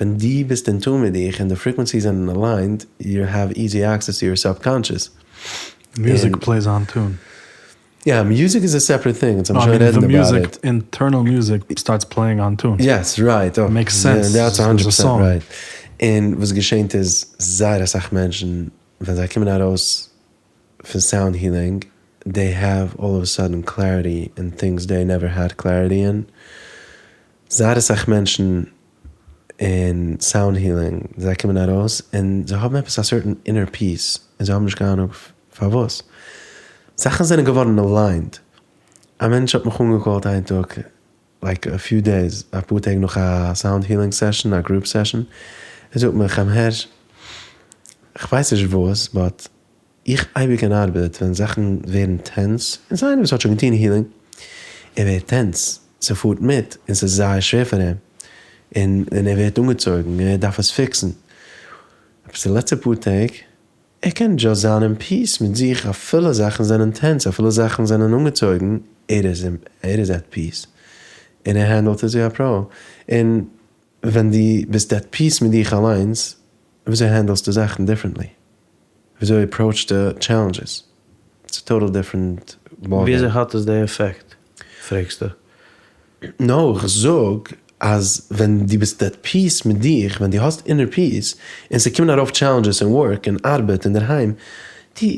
ווען דו ביסט in tune מיט דיך און די frequencies זענען aligned, you have easy access to your subconscious. Music And plays on tune. Yeah, music is a separate thing. It's, I'm No, I sure mean, reading the about music, it. internal music starts playing on tune. Yes, right. Oh, It makes yeah, sense. that's There's a 100% song. right. און וואס געשענט איז, זייער אסאך מענטשן, ווען זיי קומען ארויס פון sound healing, they have all of a sudden clarity in things they never had clarity in. זייער אסאך מענטשן אין sound healing, זיי קומען ארויס און זיי האבן עפעס a certain inner peace, און זיי האבן נישט קיין אהנונג פארוואס. זאכן זענען געווארן aligned. א מענטש האט מיך אנגע call ט איין טאג, like a few days, א פאר טעג נאך א sound healing session, א group session. ער זאגט מיר, חיים הערש, איך ווייס נישט וואס, but איך אייביג אין ארבעט, ווען זאכן ווערן tense, און ס'איז איינער וואס האט שוין געטון healing, ער ווערט tense, ס'פארט מיט, און ס'איז זייער שווער פאר אים. און ער ווערט אנגעצויגן, ער דארף עס fix ן. אבער די לעצטע פאר טעג, ער קען just זיין in peace מיט זיך, אפילו זאכן זענען tense, אפילו זאכן זענען אנגעצויגן, ער איז at peace. און ער handle ט עס ווי א pro. און ווען דו ביסט at peace מיט דיך אליינס, וויאזוי handle סטו זאכן differently? וויאזוי approach the challenges? It's a total different ballgame. וויאזוי האט עס די effect, פרעגסטו? No, איך זאג, אז ווען דו ביסט at peace מיט דיך, ווען דו האסט inner peace, און ס'קומען ארויף challenges אין work, אין ארבעט, אין דערהיים,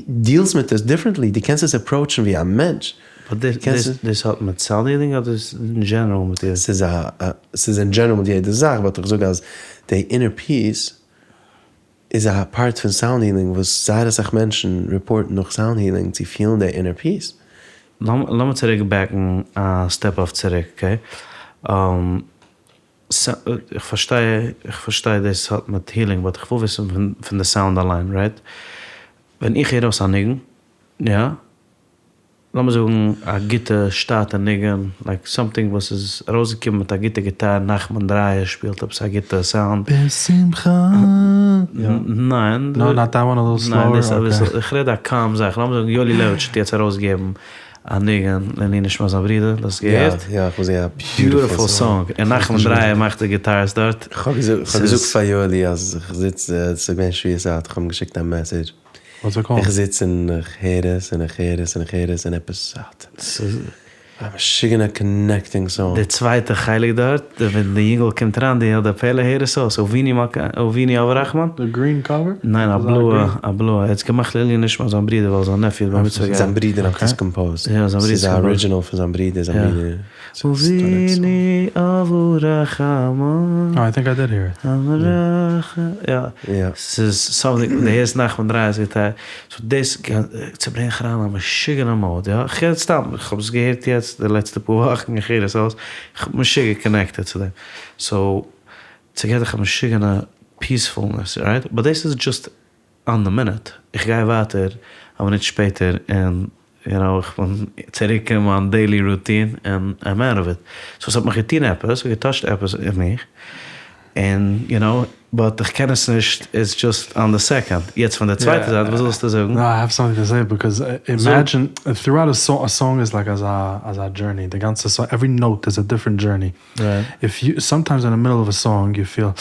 דו deal סט מיט עס differently, דו קענסט עס approach ן ווי א מענטש. But קענסט דאס האט מיט sound healing אדער איז in general מיט דיר? ס'איז in general מיט יעדע זאך, but איך זאג אז די inner peace איז א part פון sound healing, וואס זייער אסאך מענטשן report ן נאך sound healing צו פילן די inner peace. לאמיר צוריק back ן א step אויף צוריק, okay? איך פארשטיי דאס האט מיט healing, but איך וויל וויסן פון די sound אליין, right? ווען איך הער אויס א ניגון, יא, לאמיר זאגן א גוטע שטאטע ניגון, like something וואס איז ארויסגעקומען מיט א גוטע גיטאר, נחמן דרייער שפילט עפעס א גוטע sound. בשמחה. ניין. No, not that one, a little ניין, slower. דאס איז אביסל, Okay. איך רעד א calm זאך. לאמיר זאגן, יואלי לעוויטש האט יעצט ארויסגעגעבן א ניגון, לעילוי נשמת זיין ברודער, דאס יא, געהערט? יא, איך מוז זאגן, א Beautiful beautiful song. און נחמן דרייער מאכט די guitars דארט. איך האב געזאגט פאר יואלי, אז איך זיץ, ס'איז געווען שבועות, איך האב אים געשיקט א message. What's it called? איך זיץ און איך הער עס, און איך הער עס, און איך הער עס, און עפעס האט א משוגענע connecting song. די צווייטע חלק דארט, ווען די יונגל קומט אריין, די פעלע הער עס אויס, אבינו מלכא, אבינו אב הרחמן? The green cover? ניין, א Is that blue, green? א blue. ער האט עס געמאכט לעילוי נשמת זיין ברודער, ווייל זיין nephew בר מצוה געהאט. זיין ברודער האט Okay. עס composed. יא, זיין ברודער ס'איז האט א עס composed. original פון זיין ברודער, זיין יא. ברודער. אבינו אב הרחמן. Oh, I think I did hear it. יא. יא. ס'איז something, די הערסט נחמן דרייער'ס גיטאר. So דאס צוברענגט אריין א משוגענע mode, יא. איך הער סתם, איך האב עס געהערט יעצט די לעצטע פאר וואכן, איך הער עס אויס. איך בין משוגע connected צו דעם. So, ס'געט דיך א משוגענע peacefulness, right? But this is just on the minute. איך גיי ווייטער, א מינוט שפעטער, און, איך בין צוריק אין מיין daily routine, and I'm out of it. So, עס האט מיך געטון עפעס, עס האט גע touch ט עפעס אין מיך. And, but איך קען עס נישט, it's just on the second. יעצט פון דער צווייטער זייט, וואס זאלסטו זאגן? No, I have something to say, because imagine, throughout a song, a song is like as a journey. The ganze song, every note is a different journey. If you, sometimes in the middle of a song, you feel,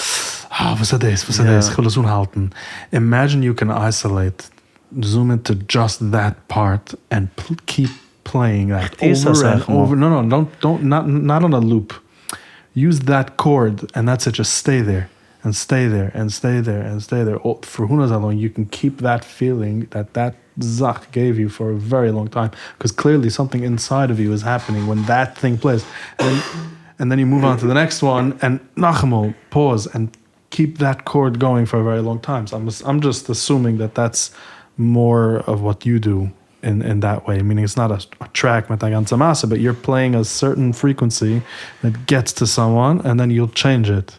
וואס איז דאס, וואס איז דאס, איך וויל עס אנהאלטן. Imagine you can isolate, zoom into just that part and keep playing that Is over das and echt mal? over. No, no, don't, don't, not, not on a loop. Use that chord and that's it. Just stay there and stay there and stay there and stay there. Oh, for who knows how long, you can keep that feeling that that זאך gave you for a very long time, because clearly something inside of you is happening when that thing plays. And and then you move on to the next one, and נאכאמאל, pause, and keep that chord going for a very long time. So I'm just assuming that that's more of what you do in that way, meaning it's not a track מיט א גאנצע מעשה, but you're playing a certain frequency that gets to someone, and then you'll change it.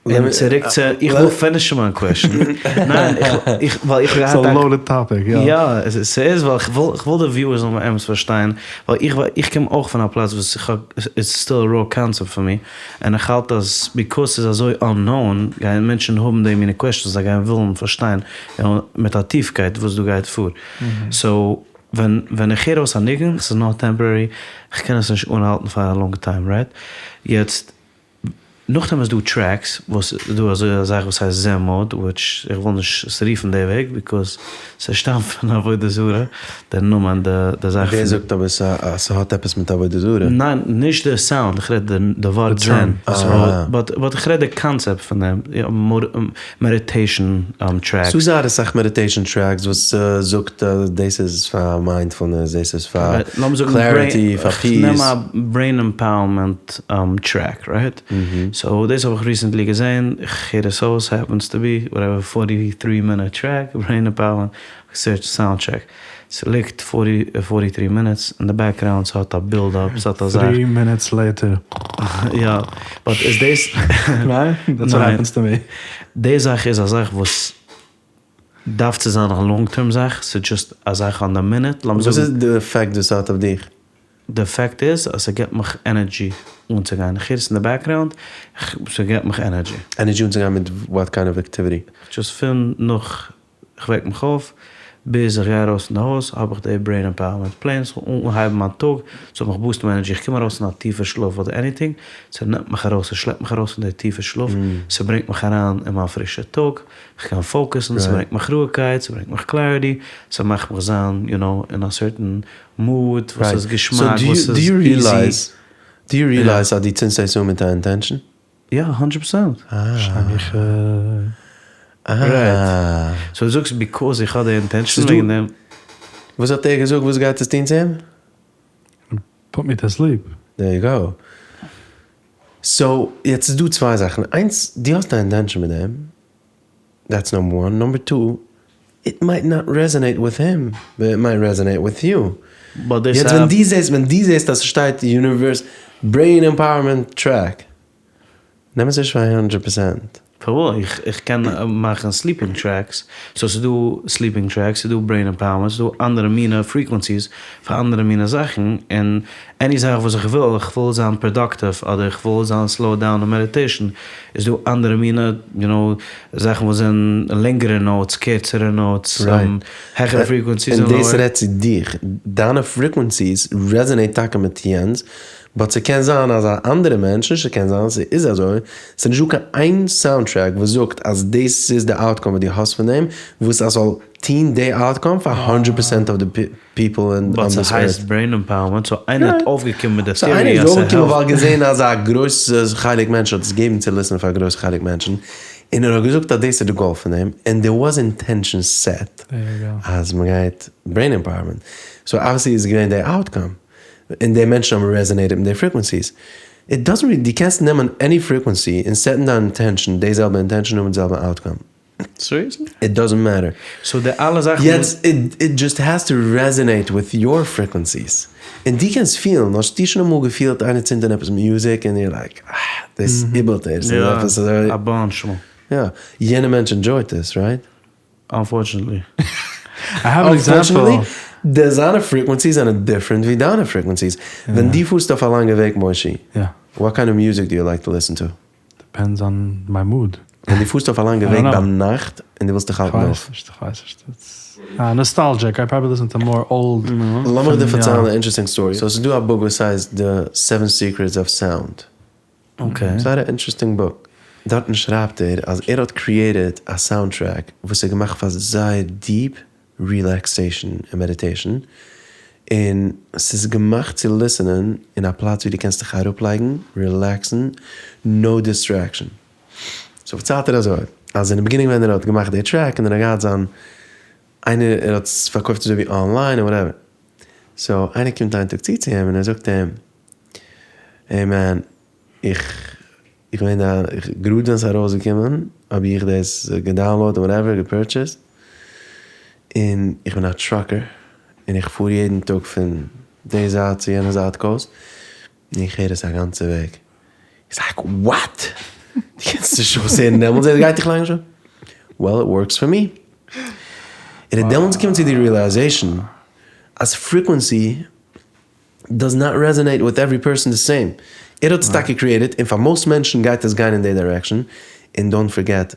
און צוריק צו, איך וויל finish ן מיין question. ניין, איך, ווייל איך It's a loaded topic, יא. יא, עס איז, ווייל איך וויל, איך וויל די viewers זאלן באמת פארשטיין, ווייל איך, איך קום אויך פון א פלאץ וואס איך האב, it's still a raw concept for me, און איך האלט אז because ס'איז אזוי unknown, גייען מענטשן האבן די מינע questions, זיי גייען ווילן פארשטיין מיט א טיפקייט וואס דא גייט פאר. So, ווען איך הער אויס א ניגון, ס'איז נאר temporary, איך קען עס נישט אנהאלטן פאר א long time, right? יעצט, נאכדעם איז דא tracks, וואס איז דא אזוי א זאך וואס הייסט Zen mode, which איך וויל נישט עס רופן די וועג, because ס'שטאמט פון עבודה זרה, דער נאמען, די זאך. ווער זאגט אבער ס'האט עפעס מיט עבודה זרה? ניין, נישט די sound, איך רעד די ווארט Zen. But איך רעד די concept פון דעם, meditation tracks. ס'איז זייער אסאך meditation tracks וואס זאגט דאס איז פאר mindfulness, דאס איז פאר clarity, פאר peace. נעם א brain empowerment track, right? So דאס האב איך recently געזען, איך הער עס אויס, happens to be, whatever, 43 minute track, brain empowerment, search soundtrack. ס'ליגט 43 minutes in the background, ס'האט א build up, ס'האט א זאך. 3 minutes later. יא, but איז דאס... ניין? That's what happens to me. די זאך איז א זאך וואס דארף צו זיין א long term זאך, ס'איז just א זאך on the minute. וואס איז די effect וואס ס'האט אויף דיך? די effect איז אז ס'געבט מיך energy אנצוגיין. איך הער עס אין די background, ס'געבט מיך energy. Energy אנצוגיין מיט what kind of activity? Just פון נאך איך וועק מיך אויף, ביז איך גיי ארויס פון די הויז, האב איך די brain empowerment plan, ס'זאל אנהייבן מיין טאג, ס'זאל מיך boost ן מיין energy, איך קום ארויס פון א טיפע שלאף אדער anything, ס'נעמט מיך ארויס, ס'שלעפט מיך ארויס פון די טיפע שלאף, ס'ברענגט מיך אריין אין מיין פרישע טאג, איך קען focus ן, ס'ברענגט מיך רואיגקייט, ס'ברענגט מיך clarity, ס'מאכט מיך זיין, you know, אין א certain mood, וואס איז געשמאק, וואס איז easy. Do you realize אז דו צינדסט עס אן מיט א intention? יא, 100%. אה. So דו זאגסט because איך האב די intention וועגן דעם. וואס האט ער געזאגט? וואס גייט עס טון צו אים? Put me to sleep. There you go. So, יעצט איז דא צוויי זאכן. איינס, דו האסט א intention מיט דעם. That's number one. Number two, it might not resonate with him, but it might resonate with you. יעצט ווען דו זעסט, ווען דו זעסט אז ס'שטייט universe brain empowerment track, נעם עס נישט פאר 100%. פארוואס? איך קען מאכן sleeping tracks, so ס'איז דא sleeping tracks, ס'איז דא brain empowerment, ס'איז דא אנדערע מינע frequencies פאר אנדערע מינע זאכן, און any זאך וואס איך וויל, איך וויל זיין productive, אדער איך וויל זיין slow down אין meditation, איז דא אנדערע מינע, you know, זאכן וואס זענען לענגערע notes, קערצערע notes, העכערע frequencies און דאס רעדט צו דיך, דיינע frequencies resonate טאקע מיט יענץ, but ס'קען זיין אז א אנדערע מענטש, נישט ס'קען זיין, ס'איז אזוי, ס'איז נישטא קיין איין soundtrack וואס זאגט אז דאס איז די outcome וואס דו האסט פון דעם, וואס אז ס'זאל טון די outcome פאר 100% of the people on but this earth. ס'הייסט brain empowerment, so איינער האט אויפגעקומען מיט די So איינער theory איז אז אויפגעקומען ס'העלפט. ווייל געזען אז א גרויסע חלק מענטשן האט עס געגעבן צו listen פאר א גרויסע חלק מענטשן, און ער האט געזאגט אז דאס איז די goal פון דעם, and there was intention set אז מ'גייט brain empowerment. So obviously איז געווען די outcome, און די מענטשן האבן resonated מיט די frequencies. It doesn't really, דו קענסט נעמען any frequency און set ן דיין intention, די זעלבע intention און מיט די זעלבע outcome. Seriously? It doesn't matter. So די אלע זאכן. יעצט, it just has to resonate with your frequencies. און דו קענסט פילן, האסט דו שוין אמאל געפילט איינער צינדט אן עפעס music און you're like, אה, דאס איבעלט ער, ס'איז עפעס אזוי. יא, א bunch מאל. יא, יענע מענטש enjoy ט עס, right? Unfortunately. I have an example. Unfortunately, די זיינע frequencies זענען different ווי דיינע frequencies. ווען דו פארסט אויף א לאנגע וועג, מושי, what kind of music do you like to listen to? Depends on my mood. ווען דו פארסט אויף א לאנגע וועג ביינאכט און דו ווילסט דיך האלטן אויף. איך ווייס נישט, איך ווייס נישט. It's nostalgic, I probably listen to more old. לאמיך דיר פארציילן א interesting story. So ס'איז דא א book וואס הייסט The Seven Secrets of Sound. Okay. זייער א interesting book. דארטן שרייבט ער אז ער האט created א soundtrack וואס איז געמאכט פאר זייער deep relaxation און meditation, און ס'איז געמאכט צו listen ען אין א פלאץ ווי דו קענסט דיך אראפלייגן, relax ן, no distraction. So פארציילט ער אזוי, אז אין די beginning ווען ער האט געמאכט די track און ער האט געהאט זיין איינער ער האט עס פארקויפט אזוי ווי online און whatever, so איינער קומט איין טאג צו צו אים און ער זאגט אים, hey man. איך איך בין דא, גראד ווען ס'איז ארויסגעקומען האב איך דאס גע download whatever, גע purchased, און איך בין א trucker, און איך פאר יעדן טאג פון די זייט צו יענע זייט coast, און איך הער עס א גאנצע וועג. איך זאג, what? דו קענסט נישט אויסהערן דעמאלטס, ער גייט דיך לאנג שוין. Well, it works for me. און ער דעמאלטס געקומען צו די realization אז frequency does not resonate with every person the same. ער האט עס טאקע created, און פאר most מענטשן גייט עס גיין אין די direction, און don't forget,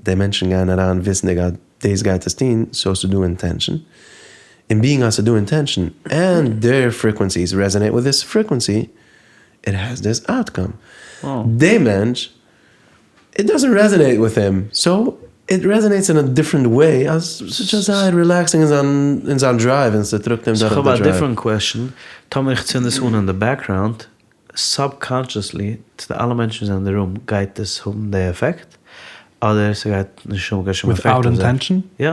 די מענטשן גייען אריין וויסנדיג אז דאס גייט עס טון, so ס'איז דא intention. און being אז ס'איז דא intention, and their frequencies resonate with this frequency, it has this outcome. די מענטש, it doesn't resonate with him, so it resonates in a different way, אז ס'איז just זייער relaxing אין זיין אין זיין drive און ס'טראגט אים So דורך איך האב די א drive. different question, טאמער איך צינד עס אן אין די background, subconsciously צו די אלע מענטשן וואס זענען אין די room גייט עס האבן די עפעקט? אדער ס'גייט נישט האבן קיין שום עפעקט Without אויף זיי? intention? יא,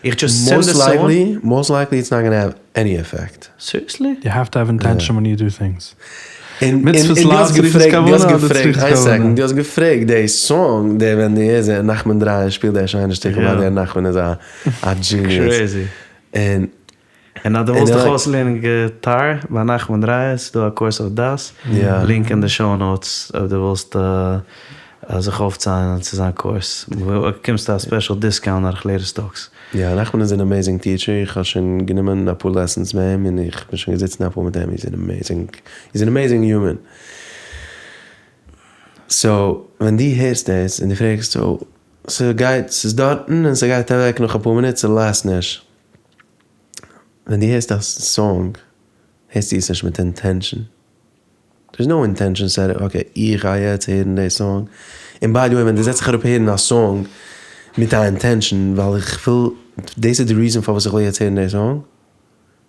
איך just צינד Most עס אן. likely, most likely it's not gonna have any effect. Seriously? You have to have intention when you do things. און מצוות און דו לאו האסט צריכות געפרעגט, דו האסט כוונה אדער געפרעגט, צריכות איין כוונה? second, דו האסט געפרעגט די song, די ווען די איז נחמן דרייער שפילט די שיינע שטיקל יא. ווייל דער נחמן איז א א genius. Crazy. און און אז דו און ווילסט דיך ער אויסלערנען גיטאר ביי נחמן דרייער, ס'איז דא א course אויף דאס, יא. link אין די show notes אויב דו ווילסט זיך אויפסיינען צו זיין course, באקומסטו א special discount דורך לעיטעסט טאלקס. יא, נחמן איז אן amazing teacher, איך האב שוין גענומען אפאר lessons מיט אים און איך בין שוין געזיצן אפאר מיט אים, he's an amazing, he's an amazing human. So, ווען דו הערסט דאס און דו פרעגסט, so, ס'גייט, ס'איז דארטן און ס'גייט אוועק נאך אפאר מינוט, ס' last נישט. ווען דו הערסט א song, הערסטו עס נישט מיט intention. There's no intention set, okay, איך גיי יעצט הערן די song. און by the way, ווען דו זעצט זיך אראפ הערן א song מיט א intention, ווייל איך וויל, דאס איז די reason פארוואס איך וויל יעצט הערן די song.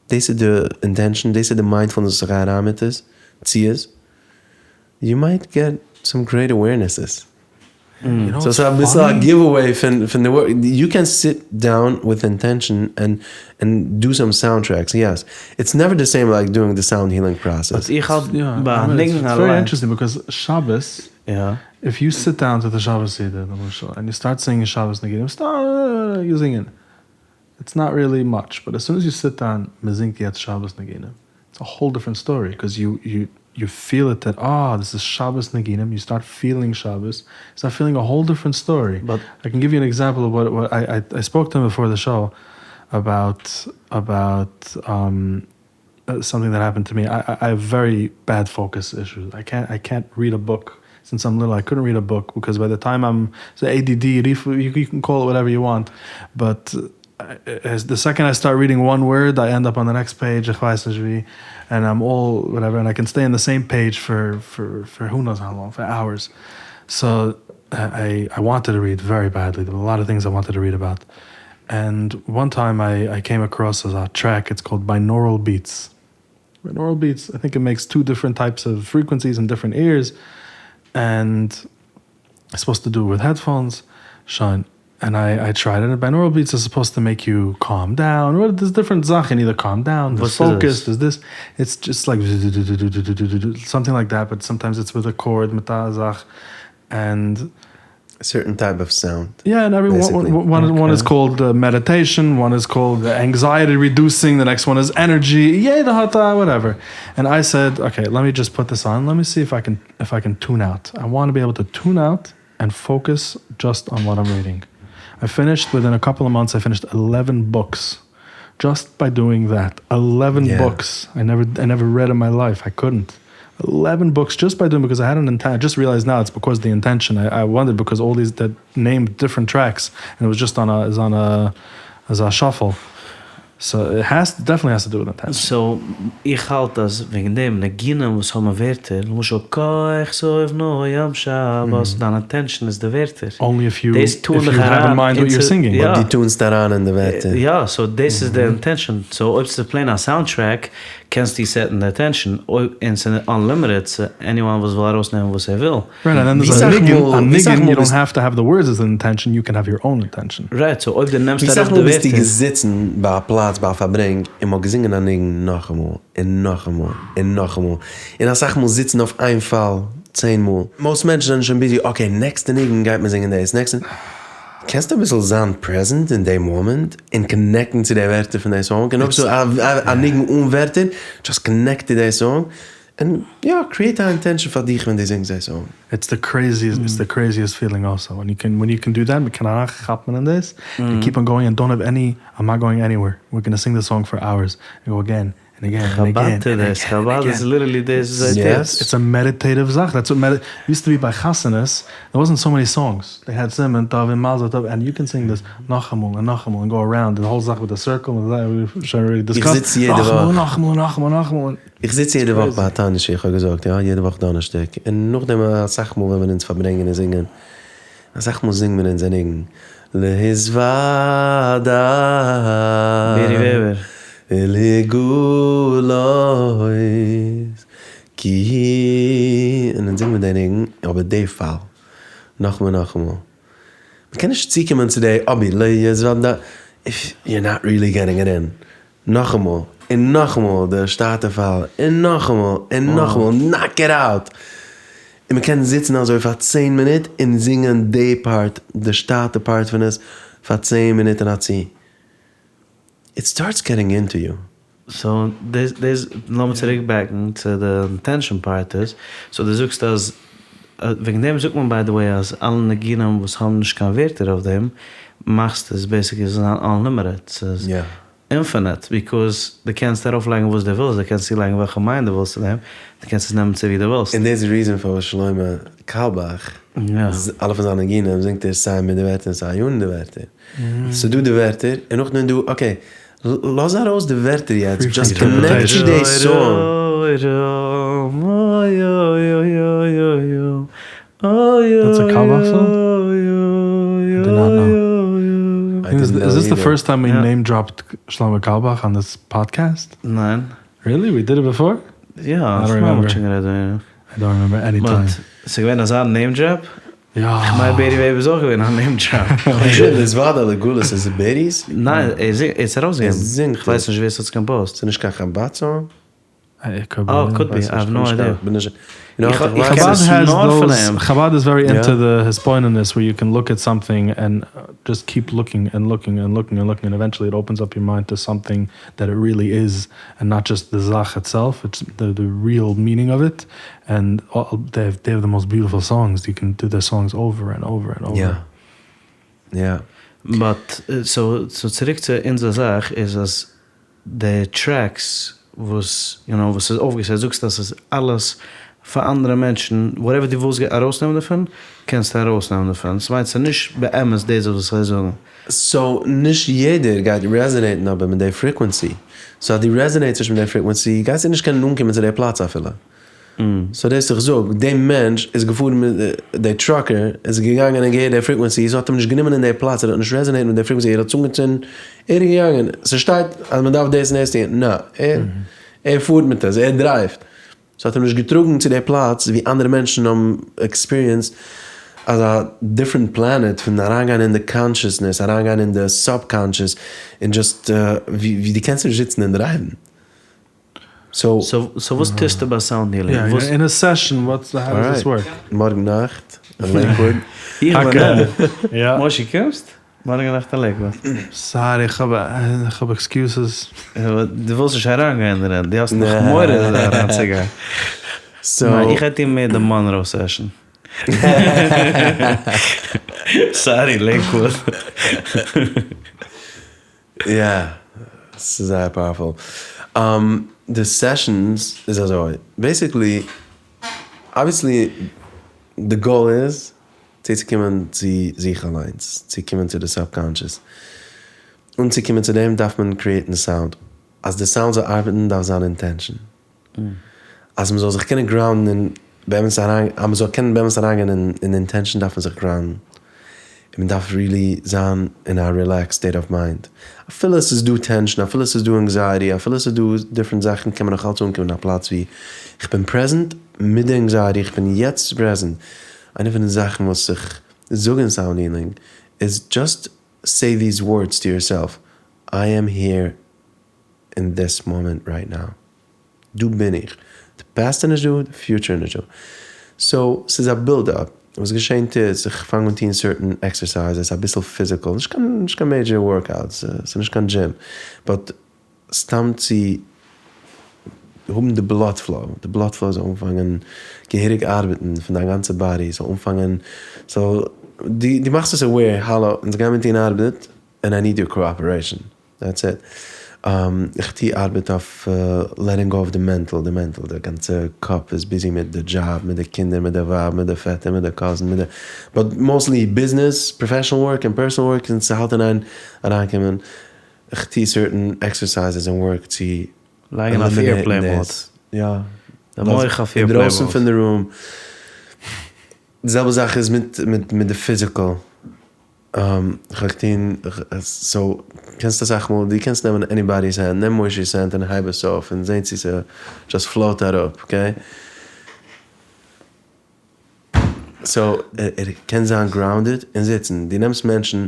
דאס איז די intention, דאס איז די mindfulness וואס איך גיי אריין מיט עס, צו עס. You might get some great awarenesses. You know So what's ס'איז אביסל א funny? giveaway פון פון די work. You can sit down with intention and and do some soundtracks, yes. It's never the same like doing the sound healing process. But איך האלט Yeah, ביי I mean, it's, ניגון it's very אליין. interesting because Shabbos, יא. if you sit down to the Shabbos Seder, למשל, and you start singing Shabbos ניגונים, start you singing. It's not really much, but as soon as you sit down, מ'זינגט יעצט Shabbos ניגונים, it's a whole different story because you you you feel it that ah, this is Shabbos ניגונים. You start feeling Shabbos. You start feeling a whole different story. But I can give you an example of what, what I, I, I spoke to him before the show about about something that happened to me. I, I, I have very bad focus issues. I can't read a book since I'm little. I couldn't read a book because by the time I'm so ADD, you, you can call it whatever you want, but as the second I start reading one word, I end up on the next page, איך ווייס נישט ווי, and I'm all whatever, and I can stay on the same page for who knows how long, for hours. So I wanted to read very badly. There were a lot of things I wanted to read about. And one time I came across a track, it's called Binaural Beats. Binaural Beats, I think it makes two different types of frequencies in different ears. And it's supposed to do it with headphones. שוין. And I tried it. And binaural beats is supposed to make you calm down. Well, there's different זאכן, either calm down, there's What's this? focus, there's this. It's just like something like that, but sometimes it's with a chord, מיט א זאך. And a certain type of sound. Yeah, and every one, Basically. one is Okay. called meditation, one is called anxiety reducing, the next one is energy, yeah, the hot, whatever. And I said, okay, let me just put this on. Let me see if I can tune out. I want to be able to tune out and focus just on what I'm reading. I finished within a couple of months. I finished 11 books just by doing that. 11 Yeah. books. I never read in my life. I couldn't. 11 books just by doing, because I had an intent. I just realized now it's because the intention. I wondered because all these that named different tracks and it was just on a, is on a, as a shuffle. So it has definitely has to do with intention. So איך האלט אז וועגן דעם ניגונים וואס האבן ווערטער, למשל כה סוף נועם שבת, דיין intention איז די ווערטער. Only דאס טון if you דיך have in אריין mind what you're into singing. Ja. But דו tuneסט אריין אין די ווערטער. Ja, so this is the intention. So אויב ס'איז plain א soundtrack, קענסטו setן the attention. אויב און ס'איז unlimited, so anyone וואס וויל ארויסנעמען וואס ער וויל. Right, and then there's ווי a זאג ניגון, מאל, a ווי זאג ניגון, מאל you don't ביסט have to have the words as an intention, you can have your own intention. Right, so אויב דו נעמסט ווי ארויף זאג די מאל ביסטו ווערטער. געזיצן ביי א פלאץ, ביי א פארברענג, און מ'האט געזינגען א ניגון נאכאמאל, און נאכאמאל, און נאכאמאל. און אסאך מאל זיצן אויף איין פאל, צען מאל. Most מענטשן זענען שוין busy, okay, next ניגון גייט מען זינגען דאס, next. קענסטו אביסל זיין present אין דעם moment און connect ן צו די ווערטער פון די song? און אויב ס'איז א ניגון אן ווערטער, just connect צו די song, און יא, create א intention פאר דיך ווען דו זינגסט די song. It's the craziest, it's the craziest feeling also. When you can do that, מ'קען אריינכאפן אין דאס, and keep on going and don't have any, I'm not going anywhere. We're gonna sing the song for hours and go again and again and again. חב"ד טוט דאס, חב"ד איז literally דאס וואס זיי טוט. It's a meditative זאך. That's what used to be by חתונות. There wasn't so many songs. They had סימן טוב and מזל טוב, and you can sing this נאכאמאל און נאכאמאל and go around the whole זאך with the circle and that we already discussed. איך זיץ יעדע וואך. נאכאמאל, נאכאמאל, נאכאמאל, נאכאמאל. איך זיץ יעדע וואך ביי א תענית, איך האב געזאגט, יא, יעדע וואך דאנערשטאג. און נאכדעם אסאך מאל ווען מיר אונז פארברענגען און זינגען, אסאך מאל זינגן מיר אונז א ניגון. להתוודע. בערי וועבער. ולהגלות כי און אונז זינגן מיר די ניגון, אבער די פאל, נאכאמאל נאכאמאל. מ'קען נישט צוקומען צו די אבי להתוודע if you're not really getting it in. נאכאמאל, און נאכאמאל די שטאטע פאל, און נאכאמאל, און נאכאמאל, knock it out! און מ'קען זיצן אזוי פאר 10 מינוט און זינגען די part, די שטאטע part פון עס, פאר 10 מינוט און א צי. It starts getting into you. So, דאס, לאמיר צוריק back ן צו די intention part איז. So, דו זאגסט אז, וועגן דעם זאגט מען, by the way, אז אלע ניגונים וואס האבן נישט קיין ווערטער אויף דעם, מאכסט עס basically זיין unlimited. ס'איז infinite, because דו קענסט ארויפלייגן וואס דו ווילסט, דו קענסט צולייגן וועלכע מיין דו ווילסט צו דעם, דו קענסט עס נעמען צו ווי דו ווילסט. And there's a reason for שלמה קאלבאך, אלע פון זיינע ניגונים זינגט ער סיי מיט די ווערטער און סיי אן די ווערטער. So דו די ווערטער, און נאכדעם דו, okay, לאז ארויס די ווערטער יעצט, just connect צו די song. That's a Carlebach song? I did not know. I didn't Is this know the either. first time we Yeah. name dropped Shlomo Carlebach on this podcast? ניין. Really? We did it before? יא, I don't איך מיין, remember. שוין גערעדט וועגן. I don't remember any But time. ס'איז געווען אזא name drop? יא. איך מיין, בערי וועבער איז אויך געווען א name drop. להתוודע ולהגלות איז בערי'ס? ניין, ער זינגט, ער איז ארויסגעגעבן. ער זינגט איך ווייס נישט, ווער עס האט עס composed. ס'איז נישט קיין חב"ד song? It could be. Oh, could be. ווייס I have נישט, no idea. בין נישט- You know, איך- איך איך ווייס קען Chabad עס has נאר פון those, אים. Chabad is very into Yeah. the hisbonenus where you can look at something and just keep looking and looking and looking and looking, and eventually it opens up your mind to something that it really is, and not just the זאך itself. It's the real meaning of it. And they have the most beautiful songs. You can do their songs over and over and over. Yeah. Yeah. But so צוריק צו אונזער זאך איז אז די tracks וואס, וואס איז אויפגעשטעלט, זאגסט אז עס איז אלעס פאר אנדערע מענטשן, whatever דו ווילסט ארויסנעמען דערפון, קענסטו ארויסנעמען דערפון. דאס מיינט, ס'איז נישט באמת דאס וואס זיי זאגן. So, נישט יעדער גייט resonate ן אבער מיט די frequency. So, אז דו resonate סט נישט מיט די frequency, גייסטו נישט קענען אנקומען צו די פלאץ אפילו. So, דאס איך זאג, דער מענטש איז געפארן מיט דער trucker, איז געגאנגען און געהערט די frequency, so האט אים נישט גענומען אין די פלאץ, ער האט נישט resonate מיט די frequency, ער האט צוגעצינדן, ער איז געגאנגען. ס'שטייט, אז מען דארף דאס און דאס טון. נא, ער פארט מיט עס, ער drive ט. So האט אים נישט געטראגן צו דער פלאץ, ווי אנדערע מענטשן האבן experienced אזא different planet פון אריינגיין אין די consciousness, אריינגיין אין די subconscious, און just, ווי דו קענסט נישט זיצן און drive ן. So, So וואס טוסטו ביי sound healing? Yeah, וואס in a session, how does this Alright. work? מארגן נאכט, אין Lakewood. איך בין Okay. דא. Yeah. מושי, קומסט? מארגן נאכט אין Lakewood. Sorry, איך האב excuses. דו ווילסט נישט אריינגיין דערין. דו האסט נאך Nee. מורא אריינצוגיין. So, ניין, איך האב מער די Monroe session. Sorry, Lakewood. Yeah, ס'איז זייער powerful. The sessions איז אזוי. Basically, obviously, the goal is צו קומען צו זיך אליינס, צו קומען צו the subconscious. און צו קומען צו דעם דארף מען create ן sound. אז די sound זאל ארבעטן, דארף זיין intention. אז מען זאל זיך קענען ground ן אין באמת אריין, אז מען זאל קענען באמת אריינגיין אין intention, דארף מען זיך ground ן. און מען דארף really זיין in a relaxed state of mind. אפילו עס איז דא tension, אפילו עס איז דא anxiety, אפילו עס איז דא different זאכן, קען מען נאך אלץ אנקומען אין א פלאץ ווי איך בין present מיט די anxiety, איך בין יעצט present. איינע פון די זאכן וואס איך זאג אין sound healing is just say these words to yourself. I am here in this moment right now. דא בין איך. The past איז נישט דא, the future איז נישט דא. So, ס'איז א build up. וואס געשענט איז, איך פאנג אן טון certain exercises, אביסל physical, נישט קיין major workouts, ס'איז נישט קיין gym, but סתם צו האבן די blood flow, די blood flow זאל אנפאנגען געהעריג ארבעטן פון דיין גאנצע body, זאל אנפאנגען, so, דו מאכסט עס aware, האלא, אונז גיימיר טון ארבעט, and I need your cooperation. That's it. איך טו ארבעט אויף letting go of the mental, די mental, די גאנצע קאפ איז busy מיט די job, מיט די קינדער, מיט די ווייב, מיט די פעטער, מיט די cousin, מיט די, but mostly business, professional work and personal work, און ס'האלט אין איין אריינקומען. איך טו certain exercises and work צו לייגן אויף airplane mode. יא. די מח אויף airplane mode. אינדרויסן פון די room. די זעלבע זאך איז מיט די physical. איך האב געטון, so, קענסט אסאך מאל, דו קענסט נעמען anybody's hand, נעם מוישי'ס hand און הייב עס אויף און זען צו ס'just float אראפ, okay? So, ער קען זיין grounded און זיצן. דו נעמסט מענטשן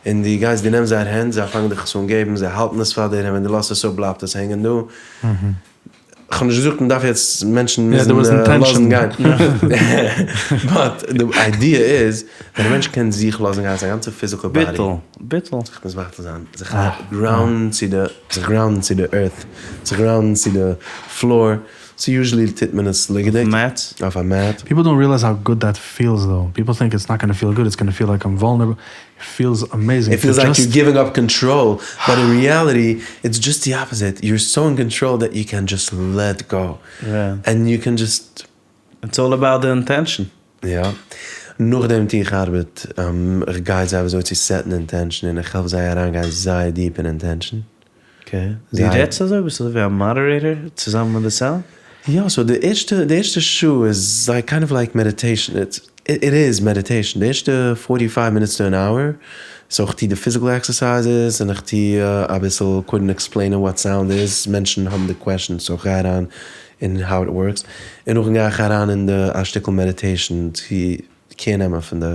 און דו גייסט, דו נעמסט זייער הענט, זיי פאנגען דיך עס אן געבן, זיי האלטן עס פאר דיר, און ווען דו לאזט עס אפ, בלייבט עס הענגען דא. איך האב נישט געזאגט, מען דארף יעצט מענטשן מוזן לאזן גיין. But the idea is, ווען א מענטש קען זיך לאזן גיין, זיין גאנצע physical body. ביטול, ביטול. זיך מבטל זיין, זיך ground ן צו די, זיך ground ן צו די earth, זיך ground ן צו די floor. So usually טוט מען עס ליגעדיג. אויף mat? אויף א mat. People don't realize how good that feels though. People think it's not gonna feel good, it's gonna feel like I'm vulnerable. It feels amazing. It feels like you're giving up control, but in reality, it's just the opposite. You're so in control that you can just let go. Yeah. And you can just... It's all about the intention. יא. נאכדעם טו איך ארבעט, איך גיי זיי אזוי צו set ן intention און איך העלף זיי אריינגיין זייער deep אין intention. Okay. דו רעדסט אזוי? ביסט אזוי ווי א moderator צוזאמען מיט די sound? יא, so די ערשטע שעה איז like kind of like meditation. It is meditation. די ערשטע 45 minutes to an hour, so איך טו די physical exercises און איך טו אביסל קודם explain ען what sound is. מענטשן האבן די questions, so איך גיי אריין אין how it works. און נאכדעם גיי איך אריין אין די א שטיקל meditation צו care נעמען פון די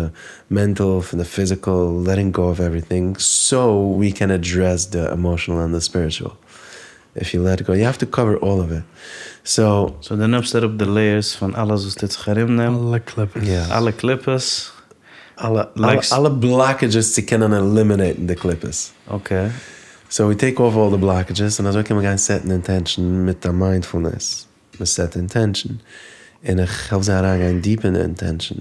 mental, פון די physical, letting go of everything, so we can address the emotional and the spiritual. If you let go, you have to cover all of it. So, So דו נעמסט אראפ די layers פון אלעס וואס טוט זיך ארום דעם. אלע קליפות. Yeah. אלע קליפות. אלע blockages צו קענען eliminate די קליפות. Okay. So we take off all the blockages און אזוי קען מען גיין set ן intention מיט א mindfulness. מען set intention. און איך העלף זיי אריינגיין deep אין די intention.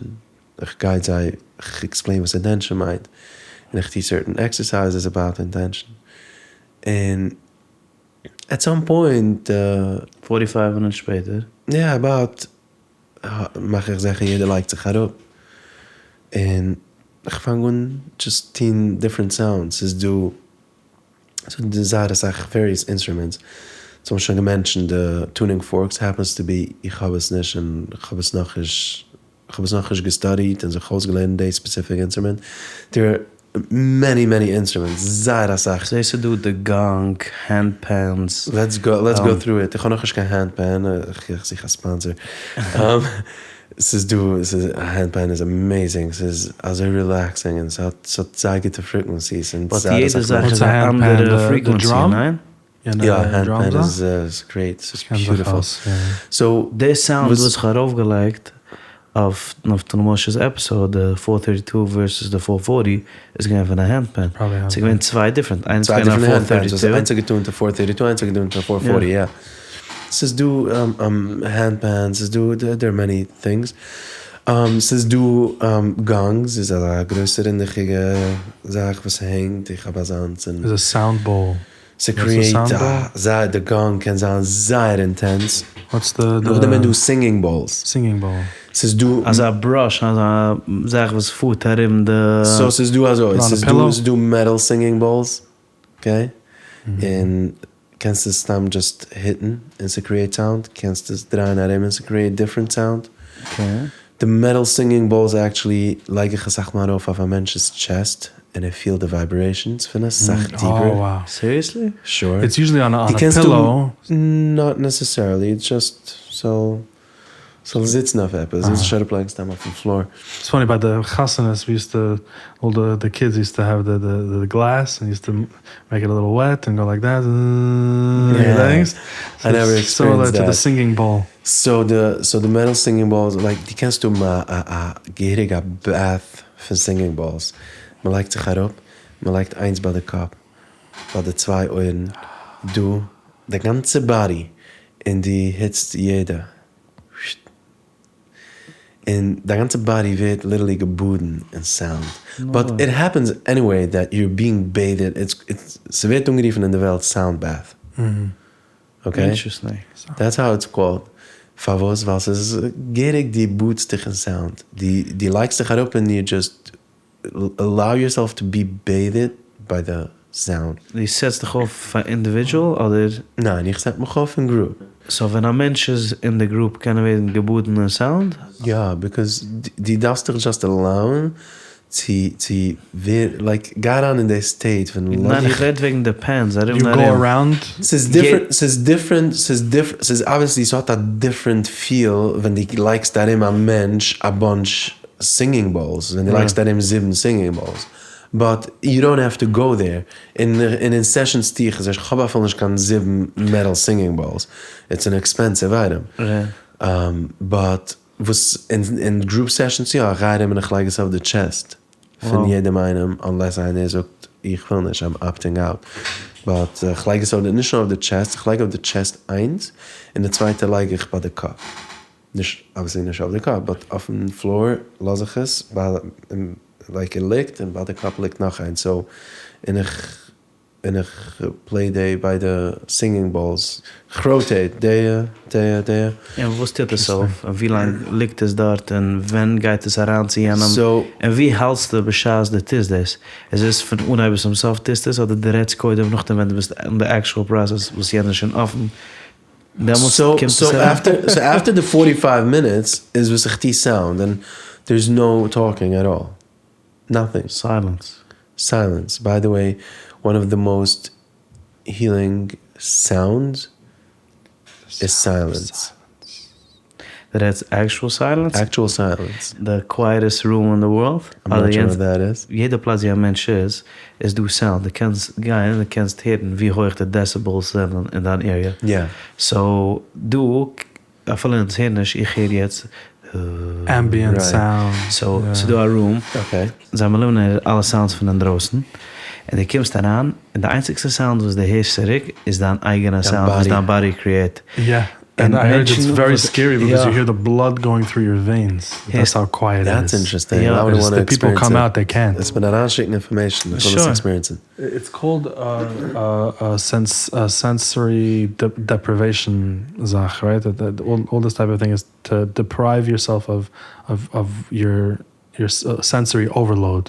איך guide זיי, איך explain וואס intention מיינט. און איך טו certain exercises about intention. And at some point, 45 minutes שפעטער. Yeah, about, מאך איך זיכער יעדער לייגט זיך אראפ. און איך פאנג אן just טון different sounds. ס'איז דא, ס'איז דא זייער אסאך various instruments. So האבן שוין גע mention ט די tuning forks happens to be, איך האב עס נישט און איך האב עס נאך נישט, איך האב עס נאך נישט גע study ט און זיך אויסגעלערנט די specific instrument. There are many, many instruments, זייער אסאך. So ס'איז דא די gong, handpans. Let's go through it. איך האב נאך נישט קיין handpan, איך זוך א sponsor. ס'איז דא, ס'איז, א handpan is amazing, ס'איז אזוי relaxing און ס'האט זייער גוטע frequencies און But זייער יעדע אסאך זאך איז What's a א handpan? אנדערע The frequency, drum? ניין? יא, Yeah, handpan drums is great, it's קען זיך beautiful. אויס, yeah. So, די sound וואס וואס איך האב ארויפגעלייגט אויף די משה'ס episode, די 432 versus די 440, איז געווען פון א handpan. Probably ס'איז געווען צוויי different. איינס צוויי געווען א different handpans. 432. איינס האט געטון to 432, איינס האט געטון to 440, Yeah. yeah. ס'איז דא handpans, ס'איז דא, there are many things. ס'איז דא gongs, איז א גרויסע רינדעכיגע זאך וואס הענגט, איך האב אזאנס און Is a sound bowl. ס' What's a create sound a bowl? זייער, די gong קען זיין זייער intense. What's the נאכדעם איז דא singing bowls. Singing bowl. ס'איז דא אזא brush, אזא זאך וואס פארט ארום די So ס'איז דא אזוי, On a ס'איז דא, pillow? ס'איז דא metal singing bowls, okay? און קענסט עס סתם just hit ן און ס' create sound, קענסט עס דרייען ארום און ס' create different sound. Okay. The metal singing bowls actually לייג איך אסאך מאל ארויף אויף א מענטש'ס chest and I feel the vibrations פון עס, אסאך deeper. Oh, wow. Seriously? Sure. It's usually on דו a קענסט pillow. Not necessarily, it's just so זאל זיצן אויף עפעס, זיצן שוין אראפלייגן סתם אויפן floor. It's funny, by the chasanas, we used to, all the kids used to have the glass and used to make it a little wet and go like that. Yeah. Things. I never It's similar experienced to the that. singing bowl. So די so די metal singing bowls, like דו קענסט האבן א א א געהעריג א bath פון singing bowls. מען לייגט זיך אראפ, מען לייגט איינס ביי די קאפ, ביי די צוויי אויערן, דא, די גאנצע body, און דו היטסט יעדע. און די גאנצע body ווערט literally געבאדן אין sound. But it happens anyway that you're being bathed, it's it's ס'ווערט אנגערופן אין די וועלט sound bath. Okay? Interesting. That's how it's called. פארוואס? ווייל ס'איז געהעריג דו באדסט דיך אין sound. דו דו לייגסט דיך אראפ און you just allow yourself to be bathed by the sound. דו סעטסט דיך אויף פאר individual אדער? ניין, איך set מיך אויף אין group. So ווען א מענטש איז אין די group קען ער ווערן געבאדן אין sound? יא, because דו דארפסט דיך just allow ען צו צו ווער like גיי אריין אין די state פון ניין, איך רעד וועגן די pans ארום You און go ארום. around? ס'איז different, ס'איז different, ס'איז different, ס'איז obviously ס'האט א different feel ווען דו לייגסט ארום א מענטש א bunch singing bowls, ווען דו לייגסט ארום זיבן singing bowls. But you don't have to go there. און אין sessions טו איך עס נישט, כ'האב אפילו נישט קיין זיבן metal singing bowls. It's an expensive item. But וואס אין group sessions יא, איך גיי ארום און איך לייג עס אויף די chest פון יעדעם איינעם, unless איינער זאגט איך וויל נישט, I'm opting out. But איך לייג עס אויף די, נישט נאר אויף די chest, איך לייג אויף די chest איינס, און די צווייטע לייג איך ביי די קאפ. נישט, obviously נישט אויף די קאפ, but אויפן floor לאז איך עס, ביי, like ער ליגט, און ביי די קאפ ליגט נאך איינס, so, און איך און איך play די ביידע singing bowls, כ'rotate די, די, די. און וואס טוט עס אויף? און ווי לאנג ליגט עס דארט? און ווען גייט עס אריין צו יענעם? און ווי האלטסטו בשעת דו טוסט דאס? איז עס פון אנהייב ביז צום סוף טוסטו עס? אדער דו רעדסט קודם נאכדעם ווען דו ביסט אין די actual process וואס יענער איז שוין אפן דעמאלטס קומט עס אריין? So after די forty five minutes איז וואס איך טו sound and there is no talking at all. Nothing. Silence. Silence. By the way, one of the most healing sounds is silence. דו רעדסט actual silence? Actual silence. The quietest room in the world? I'm not sure what that is. יעדע פלאץ ווי א מענטש איז, איז דא sound. דו קענסט גיין און דו קענסט הערן ווי הויך די decibels זענען אין דיין area. So דא, אפילו אונז הערן נישט, איך הער יעצט. Ambient sound. So ס'איז דא א room, זיי האבן eliminated אלע sounds פון אינדרויסן, און דו קומסט אריין, און די איינציגסטע sound וואס דו הערסט צוריק איז דיין אייגענע sound וואס דיין body create. Yeah, and I heard it's very scary because you hear the blood going through your veins, that's how quiet it That's is. interesting, I would wanna The people experience come it. out, they can't. וועסט מיר אריינשיקן information, איך וויל עס experience ן. It's called a sensory deprivation זאך, right? All this type of thing is to deprive yourself of of your your sensory overload,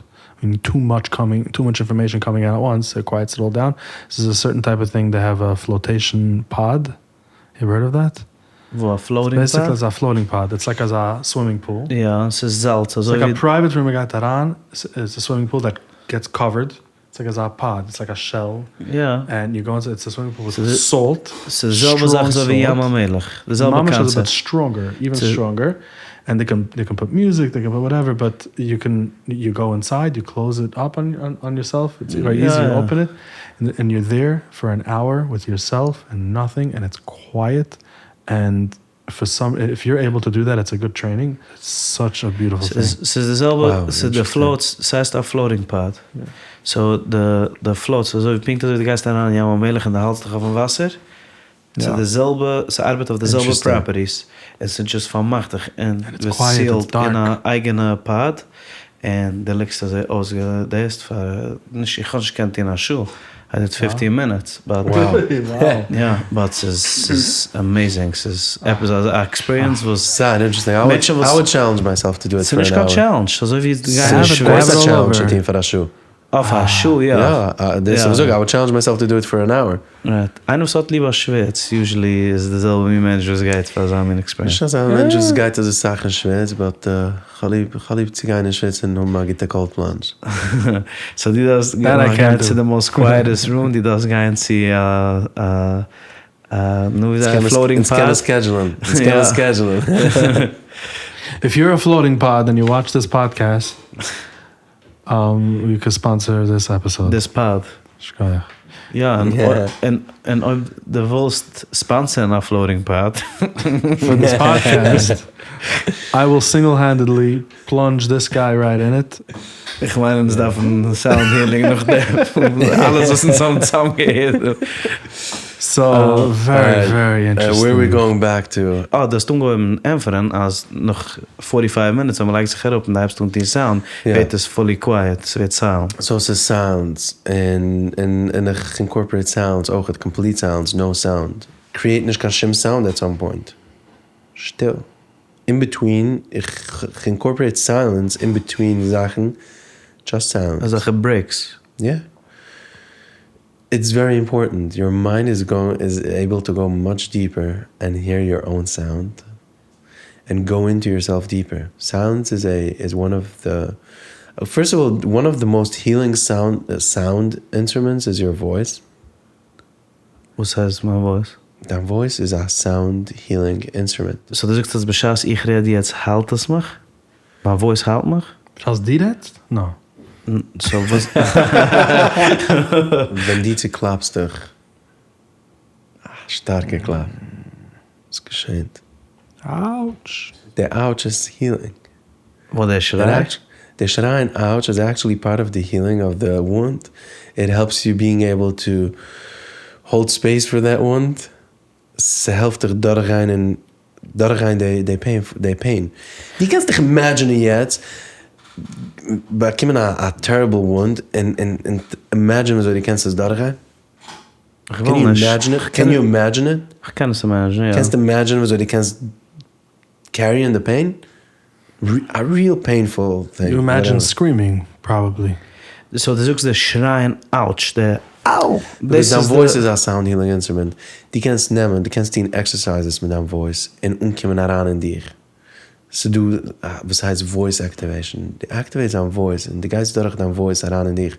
too much coming, too much information coming out at once, it quiets it all down, ס'איז א certain type of thing, they have a flotation pod, you ever heard of that? וואו? א floating pod? Basically אזא floating pod, it's like אזא swimming pool. יא, ס'איז זאלץ אזוי ווי. It's like א private room מ'גייט אריין, it's a swimming pool that gets covered, it's like אזא pod, it's like א shell, and you go inside, it's a swimming pool with salt, ס'איז די זעלבע זאך אזוי ווי ים המלח, די זעלבע ממש אזוי קאנצעפט. But stronger, even stronger, and they can they can put music, they can put whatever, but you can you go inside, you close it up on yourself, it's very easy, you open it, and you're there for an hour with yourself and nothing, and it's quiet, and for some, if you're able to do that, it's a good training, it's such a beautiful thing. ס'איז די זעלבע, ס'איז די floats, ס'הייסט א floating pod, so די די floats אזוי ווי פונקט אזוי ווי די גייסט אריין אין ים המלח און די האלטסט דיך אויפן וואסער, ס'איז די זעלבע, ס'ארבעט אויף די זעלבע properties, און ס'איז just פארמאכט דיך און ביסט sealed אין א אייגענע pod, און די ליגסט אזוי אויסגעדעסט פאר, נישט איך האב נישט געקענט טון א שעה, I did fifteen minutes, but יא, but ס'איז ס'איז amazing, ס'איז עפעס א experience וואס זייער interesting, מענטשן וואס I would challenge myself to do it ס'איז פאר נישט אן קיין hour. Challenge, אזוי ווי גיין ס'איז שווימען. א challenge צו טון פאר א שעה. אויף א שעה יא. יא, דאס וואס איך זאג, I would challenge myself to do it for an hour. Right. איינער וואס האט ליב א שוויץ usually איז די זעלבע מין מענטש וואס גייט פאר אזא מין experience. נישט אזא מענטש וואס גייט אזוי סאך אין שוויץ, but כ'האב ליב, כ'האב ליב צו גיין אין שוויץ און האבן א גוטע cold plunge. So דו דארפסט גיין צו די most quietest room, דו דארפסט גיין צו א א נו ווי זאגט מען floating pod. אונז קענען schedule ן, אונז קענען schedule ן. If you're a floating pod and you watch this podcast, you can sponsor this episode. This pod. שכוח. יא, און אויב דו ווילסט sponsor ן א floating pod. For this podcast, I will single-handedly plunge this guy right in it. איך מיין אונז דארפן sound healing נאך דעם, אלעס וואס אונז האבן צוזאמגעהערט. So, very, very interesting. Where are we going back to? אה, דו האסט אנגעהויבן ענטפערן אז נאך forty five minutes ווען מ'לייגט זיך אראפ און דו הייבסט אן טון sound, ווערט עס fully quiet, ס'ווערט silent. So ס'איז sounds, און און איך incorporate sounds אויכעט, complete sounds, no sound. Create נישט קיין שום sound at some point. שטיל. In between, איך incorporate silence in between זאכן, just sounds. אזעלכע breaks. Yeah. It's very important, your mind is going is able to go much deeper and hear your own sound and go into yourself deeper. Sounds is a is one of the first of all one of the most healing sound sound instruments is your voice. וואס הייסט מיין voice? דיין voice איז א sound healing instrument. So דו זאגסט אז בשעת איך רעד יעצט היילט עס מיך? מיין voice היילט מיך? בשעת דו רעדסט? No. So וואס? ווען דו צוקלאפסט דיך א שטארקע קלאפ, וואס געשענט? Ouch! די ouch איז healing. וואס דער שריי? די שרייען ouch איז actually part of the healing of the wound, it helps you being able to hold space for that wound, ס'העלפט דיך דורכגיין און דורכגיין די pain די pain. דו קענסט דיך imagine ען יעצט באקומען א terrible wound און און imagine וויאזוי דו קענסט עס דורכגיין? איך וויל נישט. Can you imagine it? איך קען עס imagine ען, יא. קענסט imagine וויאזוי דו קענסט carry ען די pain? A real painful thing. You imagine screaming probably. So דו זאגסט די שרייען ouch, די אאו! דאס דיין voice איז א sound healing instrument. דו קענסט נעמען, דו קענסט טון exercises מיט דיין voice און אנקומען אריין אין דיך. ס'דא וואס הייסט voice activation, דו activate סט דיין voice און דו גייסט דורך דיין voice אריין אין דיך.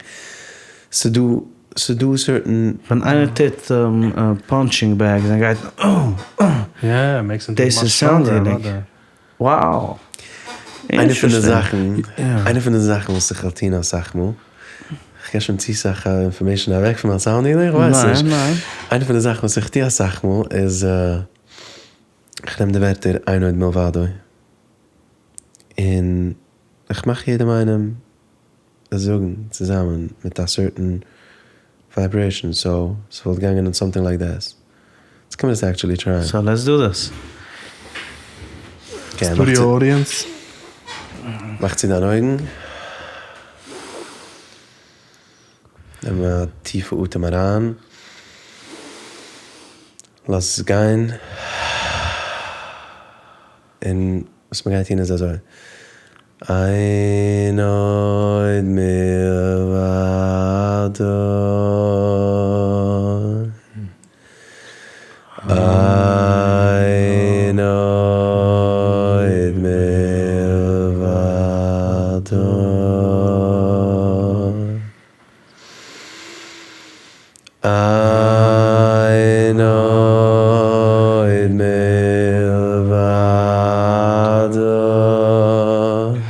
ס'דא ס'דא certain. ווען איינער טוט punching bags און גייט דאס איז sound healing. Wow! איינע פון די זאכן, איינע פון די זאכן וואס איך האב טון אסאך מאל, איך גיב שוין צו סאך information אוועק פון מיין sound healing, איך ווייס נישט. איינע פון די זאכן וואס איך טו אסאך מאל איז, איך נעם די ווערטער אין עוד מלבדו, און איך מאך יעדעם איינעם עס זאגן צוזאמען מיט א certain vibration, so ס'וואלט געגאנגען אין something like this. יעצט קען מען עס actually try ען. So let's do this. Studio audience. מאך צו דיין אויגן. נעם א טיפע אטעם אריין. לאז עס גיין. און וואס מ'גייט טון איז אזוי. אין עוד מלבדו. אין עוד מלבדו. אין עוד מלבדו.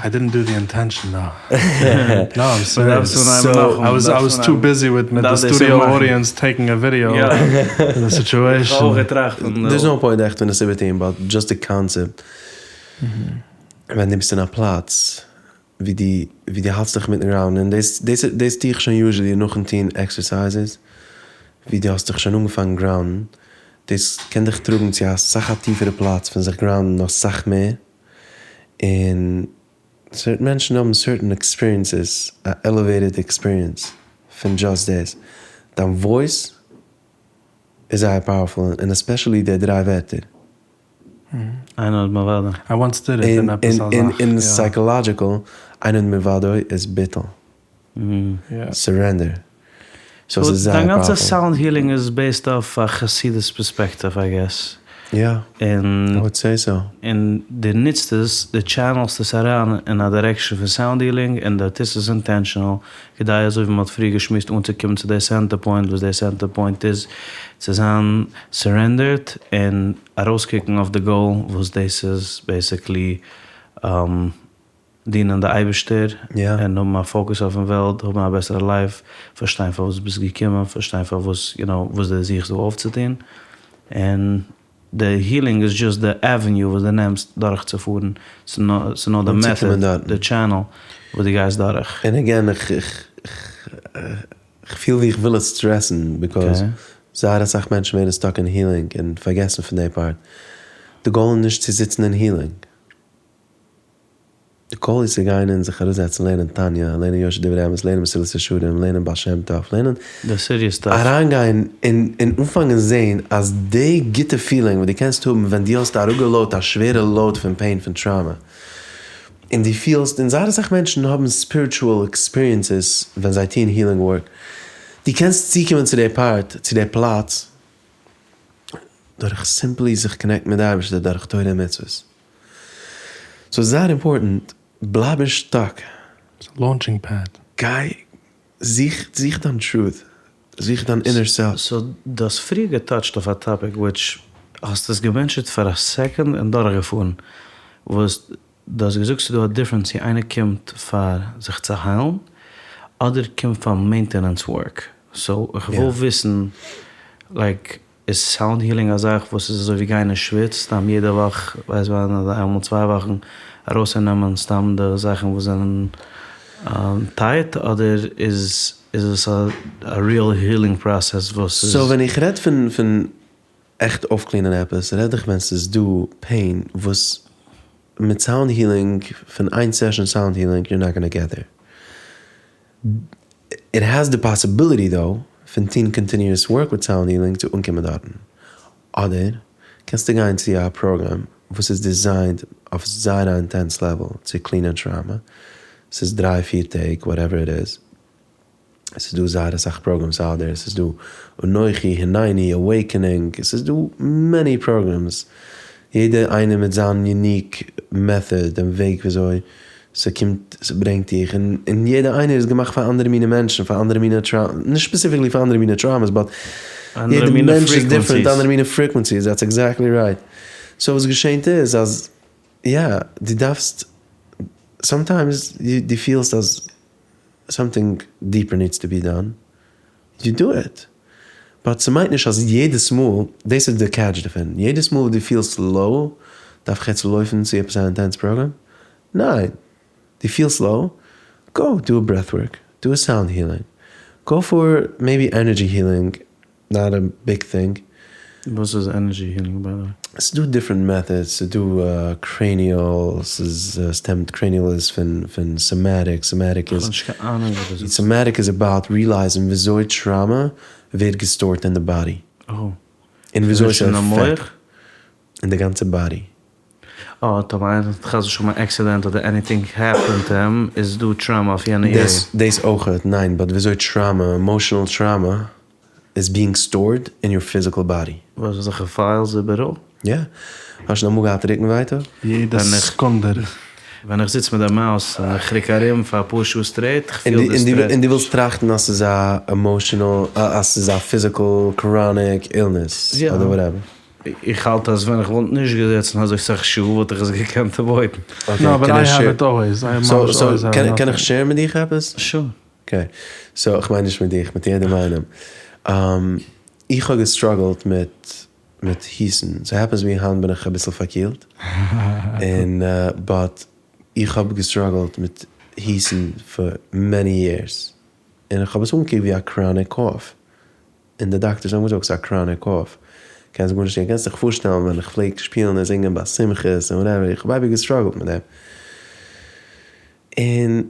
I didn't do the intention though. No, I'm serious. I was I was too busy with the studio audience taking a video of the situation. There's no point עכט אין עס איבערטוהן but just the concept. ווען דו ביסט אין א פלאץ ווי דו ווי דו האלטסט דיך מיטן ground און דאס דאס דאס טוה איך שוין usually נאכן טוהן exercises ווי דו האסט דיך שוין אנגעפאנגן ground ן דאס קען דיך טראגן צו אסאך א טיפערע פלאץ פון זיך ground ן נאך סאך מער און certain מענטשן האבן certain experiences א elevated experience פון just דאס דיין voice איז זייער powerful און especially די דריי ווערטער. אין עוד מלבדו. I once did it אין עפעס א זאך. אין psychological אין עוד מלבדו איז ביטול. Surrender. So ס'איז זייער דיין גאנצע powerful. Sound healing איז based אויף א חסידות perspective I guess. יא. I would say so. און דו נוצט עס, דו channel סט עס אריין אין א direction פון sound healing און דו טוסט עס intentional כדי אזוי ווי מ'האט פריער געשמועסט אנצוקומען צו די center point וואס די center point איז צו זיין surrendered און ארויסקוקן אויף די goal וואס דאס איז basically. דינען די אייבערשטער, און האבן א focus אויפן וועלט, האבן א בעסערע life, פארשטיין פארוואס ביסט געקומען, פארשטיין פארוואס, you know, וואס דו זוכסט דא אויפצוטון, און די healing איז just די avenue וואס דו נעמסט דורכצופארן, ס'איז נאר די method, די channel וואס דו גייסט דורך. און again, איך פיל ווי איך וויל עס stress ן, because זייער אסאך מענטשן ווערן stuck אין healing און פארגעסן פון די part. די goal איז נישט צו זיצן אין healing. די goal איז צו גיין און זיך אראפזעצן לערנען תניא, לערנען יושר דברי אמת, לערנען מסילת ישרים, לערנען בעל שם טוב, לערנען. די serious stuff. אריינגיין און און אנפאנגען זעהן אז די גוטע feeling וואס דו קענסט האבן ווען דו האסט אראפגע load ט א שווערע load פון pain פון trauma, און דו פילסט, און זייער אסאך מענטשן האבן spiritual experiences ווען זיי טוען healing work, דו קענסט צוקומען צו די part, צו די פלאץ, דורך simply זיך connect ן מיט די אייבערשטער דורך תורה און מצוות. so זייער important, בלייב נישט stuck. ס'איז א launching pad. גיי זוך זוך דיין truth, זוך דיין inner self. so דו האסט פריער גע touch ט אויף א topic which האסט עס גע mention ט פאר א second און דורכגעפארן, וואס דו האסט געזאגט ס'איז דא א difference צו איינער קומט פאר זיך צו היילן אדער קומט פאר maintenance work, so איך וויל וויסן like איז sound healing א זאך וואס איז אזוי ווי גיין אין שוויץ סתם יעדע וואך ווייס ווען אדער איינמאל צוויי וואכן ארויסצונעמען סתם די זאכן וואס זענען tight אדער איז איז עס א real healing process וואס איז. so ווען איך רעד פון פון עכט אויפ clean ען עפעס רעד איך ווען ס'איז דא pain וואס מיט sound healing פון איין session sound healing you're not gonna get there. It has the possibility though פון טון continuous work מיט sound healing צו אנקומען דארטן. אדער קענסטו גיין צו א פראגראם וואס איז designed אויף זייער א intense level צו clean ען trauma, ס'איז דריי פיר טעג whatever it is, ס'איז דא זייער אסאך programs out there, ס'איז דא אנכי, הנני, awakening, ס'איז דא many programs, יעדע איינער מיט זיין unique method און וועג וויאזוי ס'קומט ס'ברענגט דיך, און און יעדע איינער איז געמאכט פאר אנדערע מיני מענטשן, פאר אנדערע מיני trauma, נישט specifically פאר אנדערע מיני traumas but יעדע מענטש איז different, אנדערע מיני frequencies, that's exactly right. So וואס געשענט איז אז יא, דו דארפסט, sometimes דו פילסט אז something deeper needs to be done, you do it. But ס'מיינט נישט אז יעדעס מאל, דאס איז די catch דערפון, יעדעס מאל דו פילסט low, דארף איך יעצט לויפן צו עפעס א intense program? ניין! דו פילסט low? Go do a breath work, do a sound healing, go for maybe energy healing, not a big thing. וואס איז energy healing by the way? ס'איז דא different methods, ס'איז דא cranial, ס'איז stemmed, cranial איז פון פון somatic, somatic איז. כ'האב נישט קיין אהנונג וואס דאס איז. Somatic איז about realize ן וויאזוי trauma ווערט גע store ט אין די body. אוי. און וויאזוי נישט אין די ס'affect מח? אין די גאנצע body. אה, טאמער איינער האט חס ושלום א accident אדער anything happen to אים, איז דא trauma אויף יענע area. דאס אויכעט, ניין, but וויאזוי trauma, emotional trauma, איז being stored אין your physical body. וואס אזעלכע files איבעראל? יא. האסט שוין אמאל געהאט רוקן ווייטאג? יעדע סעקונדע. ווען איך זיץ מיט די mouse און איך רוק ארום פאר אפאר שעה straight, איך פיל די stretch. און דו ווילסט טראכטן אז ס'איז א emotional, אז ס'איז א physical chronic illness אדער whatever. איך האלט אז ווען איך וואלט נישט געזעצן אזוי סאך שעה וואלט איך עס געקענט avoid ן. No, but I have it always. I ממש always have קען איך share ן מיט דיך עפעס? Sure. Okay. So איך מיין נישט מיט דיך, מיט יעדעם איינעם. איך האב גע struggle ט מיט מיט היסן. So happens ווי היינט בין איך אביסל פארקילט. און but איך האב גע struggle ט מיט היסן for many years. און איך האב עס אנגעקוקט ווי א chronic cough. און די דאקטערס האבן געזאגט ס'איז א chronic cough. קענסט גארנישט טון. קענסט דיך פארשטעלן ווען איך פלעג שפילן און זינגען ביי שמחות און whatever, איך האב אייביג גע struggle ט מיט דעם. און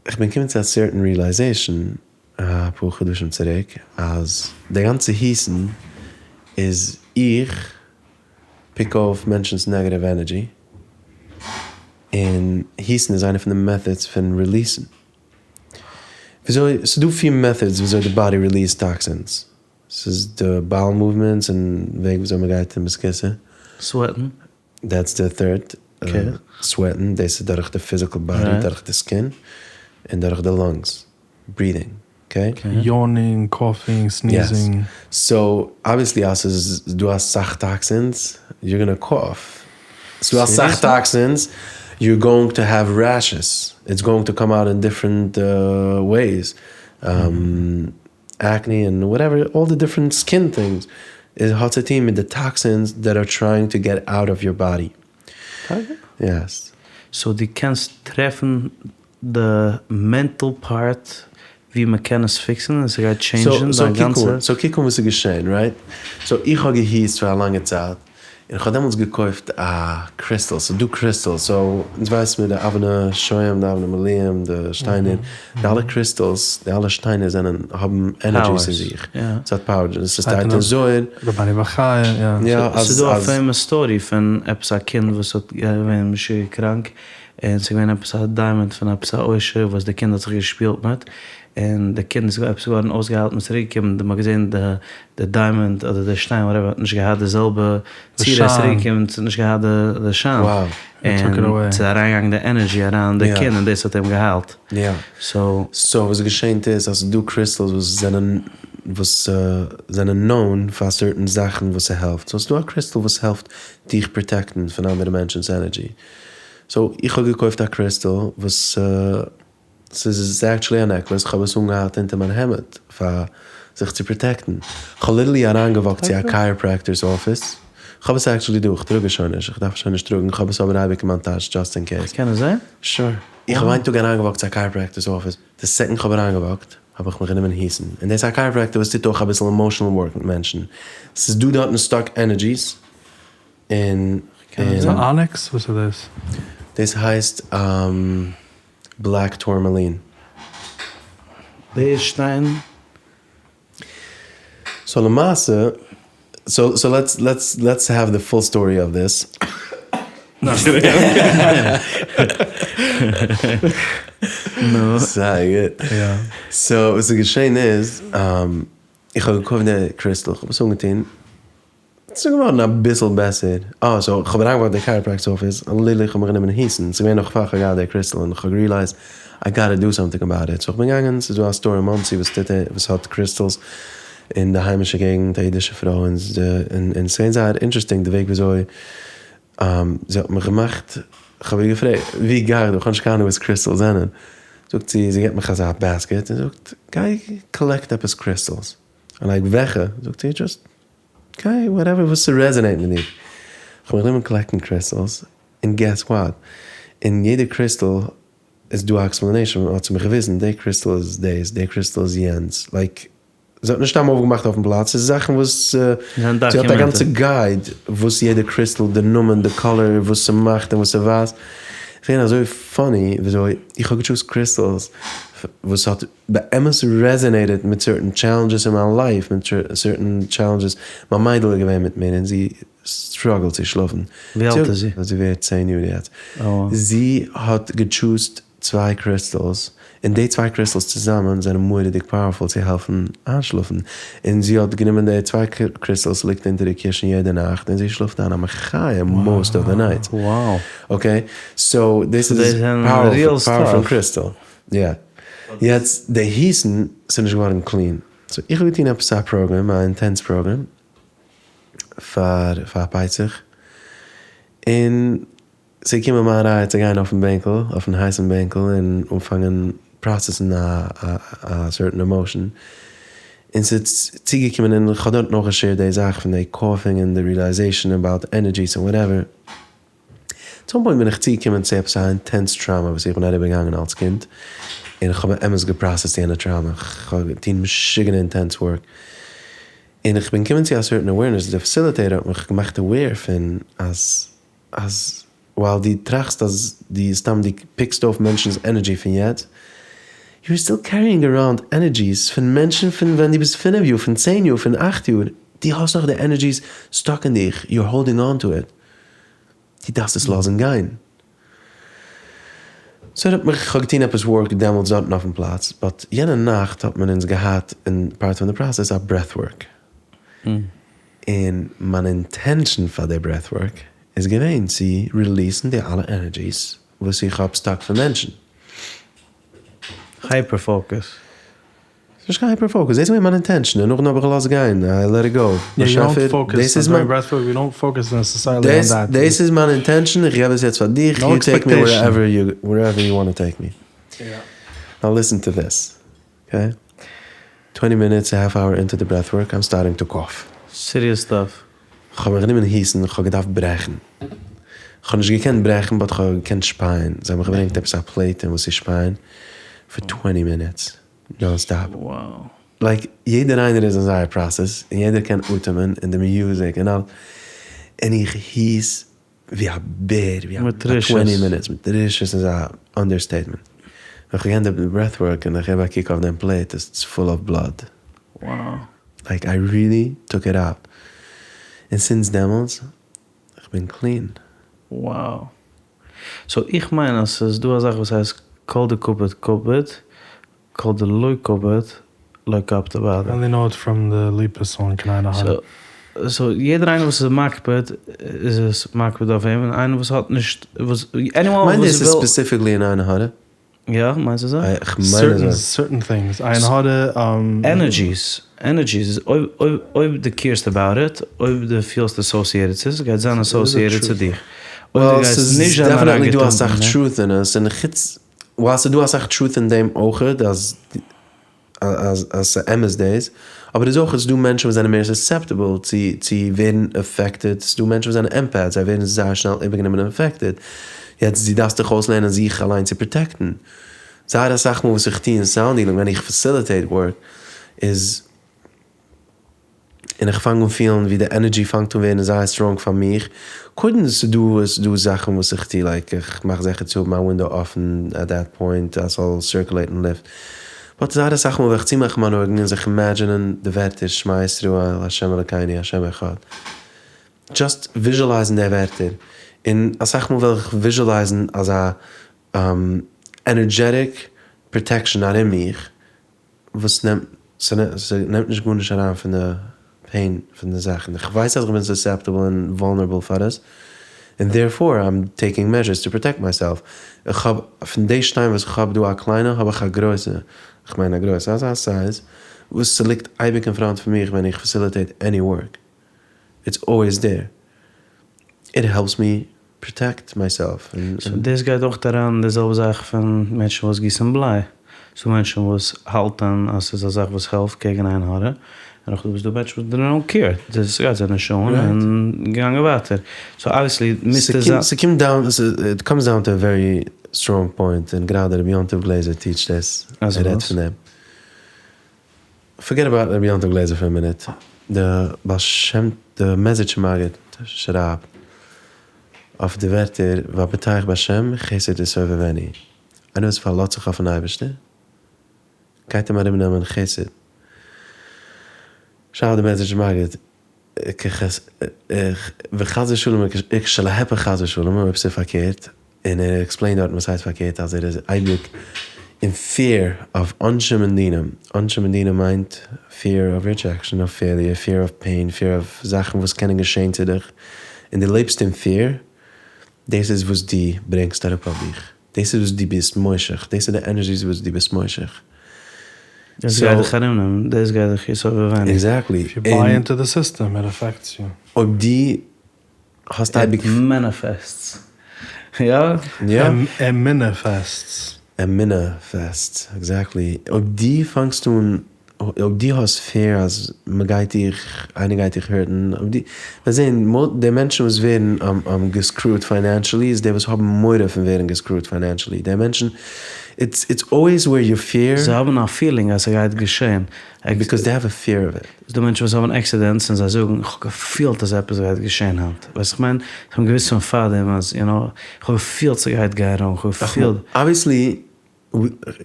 איך בין געקומען צו א certain realization אפאר חדשים צוריק אז די גאנצע היסן איז איך pick אויף מענטשנ'ס negative energy, און היסן איז איינע פון די methods פון release ן. וויאזוי, ס'איז דא פיר methods וויאזוי די body release toxins. ס'איז די bowel movements און וועג וויאזוי מ'גייט אין בית הכסא. Sweat ן. That's the third. Sweat ן, דאס איז דורך די physical body, דורך די skin, און דורך די lungs, breathing, okay? Yawning, coughing, sneezing. So, obviously אז ס'איז דא אסאך toxins, you're gonna cough. ס'איז דא אסאך toxins, You're going to have rashes, it's going to come out in different ways, acne and whatever, all the different skin things, איז האט צו טון מיט די toxins that are trying to get out of your body. Yes. So דו קענסט טרעפן די mental part ווי מען קען עס fix ן און ס'גייט change ן דיין גאנצע. So קוק אן וואס איז געשען, right? So איך האב געהוסט פאר א לאנגע צייט, און איך האב דעמאלטס געקויפט א קריסטאל, ס'איז דא crystals, so אונז ווייסן מיר די אבני שוהם, די אבני מילואים, די שטיינער, די אלע crystals, די אלע שטיינער זענען, האבן energies אין זיך, ס'האט power, ס'שטייט אין זוהר. רבינו בחיי, יא. ס'איז דא א famous story פון עפעס א קינד וואס האט געווען משוגע קראנק, און ס'איז געווען עפעס א diamond פון עפעס א עושר וואס די קינד האט זיך געשפילט מיט, און די קינד איז עפעס געווארן אויסגעהיילט און צוריק געקומען, מ'האט געזען די diamond אדער די שטיין whatever האט נישט געהאט די זעלבע צורה, איז צוריק געקומען ס'האט נישט געהאט די שיין, און ס'איז אריינגעגאנגען די energy אריין אין די קינד און דאס האט אים געהיילט. So וואס געשענט איז אז ס'איז דא crystals וואס זענען וואס זענען known פאר certain זאכן וואס ס'העלפט, so ס'איז דא א קריסטאל וואס העלפט דיך protect ן פון אנדערע מענטשנ'ס energy, so איך האב געקויפט א קריסטאל וואס ס'איז actually א necklace, כ'האב עס אנגעהאט אונטער מיין העמד פאר זיך צו protect ן, כ'האב literally אריינגע walk ט צו א chiropractor's office, כ'האב עס actually דא, כ'טראג עס שוין נישט, כ'דארף עס שוין נישט טראגן, כ'האב עס אבער אייביג אין מיין טאש just in case. כ'קען עס זען? Sure. איך האב איין טאג אריינגע walk ט צו א chiropractor's office, די second כ'האב אריינגע walk ט האב איך מיך גענומען הוסטן, און דאס איז א chiropractor וואס טוט אויך אביסל emotional work מיט מענטשן, ס'איז דא דארטן stuck energies, און. איז א onyx? וואס איז דאס? דאס הייסט black tourmaline. די שטיין. So למעשה, so so let's let's let's have the full story of this. זייער גוט. So וואס איז געשען איז, איך האב געקויפט די קריסטל, איך האב עס אנגעטון, ס'איז געווארן אביסל בעסער. אה, so כ'האב אריינגע walk ט די chiropractor's office, און literally כ'האב מיך גענומען הוסטן, ס'איז געווען נאך פאר כ'האב געהאט די קריסטל, און כ'האב גע realize ט I gotta do something about it, so כ'בין געגאנגען, ס'איז דא א store אין מאנסי וואס טוט וואס האט crystals אין די היימישע געגנט, א אידישע פרוי, און און ס'איז געווען זייער interesting די וועג וויאזוי זי האט מיך געמאכט, כ'האב איר געפרעגט ווי גיי איך דא, כ'האב נישט קיין אהנונג וואס crystals זענען, זאגט זי, זי געבט מיך אזא basket און זאגט גיי collect עפעס crystals, I'm like וועלכע? זאגט זי just גיי whatever וואס ס' resonate מיט דיר. כ'האב מיך גענומען collect ן crystals, און guess what? אין יעדע קריסטל איז דא א explanation, האט זי מיך געוויזן די קריסטל איז דאס, די קריסטל איז יענץ, like זי האט נישט סתם אויפגעמאכט אויפן פלאץ, ס'איז זאכן וואס זי האט א גאנצע guide וואס יעדע קריסטל, די נאמען, די color, וואס ס'מאכט און וואס ס'ווייזט. ס'געווען אזוי funny וויאזוי איך האב גע choose ט crystals וואס האט באמת resonated מיט certain challenges אין מיין life, מיט certain challenges, מיין מיידל איז געווען מיט מיר און זי struggle ט צו שלאפן. ווי אלט איז זי? זי ווערט 10 יאר יעצט. זי האט גע choose ט צוויי crystals, און די צוויי crystals צוזאמען זענען מורא'דיג powerful צו העלפן איינשלאפן, און זי האט גענומען די צוויי crystals ליגט אונטער די קישן יעדע נאכט און זי שלאפט איין א מחיה most of the night. Okay, so דאס איז powerful crystal. יא. יעצט די הוסטן ס'איז נישט געווארן clean. So איך האב געטון עפעס א program, א intense program, פאר פאר פסח, און ס'איז געקומען מיין רייע צו גיין אויפן בענקל, אויפן הייסן בענקל, און אנפאנגען process ן א א certain emotion, און ס'איז צוגעקומען און כ'האב דארט נאך גע share ט די זאך פון די coughing און די realization about energies און whatever. צום point בין איך צוגעקומען צו עפעס א intense trauma וואס איך בין אריבערגעגאנגען אלס קינד, און איך האב באמת גע process ט יענע trauma, כ'האב געטון משוגענע intense work, און איך בין געקומען צו א certain awareness, די facilitator האט מיך געמאכט aware פון אז אז ווייל דו טראכסט אז דו סתם דו pick סט אויף מענטשנ'ס energy פון יעצט, you're still carrying around energies פון מענטשן פון ווען דו ביסט 5 יאר, פון 10 יאר, פון 8 יאר, דו האסט נאך די energies stuck אין דיך, you're holding on to it, דו דארפסט עס לאזן גיין. So ער האט מיך, כ'האב געטון עפעס work דעמאלטס דארטן אויפן פלאץ, but יענע נאכט האט מען אונז געהאט אין part פון די process א breath work. און מיין intention פאר די breath work איז געווען צו release ן די אלע energies וואס איך האב stuck פון מענטשן. Hyper focus. נישט קיין hyper focus, דאס איז געווען מיין intention, און נאכדעם האב איך געלאזט גיין, I let it go. באשעפער, דאס איז מיין. דאס איז מיין intention, איך געב עס יעצט פאר דיך, you take me wherever you wanna take me. Now listen to this, okay? Twenty minutes, a half hour into the breath work, I'm starting to cough. Serious stuff. כ'האב מיך גענומען היסן, כ'האב געדארפט ברעכן. כ'האב נישט געקענט ברעכן but כ'האב געקענט שפייען. זיי האבן מיך געברענגט עפעס א plate אין וואס צו שפייען פאר twenty minutes non stop. Like יעדער איינער איז אין זייער process און יעדער קען אטעמען און די music און אלעס. און איך היס ווי א בער, ווי א twenty minutes מיט רישות איז א understatement. ווען כ'האב געענדיגט די breath work און איך געב א קוק אויף דעם plate it's full of blood. Like I really took it out. און since דעמאלטס איך בין clean. Wow. So איך מיין אז ס'איז דא א זאך וואס הייסט כל דקפיד קפיד, כל דלא קפיד לא קפדי בהדיה. I only know it from the ליפא song קיין עין הרע. So יעדער איינער וואס איז מקפיד איז עס מקפיד אויף אים, און איינער וואס האט נישט וואס anyone כ'מיין וואס דאס איז וויל. Specifically אין עין הרע. יא? מיינסט אזוי? כ'מיין אזוי. Certain things. עין הרע. Energies. Energies איז אויב אויב אויב דו care סט about it, אויב דו פילסט associated צו עס, גייט זיין associated צו דיך. אויב דו גייסט נישט זיין Definitely דא אריינגעטון אסאך אין דעם. Truth אין עס, און חוץ ווייל ס'איז דא אסאך truth אין דעם אויכעט אז אז אז ס'אמת דאס, אבער איז אויך ס'דא מענטשן וואס זענען מער susceptible צו צו ווערן affected, ס'דא מענטשן וואס זענען empaths זיי ווערן זייער שנעל איבערגענומען און affected, יעצט דו דארפסט דיך אויסלערנען זיך אליין צו protect ן, זייער אסאך מאל וואס איך טוה אין sound healing ווען איך facilitate work איז און איך פאנג אן פילן ווי די energy פאנגט אן ווערן זייער strong פאר מיך, קודם ס'דא ס'דא זאכן וואס איך טוה like איך מאך זיכער צו האבן מיין window אפן at that point אז ס'זאל circulate ן לופט, but זייער אסאך מאל וועל איך צומאכן מיינע אויגן און זיך imagine ען די ווערטער שמע ישראל ה' אלקינו ה' אחד, just visualize ן די ווערטער, און אסאך מאל וועל איך visualize ן אזא energetic protection ארום מיך וואס נעמט, ס'נעמט נישט גארנישט אריין פון די pain פון די זאכן, איך ווייס אז איך בין susceptible און vulnerable פאר עס, און therefore I'm taking measures to protect myself, איך האב פון די שטיין וואס איך האב דא א קליינע האב איך א גרויסע, איך מיין א גרויסע, אזא size, וואס ס'ליגט אייביג אין front פון מיך ווען איך facilitate any work, it's always there, it helps me protect myself. So דאס גייט אויך אריין אין די זעלבע זאך פון מענטשן וואס גיסן בליי. ס'דא מענטשן וואס האלטן אז ס'איז א זאך וואס העלפט קעגן עין הרע, און נאכדעם איז דא מענטשן וואס don't care, דאס גייט זיי נישט אן און געגאנגען ווייטער. So obviously מוז עס זיין. ס'קומט down, it comes down to a very strong point, און גראדע רבי יום טוב גלעזער teach ט דאס, ער רעדט פון דעם. Forget about רבי יום טוב גלעזער פאר א מינוט, די בעל שם, די מעזריטשער מגיד שרייבט אויף די ווערטער והבוטח בהשם חסד יסובבנו, איינער וואס פארלאזט זיך אויפן אייבערשטער גייט אים ארום נעמען חסד, שרייבט די מעזריטשער מגיד וחס ושלום כשלהפך חס ושלום אויב ס'איז פארקערט, און ער explain ט דארטן וואס הייסט פארקערט אז ער איז אייביג אין fear of עונשים און דינים, עונשים און דינים מיינט fear of rejection of failure, fear of pain, fear of זאכן וואס קענען געשען צו דיך, און דו לעבסט אין fear, דאס איז וואס דו ברענגסט אראפ אויף דיך, דאס איז וואס דו ביסט מושך, דאס איז די energies וואס דו ביסט מושך. דאס גייט דיך ארומנעמען, דאס גייט דיך יסובבנו. Exactly. If you buy into the system it affects you. אויב דו האסט אייביג. It manifests. יא? יא. It manifests. It manifests, exactly. אויב דו פאנגסט אן, אויב דו האסט fear אז מ'גייט דיך, איינער גייט דיך hurt ן, אויב דו, מיר זעהן די מענטשן וואס ווערן גע screw ט financially איז די וואס האבן מורא פון ווערן גע screw ט financially, די מענטשן, it's it's always where your fear. זיי האבן א feeling אז ס'גייט געשען. Because they have a fear of it. ס'דא מענטשן וואס האבן accidents און זיי זאגן איך האב געפילט אז עפעס גייט געשען היינט. ווייסט איך מיין? זיי האבן געוואוסט פון פארדעם אז you know, איך האב געפילט ס'גייט גיין wrong, איך האב געפילט. Obviously,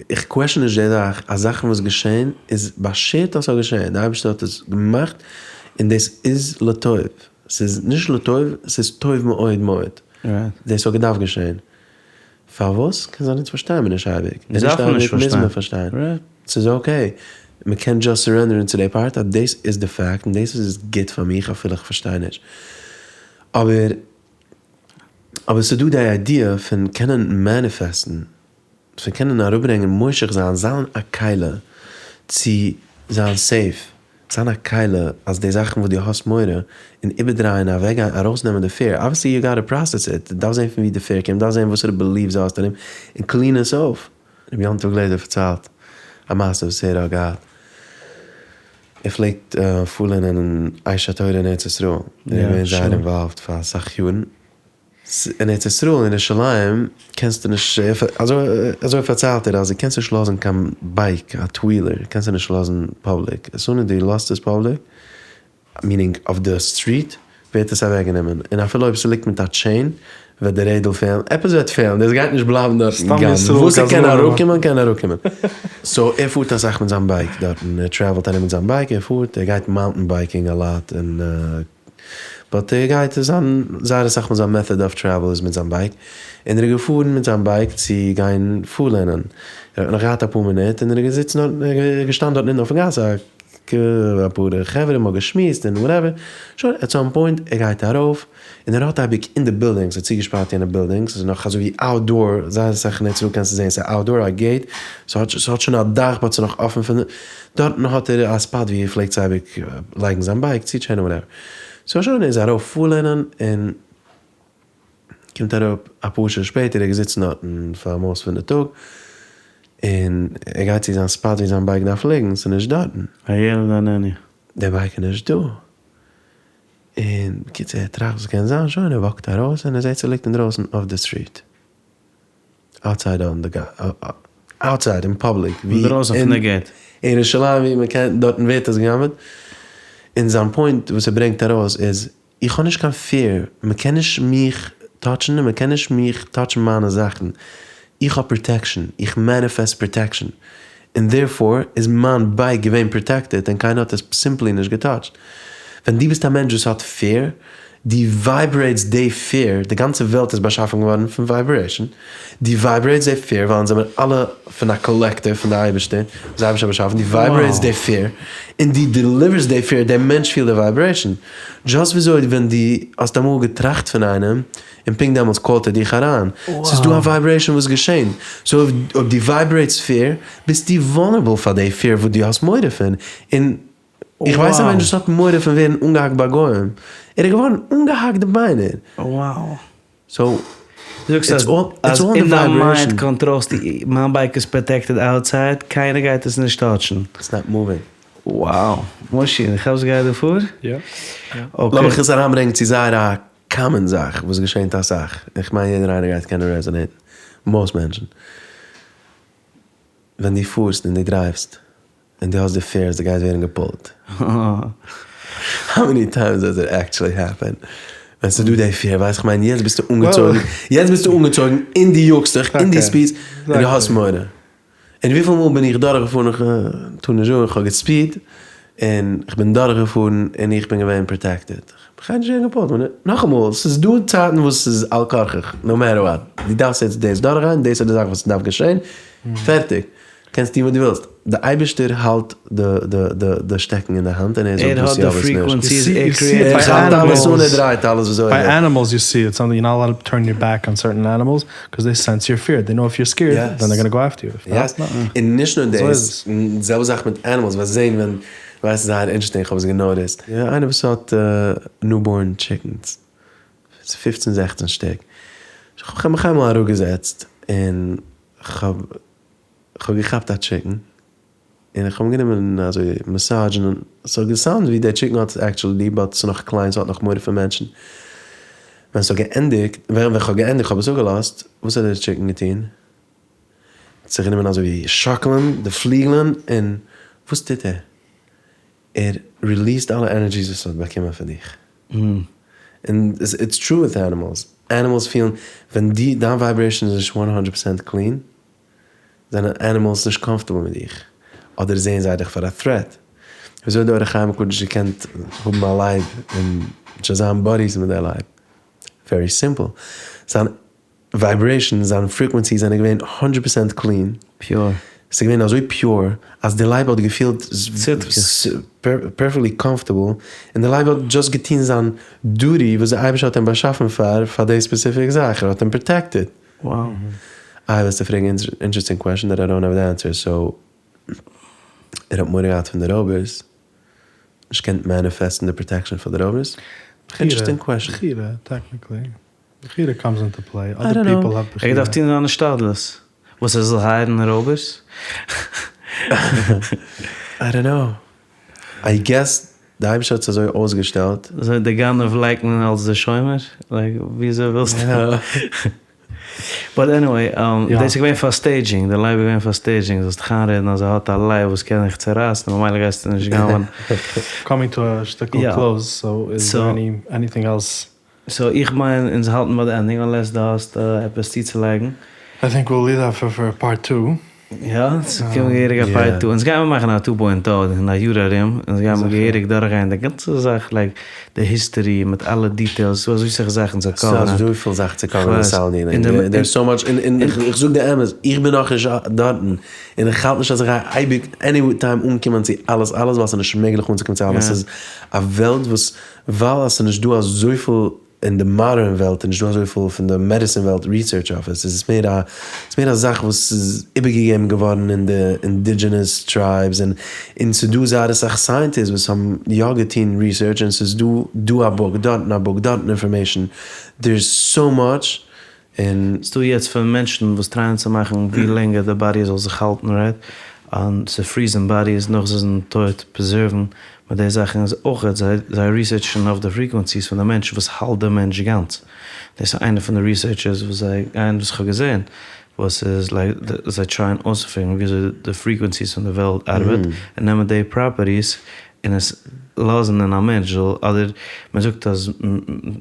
איך question נישט די זאך אז זאכן וואס געשען איז באשערט אז ס'זאל געשען, די אייבערשטער האט עס געמאכט און דאס איז לטוב, ס'איז נישט לטוב, ס'איז טוב מאוד מאוד, דאס האט געדארפט געשען, פארוואס? קען זיין אונז פארשטייען מיר נישט אייביג, און נישט אייביג מוז מען פארשטיין, ס'איז okay, מען קען just surrender ן צו די part אז דאס איז די fact און דאס איז גוט פאר מיך אפילו איך פארשטיי נישט, אבער אבער ס'איז דא די idea פון קענען manifest ן, פון קענען אראפברענגען מושך זיין, זיין א כלי. צו זיין safe, זיין א כלי אז די זאכן וואס דו האסט מורא און איבערדרייען אוועקגיין ארויסנעמען די fear, obviously you gotta process it, דו דארפסט זען פון ווי די fear קומט, דארפסט זען וואסערע beliefs דו האסט ארום און clean עס אויף. רבי יום טוב גלעזער פארציילט א מעשה וואס ער האט געהאט, ער פלעגט פארלערנען אין אש התורה אין ארץ ישראל, ער איז געווען זייער involved פאר אסאך יארן, אין ארץ ישראל אין ירושלים קענסטו נישט, אזוי פארציילט ער אז דו קענסט נישט לאזן קיין bike, א two wheeler קענסטו נישט לאזן public, as soon as דו לאזט עס public, meaning אויף די street, ווערט עס אוועקגענומען, און אפילו אויב ס'ליגט מיט א chain וועט די רעדל פעלן, עפעס וועט פעלן, דאס גייט נישט בלייבן דארטן גאנץ, וואס ס'קען אראפקומען קען אראפקומען. so ער פארט אסאך מיט זיין bike דארטן, ער travel ט ארום מיט זיין bike, ער פארט, ער גייט mountain biking a lot, און but ער גייט זיין זייער אסאך מיט זיין method of travel איז מיט זיין bike, און ער איז געפארן מיט זיין bike צו גיין פארלערנען, ער האט נאך געהאט אפאר מינוט און ער איז געזיצן דארטן, ער איז געשטאנען דארטן אונטן אויפן גאס א אפאר חברה מ'האט געשמועסט און whatever, שוין at some point ער גייט ארויף און ער האט אייביג אין די buildings, ער האט צוגעשפארט יענע buildings, ס'איז נאך אזוי ווי outdoor, זייער אסאך אין ארץ ישראל קענסטו זען ס'איז outdoor א gate, ס'האט שוין א דאך but ס'איז נאך אפען פון דארטן האט ער א spot ווי ער פלעגט אייביג לייגן זיין bike צוטשענען whatever. so שוין ער איז ארויף פארלערנען און קומט אראפ אפאר שעה שפעטער ער איז געזיצן דארטן פאר most פון די טאג און ער גייט צו זיין spot ווי זיין bike דארף ליגן ס'איז נישט דארטן. הילד איננו. די bike איז נישט דא. און בקיצור ער טראכט וואס קען זיין שוין ער walk ט ארויס און ער זעט ס'ליגט אינדרויסן אויף די street. outside on the outside אין public ווי אינדרויסן פון די gate. אין ירושלים ווי מען קען דארטן ווערט עס גע'גנב'עט. און זיין point וואס ער ברענגט ארויס איז איך האב נישט קיין fear, מען קען נישט מיך touch ן און מען קען נישט מיך touch ן מיינע זאכן, איך האב protection, איך manifest protection, און therefore איז מיין bike געווען protected און קיינער האט עס simply נישט גע touch ט. ווען דו ביסט א מענטש וואס האט fear, דו vibrate סט די fear, די גאנצע וועלט איז באשאפן געווארן פון vibration, דו vibrate סט די fear ווייל אונז זעמיר אלע פון א collective פון די אייבערשטער, וואס די אייבערשטער האט באשאפן, דו vibrate סט די fear, און דו deliver סט די fear, דער מענטש פילט די vibration. just וויאזוי ווען דו האסט אמאל געטראכט פון איינעם, און פונקט דעמאלטס call ט ער דיך אריין, ס'איז דא א vibration וואס געשענט, so אויב דו vibrate סט fear, ביסטו vulnerable פאר די fear וואס דו האסט מורא פון, און איך ווייס א מענטש וואס האט מורא פון ווערן אנגעהאקט ביי גוים, ער איז געווארן אנגעהאקט די ביינער. Wow. so זאגסט אז אז אין דיין mind control סטו מיין bike איז protected outside קיינער גייט עס נישט touch ן. It's not moving. Wow. מושי, איך כאפ ס'גייט דא פאר? יא. Okay. לאמיך עס אריינברענגן צו זייער א common זאך וואס געשענט אסאך, איך מיין יעדער איינער גייט קענען resonate ן, most מענטשן. ווען דו פארסט און דו drive סט און דו האסט די fear אז דו גייסט ווערן גע pull ט. How many times does it actually happen? ווען ס'איז דא די fear, ווייסט איך מיין יעצט ביסטו אנגעצויגן, יעצט ביסטו אנגעצויגן און דו יאגסט דיך און דו speed סט און דו האסט מורא. און וויפיל מאל בין איך דורכגעפארן, איך טאר נישט זאגן, איך האב גע speed ט און איך בין דורכגעפארן און איך בין געווען protected. איך גיי נישט ווערן גע pull ט. נאכאמאל, ס'איז דא צייטן וואס ס'איז על כרחך, no matter what. דו דארפסט יעצט דאס דורכגיין, דאס איז די זאך וואס דארף געשען, פערטיג. קענסט טון וואס דו ווילסט. די אייבערשטער האלט די שטעקן אין די האנט און ער זאגט וואס יא וואס נישט. ער כאפט אלעס אן ער דרייט אלעס וויאזוי ער וויל. By animals you see it, something you're not allowed to turn your back on certain animals, cause they sense your fear, they know if you're scared then they're gonna go after you, if not, נאו. און נישט נאר דאס, די זעלבע זאך מיט animals, וועסט זען ווען, ווייסט זייער interesting, כ'האב עס גע notice ט. איינער וואס האט newborn chickens, פופצן זעכצן שטיק, כ'האב מיך איינמאל אראפגעזעצט און כ'האב כ'האב געכאפט א chicken און איך האב אים גענומען אזוי massage ן און ס'האט גע sound ט ווי דער chicken האט עס actually ליב but ס'איז נאך קליין ס'האט נאך מורא פון מענטשן. ווען ס'האט געענדיגט ווען ווען כ'האב געענדיגט כ'האב עס אפגעלאזט וואס האט דער chicken געטון? האט זיך גענומען אזוי ווי שאקלען די פליגלען און וואס טוט ער? ער release ט אלע energies וואס ער האט באקומען פון דיך. און it's true with animals, animals פילן ווען די דיין vibration איז נישט one hundred percent clean זענען animals נישט comfortable מיט דיך, אדער זעען זיי דיך פאר א threat. וויאזוי האט די אור החיים הקדוש געקענט האבן א לייב און נישט זיין buddies מיט די לייב? Very simple. זיין vibration, זיין frequency זענען געווען הונדרעט percent clean. Pure. ס'איז געווען אזוי pure אז די לייב האט געפילט perfectly comfortable און די לייב האט just געטון זיין duty וואס די אייבערשטער האט אים באשאפן פאר, פאר די specific זאך, ער האט אים protected. Wow. איי וועסטו פרעגן interesting question that I don't have the answer so. ער האט מורא געהאט פון די רויבערס, נישט געקענט manifest ן די protection פאר די רויבערס? Interesting question. בחירה, technically. בחירה comes into play. I Other don't know. people have ער בחירה. געדארפט טון זיין השתדלות. וואס ער זאל hire ן רויבערס? I don't know. I guess די אייבערשטער האט עס אזוי אויסגעשטעלט. אזוי די גנב לייגט מען אלס די שומר? Like וויאזוי ווילסטו? But anyway, דאס איז געווען פאר staging, די לייב איז געווען פאר staging, זאלסט דיך איינרעדן אז ער האט א לייב וואס קען דיך צורייסן, ממילא גייסטו נישט גנב'ען. Coming to a שטיקל close, so is there any anything else? So איך מיין אונז האלטן ביי די ending, unless דו האסט עפעס צוצולייגן. I think we'll leave that for for part two. יא, ס'קומט געהעריג א part two. אונז גיימער מאכן א two point o אין א יאר ארום, אונז גיימער געהעריג דורכגיין די גאנצע זאך, like די history מיט אלע details, ס'דא אזוי סאך זאכן צו cover ן. ס'דא אזויפיל זאכן צו cover ן אין sound healing, there's so much, און איך זאג די אמת, איך בין נאכנישט דארטן, און איך האלט נישט אז איך גיי אייביג any time אנקומען צו אלעס אלעס, ווייל ס'איז נישט מעגליך אנצוקומען צו אלעס, ס'איז א וועלט וואס ווייל אז ס'איז נישט דא אזויפיל אין די modern וועלט איז נישט דא אזויפיל פון די medicine וועלט research אויף עס, עס איז מער א ס'איז מער א זאך וואס איז איבערגעגעבן געווארן אין די indigenous tribes און און ס'איז דא זייער אסאך scientists וואס האבן יא געטון research און ס'איז דא דא א book דארטן א book דארטן information, there is so much און. ס'דא יעצט פון מענטשן וואס try ען צו מאכן ווי לענגער די body זאל זיך האלטן right, און צו freeze ן bodies נאך זיי זענען טויט, preserve ן מיט די זאכן איז אויכעט זיי זיי research ן אויף די frequencies פון די מענטש וואס האלט די מענטש גאנץ, דאס איז איינע פון די researches וואס זיי גייען וואס כ'האב געזען וואס איז like זיי try ען אויסצו figure ן וויאזוי די frequencies פון די וועלט ארבעט און נעמען די properties און עס לאזן אין א מענטש זאל אדער מען זאגט אז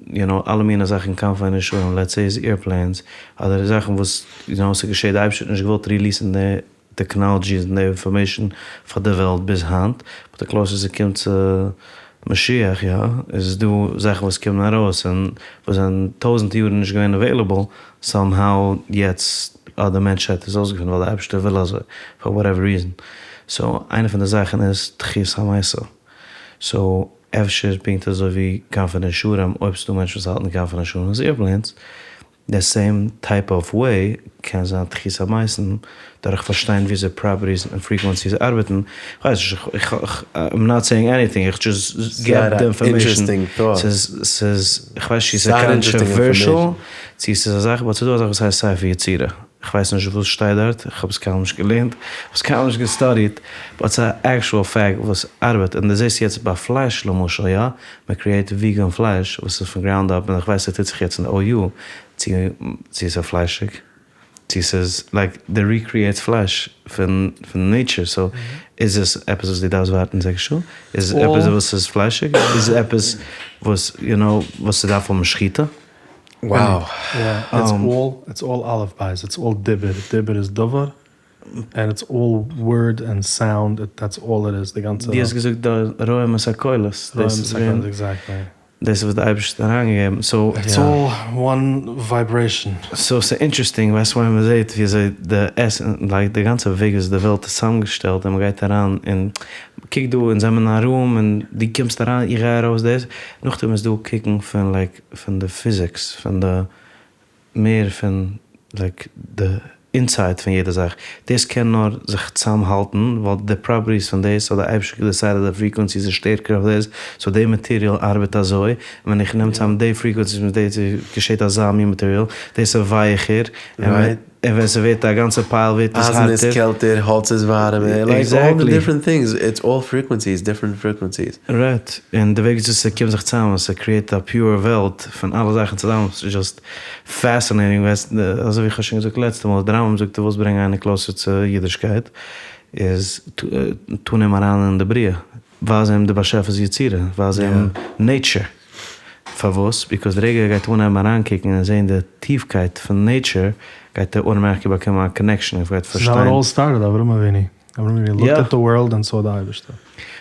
you know אלע מיני זאכן כנפי נשרים let's say איז airplanes אדער זאכן וואס you know ס'געשעט די אייבערשטער האט נישט געוואלט release ן די technologies און די information פאר די וועלט ביז היינט, but די closer ס'קומט צו משיח יא, איז דא זאכן וואס קומען ארויס און וואס זענען טויזענטע יארן נישט געווען available, somehow יעצט האט די מענטשהייט עס אויסגעפונען ווייל די אייבערשטער וויל אזוי, for whatever reason. So איינע פון די זאכן איז תחיית המתים. So אפשר פונקט אזוי ווי כנפי נשרים, אויב ס'דא מענטשן וואס האלטן כנפי נשרים איז airplanes, די same type of way קען זיין תחית המתים דורך פארשטיין וויאזוי properties און frequencies ארבעטן, כ'ווייס נישט, איך I'm not saying anything, איך just געב די information, ס'איז ס'איז כ'ווייס נישט צו ס'איז controversial צו ס'איז א זאך, but ס'איז דא א זאך וואס הייסט ספר יצירה, כ'ווייס נישט וואס שטייט דארט, כ'האב עס קיינמאל נישט געלערנט, כ'האב עס קיינמאל נישט גע study ט, but ס'איז א actual fact וואס ארבעט, און דו זעסט יעצט ביי פלייש למשל יא, מען create vegan פלייש וואס איז פון ground up און איך ווייס ס'טוט זיך יעצט אין OU צו צו ס'איז פליישיג צו ס'איז like די recreate פלייש פון פון nature so איז עס עפעס וואס דו דארפסט ווארטן זעקס שעה? איז עס עפעס וואס איז פליישיג? איז עס עפעס וואס you know וואס ס'דארף האבן שחיטה? Wow. Yeah, it's all it's all אלף בית, it's all דיבור, דיבור איז דבר, and it's all word and sound, that's all it is, די גאנצע. דו האסט געזאגט די רואים את הקולות, דאס איז געווען. Exactly. דאס איז וואס די אייבערשטער האט אריינגעגעבן, so. It's all one vibration. So ס'איז interesting, ווייסט ווען מ'זעט וויאזוי די עסן, like די גאנצע וועג וויאזוי די וועלט איז צוזאמגעשטעלט און מ'גייט אריין און קוק דא אונז זעמיר אין א room און דו קומסט אריין איך גיי ארויס דאס, נאכדעם איז דא קוקן פון like פון די physics פון די מער פון like די inside פון יעדע זאך, דאס קען נאר זיך צוזאמהאלטן ווייל די properties פון דאס האט די אייבערשטער גע decide ט די frequencies איז שטערקער אויף דאס, so די material ארבעט אזוי, און ווען איך נעם צוזאם די frequencies מיט די געשעט אזא מין material, דאס איז ווייעכער, און ווען ס'ווערט א גאנצע pile ווערט עס הארטער. אייזן איז קעלטער, האלץ איז ווארעמער, like all the different things, it's all frequencies, different frequencies. Right, און די וועג וויאזוי ס'קומט זיך צוזאם און ס' create א pure וועלט פון אלע זאכן צוזאמען, ס'איז just fascinating, ווייסט, אזוי ווי איך האב שוין געזאגט לעצטע מאל, די רמב"ם זאגט דו ווילסט ברענגען איינער closer צו אידישקייט, איז טון אים אריין אין די בריאה, ווייז אים די באשעפער'ס יצירה, ווייז אים nature, פארוואס? Because די רגע ער גייט אנהייבן אריינקוקן און זען די טיפקייט פון nature, גייט ער automatically באקומען א connection, ער גייט פארשטיין. That's how it all started, אברהם אבינו. אברהם אבינו looked at the world and saw די אייבערשטער.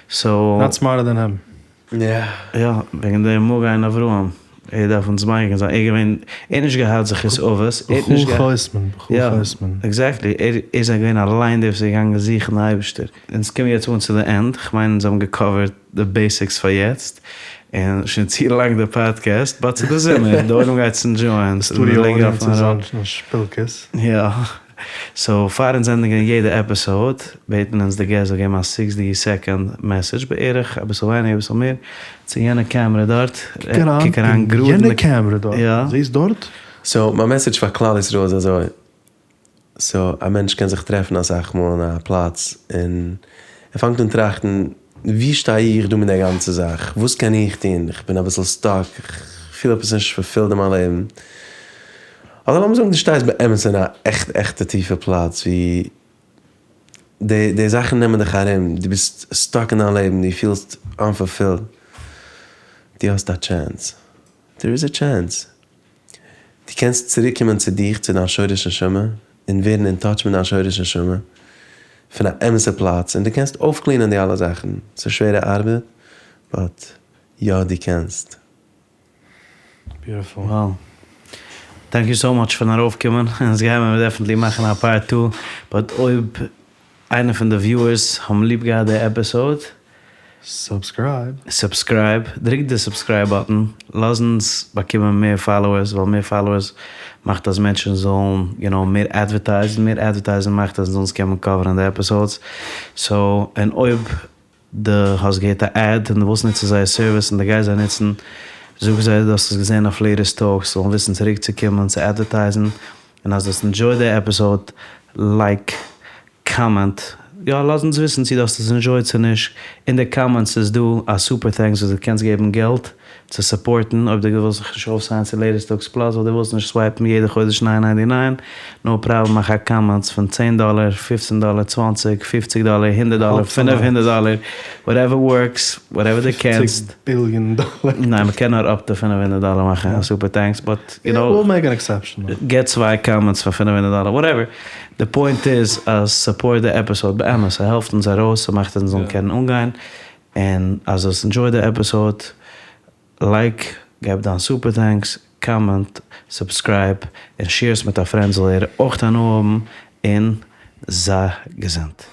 So. Not smarter than him. יא, וועגן דעם מגן אברהם, ער דארף אונז מגן זיין, ער איז געווען, ער האט נישט געהאט זכות אבות, ער האט נישט געהאט. בכל חותמין, בכל חותמין. Exactly, ער איז געווען אליין דער וואס איז געגאנגען זוכן די אייבערשטער. אונז קומען יעצט אן צו די end, כ'מיין אונז האבן גע cover ט די basics פאר יעצט, און שוין צו לאנג די podcast, but ס'איז די זומער, די עולם גייט עס enjoy ען. Studio audience איז אן שפילקעס. יא. So פאר אונז ענדיגן יעדע episode בעטן אונז די guest זאל געבן א 60 second message בערך, אביסל ווייניגער אביסל מער, צו יענע camera דארט, קוק אריין גראד אין יענע camera דארט, זעסט דארט? So מיין message פאר כלל ישראל איז אזוי, so א מענטש קען זיך טרעפן אסאך מאל אין א פלאץ און ער פאנגט אן טראכטן, ווי שטיי איך דא מיט די גאנצע זאך? וואס קען איך טון? איך בין אביסל stuck, איך פיל עפעס נישט fulfilled אין מיין לעבן. אדער לאמיר זאגן דו שטייסט באמת אין א עכט עכטע טיפע פלאץ ווי די די זאכן נעמען דיך ארום, דו ביסט stuck אין דיין לעבן, דו פילסט unfulfilled. דו האסט א chance. There is a chance. דו קענסט צוריקקומען צו דיך, צו דיין שורש נשמה, און ווערן in touch מיט דיין שורש נשמה פון א אמת'ע פלאץ, און דו קענסט אויף clean ען די אלע זאכן. ס'איז שווערע ארבעט, but יא, דו קענסט. Beautiful. Wow. Thank you so much פארן ארויפקומען. אונז גייען מיר definitely מאכן א part 2. But אויב איינער פון די viewers האבן ליב געהאט די episode, Subscribe. Subscribe. דריק די subscribe button. לאז אונז באקומען מער followers, ווייל מער followers מאכט אז מענטשן זאלן, מער advertise, מער advertising מאכט אז אונז קענען cover ן די episodes. So, און אויב דו האסט געהערט א ad און דו ווילסט נוצן זייער service און דו גייסט זיי נוצן, זאג זיי, דו האסט עס געזען אויף Latest Talks, זאלן וויסן צוריקצוקומען צו advertise ן. און אז דו האסט enjoyed די episode, like, comment. יא, לאז אונז וויסן, צו דו האסט עס enjoyed צו נישט. אין די comments איז דא א super thanks, וואס דו קענסט געבן געלט צו support ן. אויב דו ווילסט זיך נישט אויף sign ען צו Latest Talks Plus, אדער דו ווילסט נישט swipe ן יעדע חודש 9.99, no problem, מאך א comments פון 10 דאלער, 15 דאלער, 20, 50 דאלער, 100 דאלער, 500 דאלער, whatever works, whatever דו קענסט. Billion dollar. ניין, מ'קען נאר up to 500 דאלער מאכן, א super thanks, but you Yeah, know, we'll make an exception. Get צוויי comments פאר 500 דאלער, whatever. The point is, אז support the episode באמת, ס'העלפט אונז ארויס, ס'מאכט אונז זאלן קענען אנגיין. און אז דו enjoy the episode, like, געב דיין super thanks, comment, subscribe, און share עס מיט א friend זאל ער אויך הנאה האבן, און זיי געזונט.